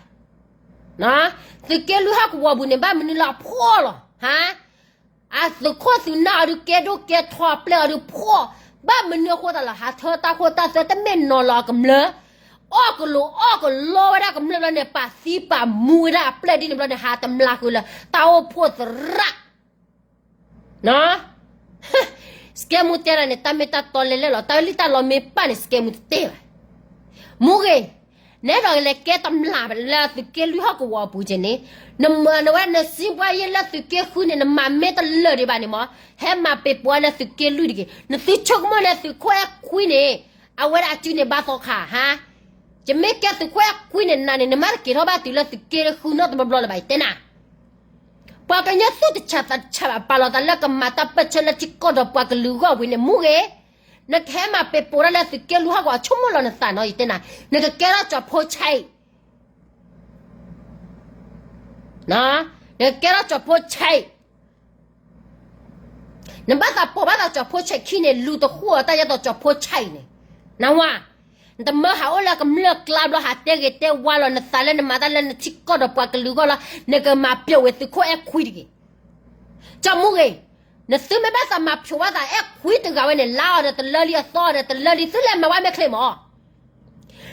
သုးက့လွံၢ်ဟီၣ်ကဝီၤပူၤန့ၣ် ဘၣ်မနုၤလၢအဖှီၣ်လီၤ, ဟါ, အသုးခိၣ်သုးနၢ်အီၤဒုးကဲဒိၣ်ကဲထီအပျဲၢ်အီၤဒုးဖှီၣ်, ဘၣ်မနုၤအဃိသတးလီၤ ဟးထၢတၢ်ခိၣ်တၢ်သွဲတမ့ၢ်နီၤလီၤအကမျၢၢ်, အီၣ်ကလိာ်အီၣ်ကလီဝဲဒၣ်ကမျၢၢ်ဘျီန့ၣ် ပာ်သံပာ်မူဝဲဒၣ်အပျဲၢ်ဒ်န့ၣ်ဘျီန့ၣ် ဟးတမျးဃုာ်လၢ တၢ်အိၣ်ဖှိၣ်သရၣ် စကဲမူတဲဒၣ်န့ၣ် တၢ်မ့ၢ်တၢ်တီလဲၤလဲၣ်လီၤ. တၢ်လံၣ်တၢ်လီမ့ၢ်ပာ်န့ၣ် စကဲမူတတဲဘၣ်. မူဂ့ၤ, နအဲၣ်ဒိးလဲၤကဲတမျးလၢသုးက့လွံၢ်ဟီၣ်ကဝီၤအပူၤက့န့ၣ်, နမၤနဝဲနစံးပှၤယဲလၢသုးက့ဃုန့ၣ် နမၤမ့ၢ်တလၢာ်ဒံးဘၣ်န့ၣ်မး, ဟဲမၤပ့ၤပိာ်လၢသုးက့လွံၢ်တက့ၢ်. နသုဆိကမိၣ်လၢသုးခိၣ်အဲၣ်ခွံန့ၣ် အဝဲဒၣ်အစုန့ၣ်ဘၣ်သီခါဟါ, ယမ့ၢ်ကဲသုးခိၣ်အဲၣ်ခွံန့ၣ် နၤန့ၣ် နမ့ၢ်တက့ၤထီၣ်ဘၣ်တုၤလၢသုးက့ဃုနီတဘျီဘျီလၢၤဘၣ် ယတဲနၤ ပှၤကညီသူၣ်တဆးသးတဆးဘၣ် ပာ်လီၤသးလၢကမၤတၢ်ပၢၢ်ဆၢလၢထံကီၢ်ဒီးပှၤကလုာ်အဂီၢ်ဝံၤန့ၣ် မူဂ့ၤ, နကဟဲမၤပ့ၤပိာ်တၢ်လၢသုးက့လွံၢ်ဟီၣ်ကဝီၤ ဆိကမိၣ်လီၤနသးနီၤ ယတဲနၤ, နကကဲထီၣ်ကၠီၤဖိဆဲး နကကဲထီၣ်ကၠီၤဖိဆဲး နဘၣ်သးပိာ်ဘၣ်သးကၠီၤဖိဆဲးခံန့ၣ် လူၤတဃူအီၤတၢ်ယဲသိးကၠီၤဖိဆဲးအံၤန့ၣ်, နဝၤ, နတမၢဟးအိၣ်လၢကမျၢၢ်ကျါဘျီ ဟးတဲဂ့ၤတဲဝါလီၤနသးလၢနမၤတၢ်လၢနထံကီၢ်ဒီးပှၤကလုာ်အဂီၢ်လီၤ, နကမၤပျိာ်ဝဲသုးခိၣ်အဲၣ်ခွံတဂ့ၤ. ကၠီၤမူဂ့ၤ, နသုမ့ၢ်ဘၣ်သးမၤဖျိးဘၣ်သးအဲၣ်ခွံတဂၤဝဲန့ၣ် လါအီၤဒီးတလၢလံ အသီအီၤဒီးတလၢလံ သုလဲၤမၤဝဲမ့ၢ်ချ့မး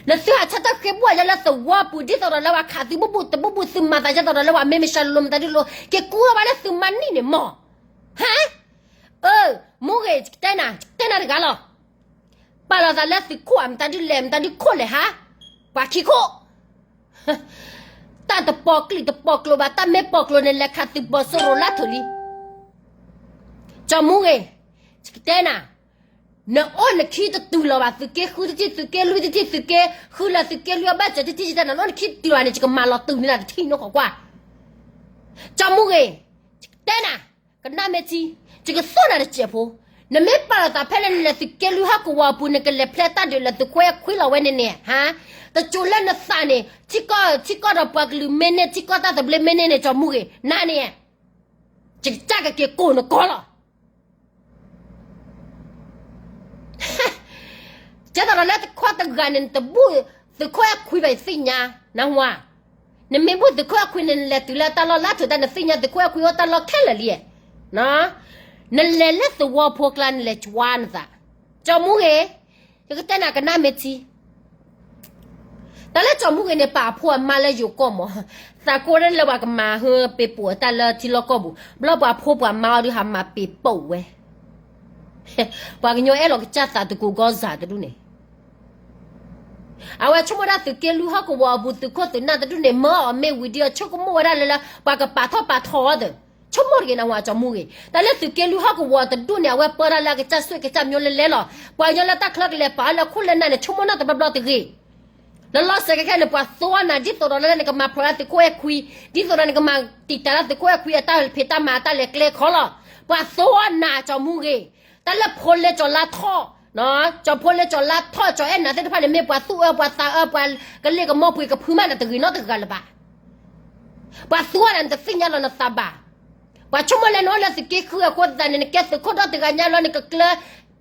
နသုဟးဆၢထၢၣ်ဃ့ဘိၣ်ယဲလၢသဝီပူၤ ဒ်သိးဒီးလၢပှၤခးသုဘူးဘူးတဘူးဘူး သုမၤသးဒ်သိးဒီးလၢပှၤ မ့မ့ၢ်ရှၤလိၤ မတၤဒုလိၤ က့ၤကူထီၣ်ဘၣ်လၢသုမၤနံၣ်န့ၣ်မး, ဟါ, အၢ, မူဂ့ၤ ယကတဲနၤ ယကတဲနၤတဂၤလီၤ, ပာ်လီၤသးလၢသုးခိၣ်ဧါ မတၤဒုလဲၣ် မတၤဒုခိၣ်လဲၣ်ဟါ, ပှၤခံခိၣ် တၢ်တပိာ်ကျိၤတပိာ်ကျိၤဘၣ် တၢ်မ့ၢ်ပိာ်ကျိၤန့ၣ် လဲၤခးသုးပီၤစိရိၤလၢထူၣ်လံ. ကၠီၤမူဂ့ၤ, ယကတဲနၤ, နအိၣ်နခံတတုၤလီၤဘၣ် သုးက့ဃုတထံၣ် သုးက့လွံၢ်တထံၣ် သုးက့ဃုလၢသုးက့လွံၢ်အဘၣ်စၢၤတထံၣ် ယတဲနၤ နအိၣ်နခံတတုၤလီၤန့ၣ် ယကမၤလီၤတုၤန့ၢ်နၤတထံၣ်နီၢ်ခိးကွၢ်. ကၠီၤမူဂ့ၤ, ယကတဲနၤ, ကနၣ်မ့ၢ်ထံ, ယကသိၣ်နၤတစဲးဖိ, နမ့ၢ်ပာ်လီၤသးဖဲလၢနလဲၤသုးက့လွံၢ်ဟီၣ်ကဝီၤအပူၤ နကလဲၤဖျဲတၢ်ဒုးလၢသုးခိၣ်အဲၣ်ခွံလီၤဝဲန့ၣ်န့ၣ် ဟါ, တစိၤလၢနသးန့ၣ် ထံကီၢ် ထံကီၢ်ဒီးပှၤကလုာ်မ့ၢ်န့ၢ် ထံကီၢ်တၢ်သဘျ့မ့ၢ်န့ၢ်န့ၣ် ကၠီၤမူဂ့ၤ နၤန့ၣ် ယကစၢ်ကက့ၤကိးနကိးလီၤ. ကဲသိးဒီးလၢတခီတဂၤန့ၣ် နတဘူၣ်သုးခိၣ်အဲၣ်ခွံဘၣ် ယသ့ၣ်ညါ, နဝၤ, နမ့ၢ်ဘူၣ်သုးခိၣ်အဲၣ်ခွံန့ၣ် နလဲၤတုၤလၢတၢ်လီၢ်လၢထူၣ်တၢ် နသ့ၣ်ညါသုးခိၣ်အဲၣ်ခွံအိၣ်တၢ်လီၢ်ခဲလၢာ်လံ, နလဲၤလၢသဝီဖိကျါ နလဲၤကွၢ်နသး, ကၠီၤမူဂ့ၤ, ယကတဲနၤကနၣ်မ့ၢ်ထံ တၢ်လၢကၠီၤမူဂ့ၤန့ၣ် ပာ်အဖိအမါလၢယိၤကီၢ်မး, သးကိၢ်လၢပှၤကမၤဟၢပ့ၤပိာ်အတၢ်လၢထံလီၢ်ကီၢ်ပူၤ ဘျီပှၤဖိပှၤမါအီၤဒုးဟးမၤပ့ၤပိာ်ဝဲ, ပှၤကညီအဲၣ်လီၤကစၢ်သးတကိးဂီၢ်စၢ်တဒူၣ်န့ၣ် အဝဲဆိကမိၣ်ဒၣ်သုးက့လွံၢ်ဟီၣ်ကဝီၤအပူၤ သုးခိၣ်သုးနၢ်တဒူၣ်န့ၣ် မၢအီၤမ့ၢ်ဝံၤဒီး ဆိကမိၣ်ဝဲဒၣ်လၢ ပှၤကပာ်ထီၣ်ပာ်ထီအီၤဒီး ဆိကမိၣ်တဂ့ၤ နဝၤကၠီၤမူဂ့ၤ, တၢ်လၢသုးက့လွံၢ်ဟီၣ်ကဝီၤတဒူၣ်န့ၣ် အဝဲပၢတၢ်လၢအကစၢ်ဆိၣ်ကစၢ်မၠိလၢလဲလီၤ, ပှၤကညီလၢတၢ်ချၢကလဲၤပာ်အီၤလၢခိၣ်လၢနၢ်န့ၣ် ဆိကမိၣ်နီၢ်တဘျီဘျီတဂ့ၤ လၢလီၤစဲးခဲခဲန့ၣ် ပှၤသိအီၣ်နၤ ဒ်သိးဒီးလၢနကမၤဖျိးလၢသုးခိၣ်အဲၣ်ခွံ, ဒ်သိးဒီးနကမၤတံာ်တာ်လၢသုးခိၣ်အဲၣ်ခွံအတၢ်ဖံးတၢ်မၤအတၢ်လဲၤကျဲခီလီၤ, ပှၤသိအီၣ်နၤကၠီၤမူဂ့ၤ, တၢ်လၢဖိလ့ကၠီၤလါထီၣ်, ကၠီၤဖိလ့ကၠီၤလါထီၣ် ကၠီၤအဲၣ်နၤသ့ၣ်တဖၣ်န့ၣ် မ့ၢ်ပှၤသူၣ်အၢပှၤသးအၢ ပှၤကလ့ၢ်ကမီၤပှ့ၤကဖုမးနတဂ့ၤနီတဂၤလၢၤဘၣ် ပှၤသူအီၣ်နၤ နတသ့ၣ်ညါလီၤနသးဘၣ်. ပှၤဆိကမိၣ်လၢနအိၣ်လၢသုးက့ဃုအဃိသတးန့ၣ် နကဲသုးခိၣ်ဒီတဂၤညါလီၤ နကကျၢၤ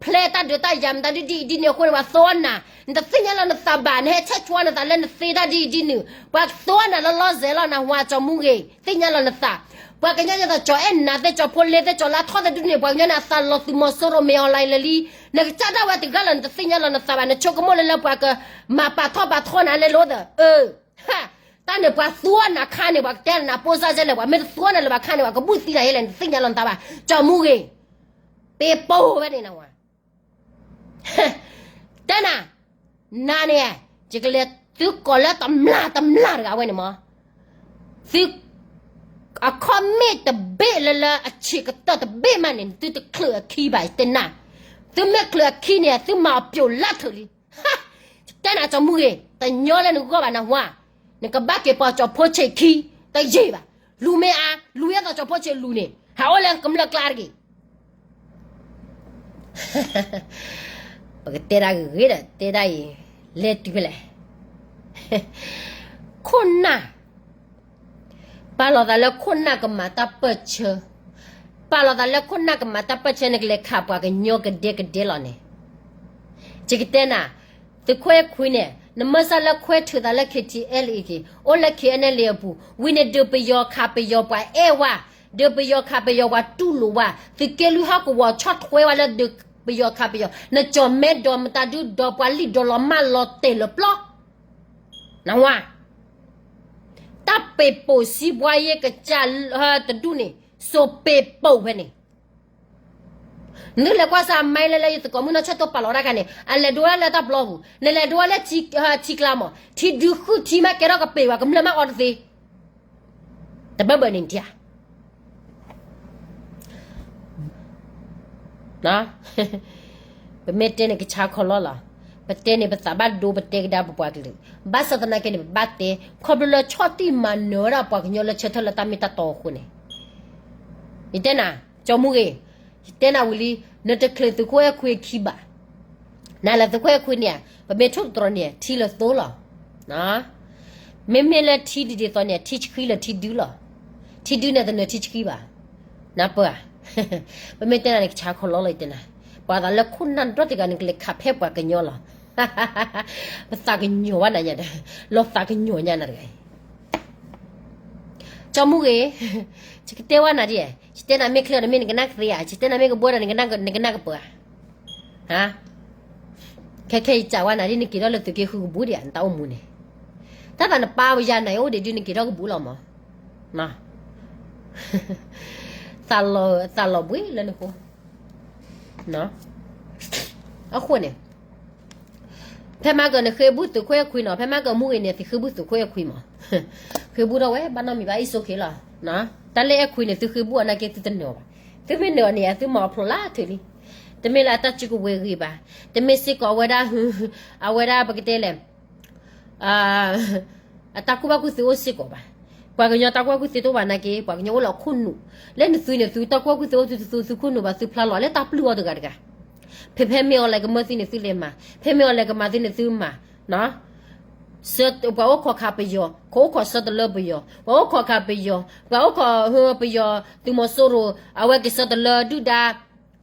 ဖျဲးတၢ်ဒုးတၢ်ယၤမတၤဒ်အံၤဒ်န့ၣ်အဃိန့ၣ် ပှၤသူအီၣ်နၤ နတသ့ၣ်ညါလီၤနသးဘၣ် နဟဲဆဲးဆှီနသးလၢနသ့တၢ်ဒ်အံၤဒ်နုၤ ပှၤသူအီၣ်နၤလၢလီၤစဲးလီၤ နဝၤကၠီၤမူဂ့ၤ သ့ၣ်ညါလီၤနသး. ပှၤကညီဒ်သိးကၠီၤအဲၣ်နၤသ့ၣ် ကၠီၤဖိလ့သ့ၣ် ကၠီၤလါထီၣ်သ့ၣ်ဒ်န့ၣ် ပှၤကညီန့ၣ်အသးလီၤသုးမီၤစိရိၤမ့ၢ် online လၢလံ နကစၢ်ဒၣ်ဝဲတဂၤလီၤ နတသ့ၣ်ညါလီၤနသးဘၣ် နဆိကမိၣ်လၢလၢပှၤကမၤပာ်ထီၣ်ပာ်ထီနၤလဲလိသၢ အၢ တၢ်န့ၣ်ပှၤသူအီၣ်နၤခါန့ၣ် ပှၤကတဲနၤပိၢ်စၢ်စဲလဲၣ် ပှၤမ့ၢ်တသူအီၣ်နၤလၢၤဘၣ်ခါန့ၣ် ပှၤကဘူၣ်သံနၤဟဲလဲၣ် နတသ့ၣ်ညါလီၤနသးဘၣ် ကၠီၤမူဂ့ၤ ပ့ၤပိာ်ဝဲန့ၣ်နဝၤ တဲနၤ နၤန့ၣ် ယကလဲၤသုကိးလၢတမျၢ်တမျၢ်တဂၤဝဲန့ၣ်မး သု အခီၣ်မ့ၣ်တဘ့ၣ်လၢလၢအဆံးကတၢၢ်တဘ့ၣ်မးန့ၣ် သုတချုးအခံဘၣ် ယတဲနၤ သုမ့ၢ်ချုးအခံန့ၣ် သုမၤအပျိာ်လၢထူၣ်လံ ယတဲနၤကၠီၤမူဂ့ၤ တညီလၢနဂီၢ်ဘၣ်နဝၤ နကဘၣ်က့ၤပိာ်ကၠီၤဖိဆံးခံ တယံာ်ဘၣ် လူၤမ့ၢ်အါ လူၤယဲသိးကၠီၤဖိဆံးလူၤန့ၣ် ဟးအိၣ်လၢကမျၢၢ်ကျါတဂ့ၤ ပကတဲဒၣ်ဂ့ၤဂ့ၤဒီး တဲဒၣ်အံၤ လဲၤတုၤဖဲလဲၣ် ခိၣ်နၢ် ပာ်လီၤသးလၢခိၣ်နၢ်ကမၤတၢ်ပၢၢ်ဆၢ, ပာ်လီၤသးလၢခိၣ်နၢ်ကမၤတၢ်ပၢၢ်ဆၢ နကလဲၤခးပှၤကညီကဒဲကဒဲလီၤန့ၣ်, ယကတဲနၤ, သုးခိၣ်အဲၣ်ခွံန့ၣ် နမၢစၢ်လၢခွဲးထုးသးလၢ KTLA က့ၤ အိၣ်လၢ KNLA အပူၤ ဝံၤန့ၣ် ဒုးပယီၤခးပယီၤပှၤအဲၣ်ဝဲ, ဒုးပယီၤခးပယီၤပှၤတူၢ်လိာ်ဝဲ, သုးက့လွံၢ်ဟီၣ်ကဝီၤဆီၣ်ထွဲဝဲလၢဒုးပယီၤခးပယီၤ, နကၠီၤမဲဒီးမတၤဒုဒီးပှၤလံၣ်ဒီးလီၤမၢ်လီၤတဲာ်လၢပျီ နဝါ, တၢ်ပ့ၤပိာ်စံးပှၤယဲကစၢ်တဒူၣ်န့ၣ် စိာ်ပ့ၤပိာ်ဖဲန့ၣ် နသုလဲၤကွၢ်စၢ်အမဲလၢလၢယသကိးမုၣ်နီၢ်ဆၢၣ်တိပာ်လီၤတၢ်ခါန့ၣ် အလဲၤဒိဝဲလၢတၢ်ပျီပူၤ, နလဲၤဒိဝဲလၢထံကျါမး, ထံဒုဃုထံမးကဲထီၣ်ကပ့ၤဘၣ် ကမျၢၢ်မးအီတသ့, တဘၢဘၢန့ၣ်ထံဧါ, ပမ့ၢ်တဲန့ၣ်ကဆါခီလီလီၤ, ပတဲန့ၣ်ပသးဘၣ်ဒိ ပတဲကဒါပပှၤကလုာ်, ဘၣ်ဆၣ်သနာ်က့န့ၣ် ပဘၣ်တဲ ခီဖျိလၢဆီၣ်တံၢ်မၤနၢၤဝဲဒၣ်ပှၤကညီလၢဆၢထၢၣ်လၢတၢ်မ့ၢ်တၢ်တီအဃိန့ၣ်, ယတဲနၤ, ကၠီမူဂ့ၤ, ယတဲနၤဝံၤလံ, နတချုးသုးခိၣ်အဲၣ်ခွံခံဘၣ်, နလဲၤသုးခိၣ်အဲၣ်ခွံန့ၣ်, ပမ့ၢ်ထိၣ်သတြီၤန့ၣ် ထံလၢသိလီၤ, မ့မ့ၢ်လၢထံဒ်သိးန့ၣ် ထံဆှံလၢထံဒုလီၤ, ထံဒုန့ၣ်တနၢၤထံဆှံဘၣ်, နပၢၢ်ဧါ, ပမ့ၢ်တဲနၤန့ၣ်ကဆါခီလီလီၤ ယတဲနၤ, ပှၤသးလၢခိၣ်နၢ်ဒီတဂၤန့ၣ် ကလဲၤခးဖဲပှၤကညီလီၤ, ပသးကညီၤဘၣ်နၤညါဒီး, လီၤသးကညီၤညါနၤတဂၤအံၤ ကၠီမူဂ့ၤ, ယကတဲဝဲနၤဒ်, ယတဲနၤမ့ၢ်ချ့ဒီးမ့ၢ်နကနၣ်ကသ့ဧါ, ယတဲနၤမ့ၢ်ကဘှီဒီးနကနၣ်ကပၢၤဧါ, ဟါ, ခဲခဲယစံးဝဲနၤဒ်နက့ၤထီၣ်လၢသုးက့ဃုကဘူးဒံးဧါ နတၢ်အိၣ်မူန့ၣ်, တၢ်သးနပၢ်ဝဲယၤနၤ ယအိၣ်ဒံးဒုးနက့ၤထီၣ်ကဘူးလီၤမး, သးလီၤဘှံးလၢနဃိ, အဃိန့ၣ် ဖဲမၤကၢၤန့ၣ် ဃ့ဘူၣ်သုးခိၣ်အဲၣ်ခွံနီၤ, ဖဲမၤကၢၤမူဂ့ၤန့ၣ် သုဃ့ဘူၣ်သုးခိၣ်အဲၣ်ခွံမး, ဃ့ဘူၣ်ထီၣ်ဝဲ ဘၣ်နီတမံၤဘၣ် အံၣ်စိဃ့လီၤ, တၢ်လၢအဲၣ်ခွံန့ၣ် သုဃ့ဘူၣ်အီၤနာ်က့သုတနၢၤဘၣ်, သုမ့ၢ်နၢၤအီၤန့ၣ် သုမၤအီၤဖျိးလၢထၢလံ, တမ့ၢ်လၢအတၢ်စုကဝဲၤဂ့ၤဘၣ်, တမ့ၢ်စ့ၢ်ကီးအဝဲဒၣ်, အဝဲဒၣ်ပကတဲလဲၣ် အတၢ်ကူၣ်ဘၣ်ကူၣ်သ့အိၣ်စ့ၢ်ကီးဘၣ်, ပှၤကညီတၢ်ကူၣ်ဘၣ်ကူၣ်သ့တအိၣ်ဘၣ်နာ်က့ ပှၤကညီအိၣ်လၢအခိၣ်နူာ်, လၢနသုန့ၣ် သုတၢ်ကူၣ်ဘၣ်ကူၣ်သ့အိၣ်သုတသူ သုခိၣ်နူာ်ဘၣ် သုဖျါလီၤလၢတၢ်ပျုၢ်အီၤတဂၤတဂၤ, ဖဲဖဲမ့ၢ်အီၤလဲၤကမၢသုန့ၣ်သုလဲၤမၤ, ဖဲမ့ၢ်အီၤလဲၤကမၤသုန့ၣ်သုမၤ, ပှၤအိၣ်ခိးခးပယီၤ ခိးအိၣ်ခိးဆၢတလၢပယီၤ, ပှၤအိၣ်ခိးခးပယီၤ ပှၤအိၣ်ခိးပယီၤ သုးမီၤစိရိၤ အဝဲက့ၤဆၢတလၢဒုၣ်ဒါ,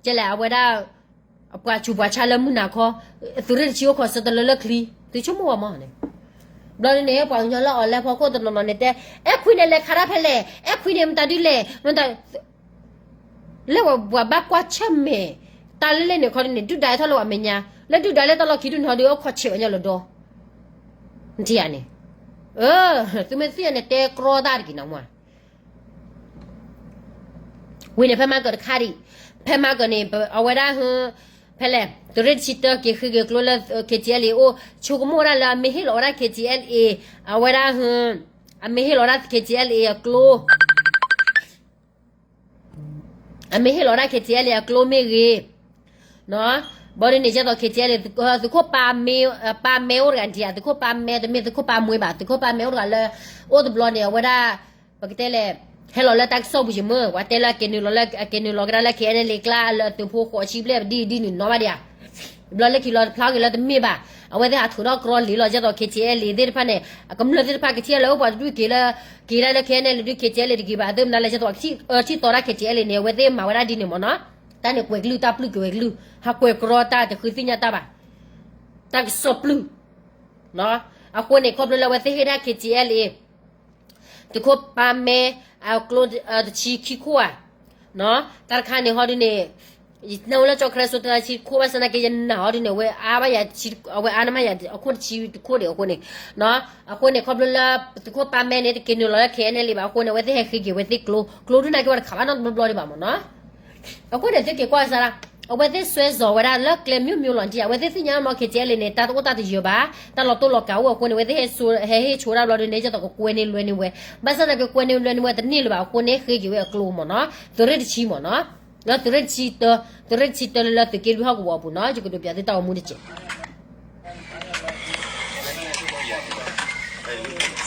ကဲလဲၣ် အဝဲဒၣ် အပှၤဆူးပှၤဆါလၢမုၢ်နၤခီ, သုးရ့ၣ်တဆံအိၣ်ခိးဆၢတလၢလၢချံ, သုဆိကမိၣ်ဝဲမးန့ၣ်, ဘျီဒ်န့ၣ် ပှၤကညီလၢအီၤလဲဖီခိၣ်တနီၤနီၤန့ၣ်တဲ, အဲၣ်ခွံန့ၣ်လဲၤခးတၢ်ဖဲလဲၣ်, အဲၣ်ခွံန့ၣ်မတၤဒုလဲၣ်, လၢပှၤဘၣ်ကွၢ်ဆၢၣ်မဲာ်, တၢ်လၢလဲၣ်န့ၣ်ခီဒ်န့ၣ် ဒုၣ်ဒါဟဲထီၣ်လၢပှၤမဲာ်ညါ, လၢဒုၣ်ဒါလၢတၢ်လီၢ်ခံဒုန့ၣ်ဟီဒုးအိၣ်ခိးဆဲးဝဲညါလၢဒီး, နထံၣ်ဧါန့ၣ်, သုမ့ၢ်သ့ၣ်ညါန့ၣ် တဲကြီတၢ်တက့ၢ်နီၤမး ဝံၤန့ၣ် ဖဲမၤကၢၤတခါဒံး, ဖဲမၤကၢၤန့ၣ် အဝဲဒၣ်, ဖဲလဲၣ် သုးရ့ၣ်တဆံတၢက့ၤဃ့က့ၤကျိလၢ KTLA အိၣ်, ဆိကမိၣ်ဝဲဒၣ်လၢအမ့ၢ်ဟ့ၣ်လီၤဝဲဒၣ် KTLA, အဝဲဒၣ်, အမ့ၢ်ဟ့ၣ်လီၤဝဲဒၣ် KTLA အကျိ အမ့ၢ်ဟ့ၣ်လီၤဝဲဒၣ် KTLA အကျိမ့ၢ်ဂ့ၤ, ဘၣ်ဒ်န့ၣ် ကဲသိး KTLA သုးခိၣ်ပၢ်မဲအိၣ်တဂၤဒံးဧါ, သုးခိၣ်ပၢ်မဲ တမ့ၢ်သုးခိၣ်ပၢ်မွဲဘၣ်, သုးခိၣ်ပၢ်မဲအိၣ်တဂၤလၢ အိၣ်တဘျီန့ၣ် အဝဲဒၣ်, ပကတဲလဲၣ်, ဟဲလီၤလၢတၢ်ကစီၣ်ပူၤယမ့ၢ် ပှၤတဲလၢအက့ၤနုာ်လီၤလၢ အက့ၤနုာ်လီၤကဒါလၢ KNLA ကျါလၢသုးဖိဃိးဆံဘျဲၣ် ဒ်ဒ်န့ၣ်နီၢ်ဘၣ်ဒံးဧါ, ဘျီလၢခံလီၤတဖျါဂ့ၤလၢတမ့ၢ်ဘၣ်, အဝဲသ့ၣ်ဟးထုးထီၣ်ကြီလံလီၤ, ကဲသိး KTLA သ့ၣ်တဖၣ်န့ၣ် အကမျၢၢ်သ့ၣ်တဖၣ်ကထံၣ်လၢအိၣ်ပှၤတဒူၣ်က့ၤလၢ, က့ၤဒၣ်လၢ KNLA ဒုး KTLA တဂ့ၤဘၣ်, အသ့ၣ်မနုၤလဲၣ် ကဲသိး ထံၣ်သီဒၣ် KTLA န့ၣ် အဝဲသ့ၣ်မၤဝဲဒၣ်ဒ်န့ၣ်မ့ၢ်နီၤ, တၢ်န့ၣ်ကွဲၤကလုၢ် တၢ်ပျုၢ်ကွဲၤကလုၢ် ဟးကွဲၤကြီတၢ်တဃုသ့ၣ်ညါတၢ်ဘၣ်, တၢ်ကစီၣ်ပျုၢ် အဃိန့ၣ် ခီဖျိလၢအဝဲသ့ၣ်ဟ့ၣ်ဒၣ် KTLA သုးခိၣ်ပၢ်မဲ အကျိတဆံခံခိၣ်ဧါ, တၢ်တခါန့ၣ်ဟီဒုးန့ၣ်, ယနၢ်ဟူလၢကၠီခရၢစိတဆံခိၣ်ဘၣ်ဆၣ်သနာ်က့ ယနာ်ဟီဒုးန့ၣ် အဝဲအါဘၣ်ယၤ, အဝဲအါန့ၢ်မးယၤ အခိၣ်တဆံတခိၣ်ဒံးအဃိန့ၣ်, အဃိန့ၣ် ခီဖျိလၢ သုးခိၣ်ပၢ်မဲန့ၣ် တက့ၤနုာ်လီၤလၢ KNLA ဘၣ်အဃိန့ၣ် အဝဲသ့ၣ်ဟဲဃ့က့ၤဝဲသ့ၣ်ကျိ, ကျိဒုးနာ်က့ ပှၤတခးဘၣ်နီတဘျီဘျီဒံးဘၣ်မ့ၢ်နီၤ အဃိန့ၣ် သုက့ၤကွၢ်စၢ်ဒၣ်, အဝဲသ့ၣ်စွဲစီၤဝဲဒၣ်လၢကျဲမ့ၢ်မ့ၢ်လီၤတံၢ်, အဝဲသ့ၣ်သ့ၣ်ညါမ့ၢ် KTLA န့ၣ် တၢ်တအိၣ်တၢ်တယၢၤဘၣ်, တၢ်လီၤတိၢ်လီၤကးအိၣ်အဃိန့ၣ် အဝဲသ့ၣ်ဟဲဟ့ၣ်ဆိဒၣ်ဘျီဒုးန့ၣ် ကဲသိးကကွဲန့ၢ်လွဲန့ၢ်ဝဲ, ဘၣ်ဆၣ်သနာ်က့ကွဲန့ၢ်လွဲန့ၢ်ဝဲတန့ၢ်လၢၤဘၣ်အဃိန့ၣ် ဃ့က့ၤဝဲအကျိမ့ၢ်နီၤ, သုးရ့ၣ်တဆံမ့ၢ်နီၤ, လၢသုးရ့ၣ်တဆံတၢ, သုးရ့ၣ်တဆံတၢလၢသုးက့လွံၢ်ဟီၣ်ကဝီၤအပူၤနီၤ, ယကဒိးပၠးသုတၢ်ဂီၤမူတက့ၢ်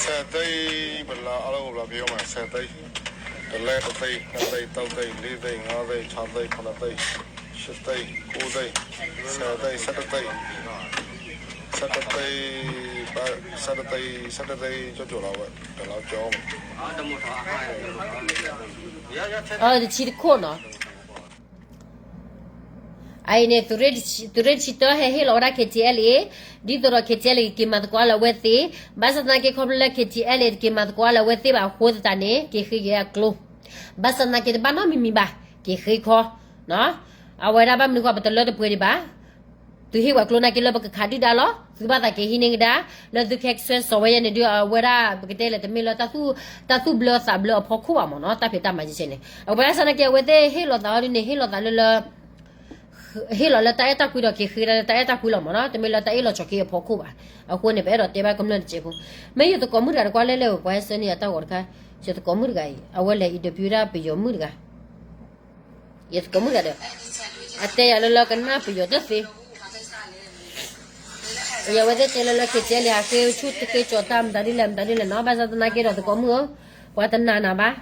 ဆယ်သိန်း ပလၢအလီၢ်အိၣ်ဘျီဖဲမး ဆယ်သိန်း, တစ်လဲတစ်သိန်း နှစ်သိန်း သုံးသိန်း လေးသိန်း ငါးသိန်း ခြောက်သိန်း ခုနစ်သိန်း ရှစ်သိန်း ကိုးသိန်း ဆယ်သိန်း ဆယ့်တစ်သိန်း ဆယ့်တစ်သိန်း ဆယ့်တစ်သိန်း ဆယ့်တစ်သိန်း ကျော်ကျော်လောက်ပဲ ဒီလောက်ကျော်မယ် တဆံတခိၣ်နီၤ အအံၤန့ၣ် သုးရ့ၣ်တဆံတၢဟဲဟ့ၣ်လီၤဝဲဒၣ် KTLA, ဒ်သိးဒီး KTLA က့ၤမၤသကိးလၢအဝဲသ့ၣ်, ဘၣ်ဆၣ်သနာ်က့ခီဖျိလၢ KTLA တက့ၤမၤသကိးလၢအဝဲသ့ၣ်ဘၣ်အဃိသတးန့ၣ် က့ၤဃ့က့ၤအကျိ, ဘၣ်ဆၣ်သနာ်က့တဘၣ်နီတမံၤမံၤဘၣ်, က့ၤဃ့ခီ, အဝဲဒၣ်ဘၣ်မနုၤဃိပတလၢတပှဲၤဒံးဘၣ်, သုဟ့ၣ်ပှၤကျိနာ်က့လၢပကခးဒုၣ်ဒါလီၤ. သုဘၣ်သးက့ၤဟံးန့ၢ်ကဒါ လၢသုခဲကဆှဲစီၤဝဲယဲန့ၣ်ဒုး အဝဲဒၣ်ပကတဲလဲၣ် တမ့ၢ်လၢတၢ်သူၣ်ဘျၢသးဘျၢအဖီခိၣ်ဘၣ်မ့ၢ်နီၤ, တၢ်ဖံးတၢ်မၤကဲကဲန့ၣ် အဝဲဒၣ်စၢ်နာ်က့ အဝဲသ့ၣ်ဟ့ၣ်လီၤသးအီၤဒ်န့ၣ် ဟ့ၣ်လီၤသးလၢလၢ ဟ့ၣ်လီၤလၢတၢ်အဲၣ်တၢ်ကွံဒီးက့ၤဃ့ဒၣ်လၢတၢ်အဲၣ်တၢ်ကွံလီၤမ့ၢ်နီၤ, တမ့ၢ်လၢတၢ်အ့ၣ်လိာ်ဆိးက့အဖီခိၣ်ဘၣ်. အဃိန့ၣ် ပအဲၣ်ဒိးတဲဘၣ်ကမျၢၢ်တစဲးဖိ, မ့ၢ်ယသကိးမုၣ်တဂၤတကွၢ်လဲၣ်လဲၣ် ပှၤဟဲဆှၢန့ၢ်အတၢ်ဂီၤတခါ, ယသကိးမုၣ်တဂၤအံၤ အဝဲလဲၤ interview ဒၣ်ပယီၤမုၣ်တဂၤ ယသကိးမုၣ်တဂၤဒီး အတဲယၤလၢလၢကနၣ်ပယီၤတသ့, ယဝဲသ့ၣ်တဲလၢလၢ က့ၤတဲလံ ဟးဃ့ဆူၣ်တဃ့ကၠီၤတၢ်မတၤဒ်လဲၣ်မတၤဒ်လဲၣ်နီၤ, ဘၣ်ဆၣ်သနာ်က့ဒီးသကိးမုၣ်ဧၢ, ပှၤတနာ်နၤဘၣ်,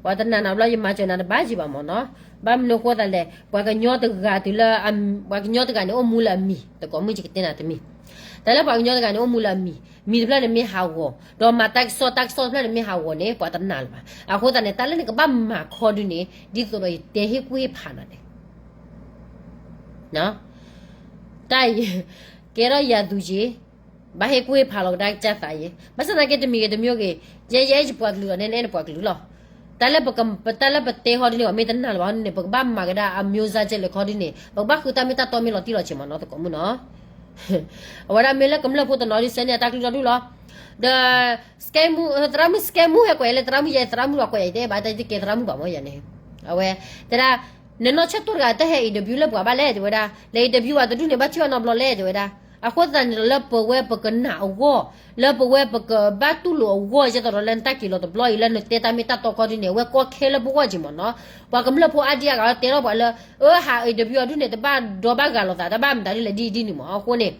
ပှၤတနာ်နၤဘျီ ယမၤစၢၤနၤတဘၣ်ကံဘၣ်မ့ၢ်နီၤ, ဘၣ်မနုၤအဃိသတးလဲၣ် ပှၤကညီတဂၤတုၤလၢ ပှၤကညီတဂၤန့ၣ်အိၣ်မူလၢအမံၤ, သကိးမုၣ်ယကတဲနၤတမံၤ, တၢ်လၢပှၤကညီတဂၤန့ၣ်အိၣ်မူလၢအမံၤ, မံၤတဖျၢၣ်န့ၣ်မ့ၢ်ဟးဂီၤ, ဒီးမၤတၢ်ကစီၣ် တၢ်ကစီၣ်တဖျၢၣ်န့ၣ်မ့ၢ်ဟးဂီၤန့ၣ် ပှၤတနာ်လၢၤဘၣ်. အဃိသတးန့ၣ် တၢ်လၢနကဘၣ်မၤခီဒုန့ၣ် ဒ်သိးဒီးယတဲဟ့ၣ်ကူၣ်ဟ့ၣ်ဖးနၤန့ၣ် တၢ်အံၤ ကဲထီၣ်ယၤသူက့ၤ, ဘၣ်ဟ့ၣ်ကူၣ်ဟ့ၣ်ဖးလီၤကဒါကစၢ်သးယ့, ဘၣ်ဆၣ်သနာ်က့တမံၤဂ့ၤတမံၤဂ့ၤ, ယဲယအဲၣ်ယပှၤကလုာ်လီၤန့ၣ် နအဲၣ်နပှၤကလုာ်လီၤ. တၢ်လၢပက တၢ်လၢပတဲဟီဒုန့ၣ် ပှၤမ့ၢ်တနာ်လၢၤဘၣ်န့ၣ် ပကဘၣ်မၤကဒါအမျိုးသားကဲလဲၣ်ခီဒုန့ၣ် ပကဘၣ်ဃုတၢ်မ့ၢ်တၢ်တီမ့ၢ်လီၤတံၢ်လီၤဆဲးမ့ၢ်နီၤ သကိးမုၣ်နီၤ. အဝဲဒၣ်မ့ၢ်လၢကမျၢၢ်ဖိတနီၤဒုး ဆှၢန့ၢ်အတၢ်ကလုၢ်ဒီဒူၣ်လီၤ. ဒီး သရၣ်မုၣ် သရၣ်မုၣ် သကဲမုၣ် ဟဲကွၢ်ယၤလၢသရၣ်မုၣ်ယဲ သရၣ်မုၣ်လီၤကွၢ်ယၤ ယတဲဘၣ်တၢ်ယတကဲသရၣ်မုၣ်ဘၣ်မ့ၢ်ယၤန့ၣ်, အဝဲ တဲဒၣ် နနီၢ်ဆၢၣ်တိၢ်တဂၤတဟဲ interview လၢပှၤဘၣ်လဲၣ် တဲဝဲဒၣ်, လဲၤ interview ဘၣ်တဒူၣ်န့ၣ် ဘၣ်ထံၣ်ဘၣ်နီတဘျီလဲၣ် တဲဝဲဒၣ်. အဃိသတးန့ၣ်ဒီး လၢပဝဲပကနာ်အဂီၢ်, လၢပဝဲပကဘၣ်တူၢ်လိာ်အဂီၢ် ယဲသိးဒီးလၢနတၢ်က့ၤလီၤတဘျီအံၤ လၢနတဲတၢ်မ့ၢ်တၢ်တီခီဒုန့ၣ် အဝဲကီခဲလၢပဂီၢ်က့ၤမ့ၢ်နီၤ. ပှၤကမျၢၢ်ဖိအါဒံအါဂၤလီၤ တဲထီၣ်ပှၤလၢ အၢ ဟး interview အီၤဒုန့ၣ် တဘၣ်ဒီဘၣ်ဂာ်လိာ်သး တဘၣ်မတၤဒ်လဲၣ်ဒ်အံၤဒ်န့ၣ်မ့ၢ်. အဃိန့ၣ်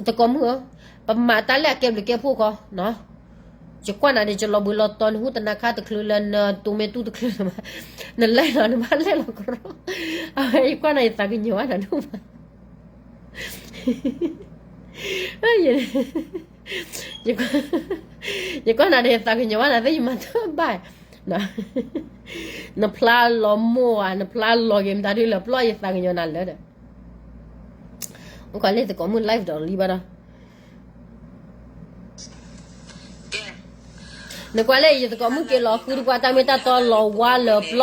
သကိးမုၣ်ဧၢ, ပမၤတၢ်လၢအကဲဘျုးကဲဖှိၣ်ခီနီၤ. ယကွၢ်နၤန့ၣ် ယလီၤဘှံးလီၤတီၤ နဟူတနါခါတချုးလၢနတိၤမ့ၢ်တူၢ်တချုးလၢၤဘၣ်, နလဲၤလီၤ နဘၣ်လဲၤလီၤကရီ, အဝဲယကွၢ်နၤ ယသးကညီၤဘၣ်နၤဒိၣ်မး. ယကွၢ်နၤဒီး ယသးကညီၤဘၣ်နၤသ့ၣ် ယမၤတဘၣ်, နဖျါလီၤမိၢ်ဧါ နဖျါလီၤက့ၤမတၤဒ်လဲၣ် ပျီယသးကညီၤနၤလၢဒီး အိၣ်ကီးလၢသကိးမုၣ် live ဒီးလံဘၣ်ဒီး နကွၢ်လၢယသကိးမုၣ်က့ၤလီၤဃုတပှၢ်တၢ်မ့ၢ်တၢ်တီလီၤဝါလၢပျီ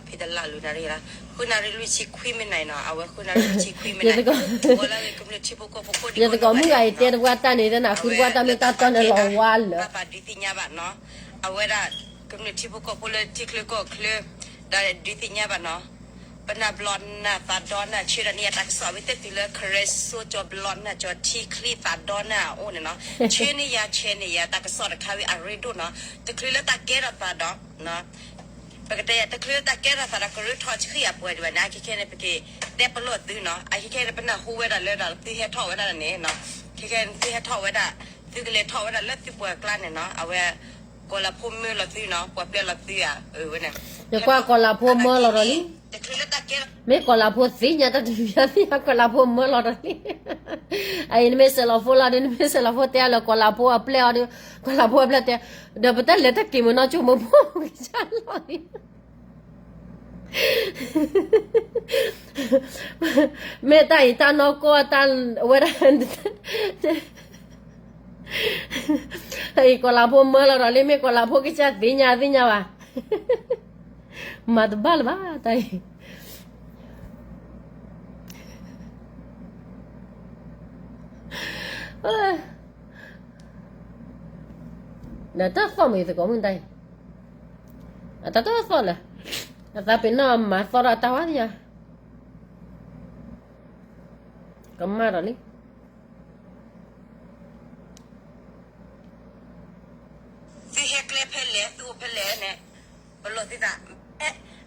ဖဲတလၢ်လူၤနၣ်ရံၣ်လီၤ, ဃုနၣ်ရံၣ်လွံၢ်ဆံခွံမံးနံးနီၤ, အဝဲဃုနၣ်ရံၣ်လွံၢ်ဆံခွံမံးနံး, ယသကိးမုၣ်ဂၤအံၤတဲတပှၢ်တၢ်န့ၣ် တနၢ်ဃုတပှၢ်တၢ်မ့ၢ်တၢ်တီန့ၣ်လီၤဝါလၢ ဘၣ်ဒုးသ့ၣ်ညါဘၣ်နီၤ, အဝဲဒၣ် ကမျၢၢ်ထံဖိကီၢ်ဖိလၢထံချၢကီၢ်ချၢ, ဒီးဒုးသ့ၣ်ညါဘၣ်နီၤ, ပနၢ်ဘျီနၢ်သးဒီနၢ်ဆၢဒီးန့ၢ်ယတၢ်ကစီၣ် အဝဲသ့ၣ်တုၤလၢ ခရဲစိကၠီဘျီနၢ် ကၠီထံချံသးဒီနၢ်အအိၣ်န့ၣ်နီၤ, ဆှၢန့ၢ်ယၤ ဆှၢန့ၢ်ယၤ တၢ်ကစီၣ်တခါဝံၤအရ့ဒိၣ်နီၤ, တချုးလၢတၢ်ကဲထီၣ်သးဒီး ပကတဲယၤ တချုးလၢတၢ်ကဲထီၣ်သးဒီး ကရၢထီၣ်ဆှံအပှဲၤဒံးဘၣ်န့ၣ် အခဲခဲန့ၣ် ပကတဲပလီၢ်သုနီၤ, အခဲခဲန့ၣ် ပနၢ်ဟူဝဲဒၣ်လၢဒီးသုဟဲထီၣ်ဝဲဒၣ်န့ၣ်နီၤ, ခဲခဲန့ၣ် သုဟဲထီၣ်ဝဲဒၣ်, သုကလဲၤထီၣ်ဝဲဒၣ်လၢသုပှၤကျါန့ၣ်နီၤ, အဝဲ ကီၤလၤဖိမၢလီၤသုနီၤ, ပှၤပျဲလီၤသုဧါ, အဝဲန့ၣ်, ယကွၢ်ကီၤလၤဖိမၢလီၤဒီးလံ, မ့ၢ်ကီၤလၤဖိသ့ၣ်ညါတၢ်တမံၤသ့ၣ်ညါ ကီၤလၤဖိမၢလီၤဒီးလံ, အအံၤ နမ့ၢ်စဲးလီၤဖိလီၤဒီး နမ့ၢ်စဲးလီၤဖိတဲလၢကီၤလၤဖိအပျဲၢ်အီၤဒီး, ကီၤလၤဖိအပျဲၢ်တဲ, ဒီးပတၢ်လဲၤတၢ်က့ၤမ့ၢ်နီၢ်ကၠိမ့ၢ်ဖိကစၢ်လီၤလံ မ့ၢ်တၢ်အံၤတၢ်နီၢ်ကီၢ်တၢ်ဝဲဒၣ်, အံၤကီၤလၤဖိမၢလီၤဒီးလံ မ့ၢ်ကီၤလၤဖိကစၢ်သ့ၣ်ညါသ့ၣ်ညါဘၣ်, မၤတဘၣ်လၢၤဘၣ်တၢ်အံၤ ဒီးတၢ်သီၣ်မ့ၢ်သကိးမုၣ်တၢ်အံၤ, အတၢ်တၢ်သီၣ်လၢ, အသးပ့ၤနီၣ်မၤသီၣ်ဒီးတၢ်ဝါသ့ၣ်ညါ, ကမၣ်ဒီးလံ သုဟဲကျဲဖဲလဲၣ် သုအိၣ်ဖဲလဲၣ်န့ၣ်, ပလီၢ်သုသး,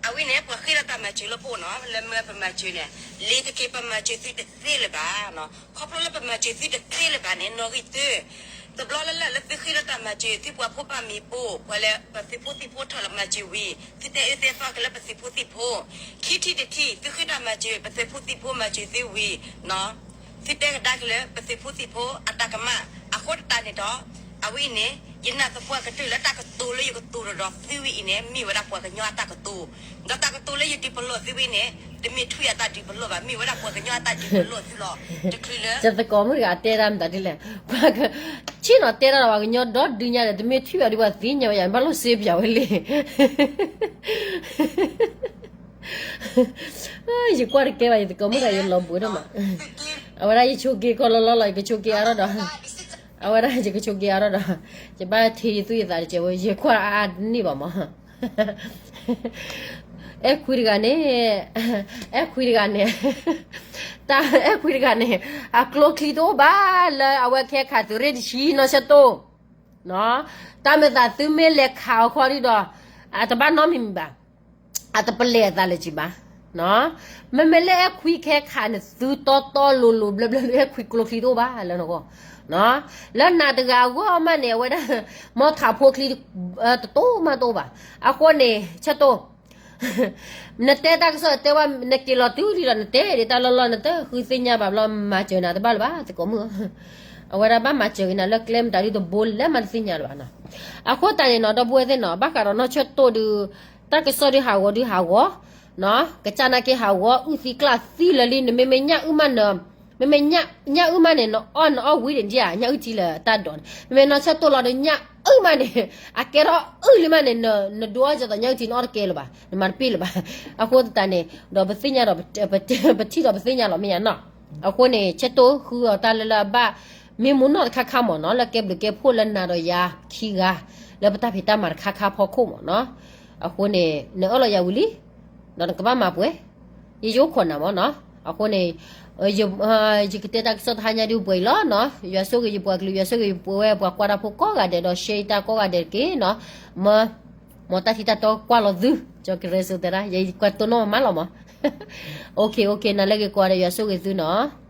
အဝဲန့ၣ် ပှၤဃ့ဒီးတၢ်မၤစၢၤလၢပအိၣ်နီၤ, လၢမ့ၢ်ပမၤစၢၤန့ၣ်, လ့ၤတက့ၤ ပမၤစၢၤသုတသ့လၢၤဘၣ်နီၤ, ခီဖျိလၢပမၤစၢၤသုတသ့လၢၤဘၣ်န့ၣ် နီၣ်ဂံၢ်သု, တဘျီလၢ်လၢ်လၢသုဃ့ဒီးတၢ်မၤစၢၤ သုပှၤဖိပၢ်မံၤဖိ ပှၤလၢပသုးဖိသံၣ်ဖိထီၣ်လၢမၤစၢၤဝံၤ သုတဲအၢတဲသီက့ၤလၢပသုးဖိသံၣ်ဖိ, ခံထံၣ်တထံၣ် သုဃ့တၢ်မၤစၢၤ ပသုးဖိသံၣ်ဖိမၤစၢၤသုဝံၤနီၤ သုတဲကဒါက့ၤလၢပသုးဖိသံၣ်ဖိအတၢ်ကမၣ်, အဃိသတးန့ၣ်ဒီး, အဝဲအံၤန့ၣ် ယနာ်သပှၢ်ကတၢၢ်လၢတၢ်ကတိၤလၢယကတိၤဒီးသုဝဲအံၤန့ၣ် မ့ၢ်ဝဲဒၣ်ပှၤကညီအတၢ်ကတိၤ, ဒီးတၢ်ကတိၤလၢယဒုးပလီၢ်သုဝဲန့ၣ် တမ့ၢ်ထွံၣ်အတၢ်ဒုးပလီၢ်ဘၣ်, မ့ၢ်ဝဲဒၣ်ပှၤကညီအတၢ်ဒုးပလီၢ်သုလီၤ, တချုးလၢ ယသကိးမုၣ်တဂၤတဲတၢ်မတၤဒ်လဲၣ်, ပှၤက, ဆ့ၣ်နီၤတဲတၢ်ဒီးပှၤကညီဒီဒုညါဒီး တမ့ၢ်ထွံၣ်ဘၣ်ဒုးပှၤသ့ၣ်ညါဝဲယၤ ဘၣ်လိၣ်စ့ပၠးဝဲလံ ယကွၢ်တကဲဘၣ် ယသကိးမုၣ်ဒီး ယလီၤဘှံးဒိၣ်မး, အဝဲဒၣ်ယဆိးက့ၤကီးလီၤလီၤလီၤ ယကဆိးက့ၤအါထီၣ်ဒီး, အဝဲဒၣ်ယကဆိးက့ၤအါထီၣ်ဒီး, ယဘၣ်ထံၣ်ယသူၣ်ယသးတကဲးဝဲ ယကွၢ်အါအါတန့ၢ်ဘၣ်မး, အဲၣ်ခွံတဂၤန့ၣ်, အဲၣ်ခွံတဂၤန့ၣ်, တၢ်အဲၣ်ခွံတဂၤန့ၣ်, အကျိချံတအိၣ်ဘၣ်လၢအဝဲကဟဲခးသုးရ့ၣ်တဆံနီၢ်ဆၢတိၢ် တၢ်မ့ၢ်သးသုမ့ၢ်လဲၤခးအီၤခီဒုဒီး, အတဘၣ်နီတမံၤမံၤဘၣ်, အတပလဲၤအသးလၢၤကံဘၣ်, မ့မ့ၢ်လၢအဲၣ်ခွံကဟဲခးန့ၣ် သုတီတီလိၤလိၤဘျၢဘျၢ အဲၣ်ခွံကျိချံတအိၣ်ဘၣ်လၢနဂီၢ်, လၢနၤတဂၤအဂီၢ်မးန့ၣ် အဝဲဒၣ်, မ့ၢ်ထးဖိချံ, တတိၢ်မးတအိၣ်ဘၣ်, အဃိန့ၣ် ဆၢတိၢ် နတဲတၢ်ကစီၣ်တဲဝဲ နက့ၤလီၤတုၤလံဒီး နတဲဒ်တၢ်လီၢ်လီၢ် နတဃုသ့ၣ်ညါဘၣ်ဘျီ မၤစၢၤနၤတဘၣ်လၢၤဘၣ် သကိးမုၣ်, အဝဲဒၣ်ဘၣ်မၤစၢၤက့ၤနၤလၢကျဲမတၤဒုတဘိလၢမၤတသ့ၣ်ညါလၢၤဘၣ်နီၤ, အဃိသတးန့ၣ်နီၤ ဒီပုၢ်ဝဲၢ်သ့ၣ်နီၤ ဘၣ်ဃးဒီးနီၢ်ဆၢတိၢ်ဒု, တၢ်ကစီၣ်ဒုဟးဂီၤဒုဟးဂီၤ, ကစၢ်နာ်က့ဟးဂီၤ အုၣ်သံကျၢ်သံလၢာ်လံ နမ့မ့ၢ်ညၣ်အုၣ်မးန, မ့မ့ၢ်ညၣ်အုၣ်မးန့ၣ် နအီၣ်နအီၣ်ဝံၤဒံးဧါ ညၣ်အုၣ်ထံလၢာ်တၢ်ဒိးန့ၣ် မ့မ့ၢ်နီၢ်ဆၢတိၢ်လီၤဒီး ညၣ်အုၣ်မးန့ၣ်, အကဲထီၣ်အုၣ်လံမးန့ၣ် နဒိးအီၣ်ကသိးညၣ်အုၣ်ထံ နအီၣ်တကဲလၢၤဘၣ် နမၤတပ့ၢ်လၢၤဘၣ်, အဃိသတးန့ၣ် ဒီးပသ့ၣ်ညါဒီး, ပထံၣ်ဒီးပသ့ၣ်ညါလီၤမ့ၢ်ညါနီၤ, အဃိန့ၣ် ဆၢတိၢ်ဃုအီၤတၢ်လၢလၢအဘၣ်, မ့ၢ်မူနီၢ်တခါခါမ့ၢ်နီၤ လၢကဲဘျုးကဲဖှိၣ်လၢနၤဒီးယၤခံဂၤ, လၢပတၢ်ဖံးတၢ်မၤတခါခါဖီခိၣ်မ့ၢ်နီၤ, အဃိန့ၣ် နအၢၣ်လီၤယၤဝံၤလံ, ဒီးနကဘၣ်မၤပှဲၤ, ယယိခိၣ်နၤမ့ၢ်နီၤ, အဃိန့ၣ် ယကတဲတၢ်ကစီၣ်တဟါညါဒုးပှဲၤအံၤလီၤနီၤ, ယွၤဆိၣ်ဂ့ၤယပှၤကလုာ် ယွၤဆိၣ်ဂ့ၤယပှၤဝဲပှၤကွၢ်တၢ်ဖိကိးဂၤဒဲးဒီး share တၢ်ကိးဂၤဒဲးတက့ၢ်နီၤ, မ်တၢ်ထံၣ်တၢ်တီကွၢ်လီၤသု, ကၠီကရဲစိတဲဒၣ် ယကွၢ်တိၢ်နီၣ်မးလီၤမး, OK OK နၤလၢဂ့ၤကိးဂၤဒဲး ယွၤဆိၣ်ဂ့ၤသုနီၤ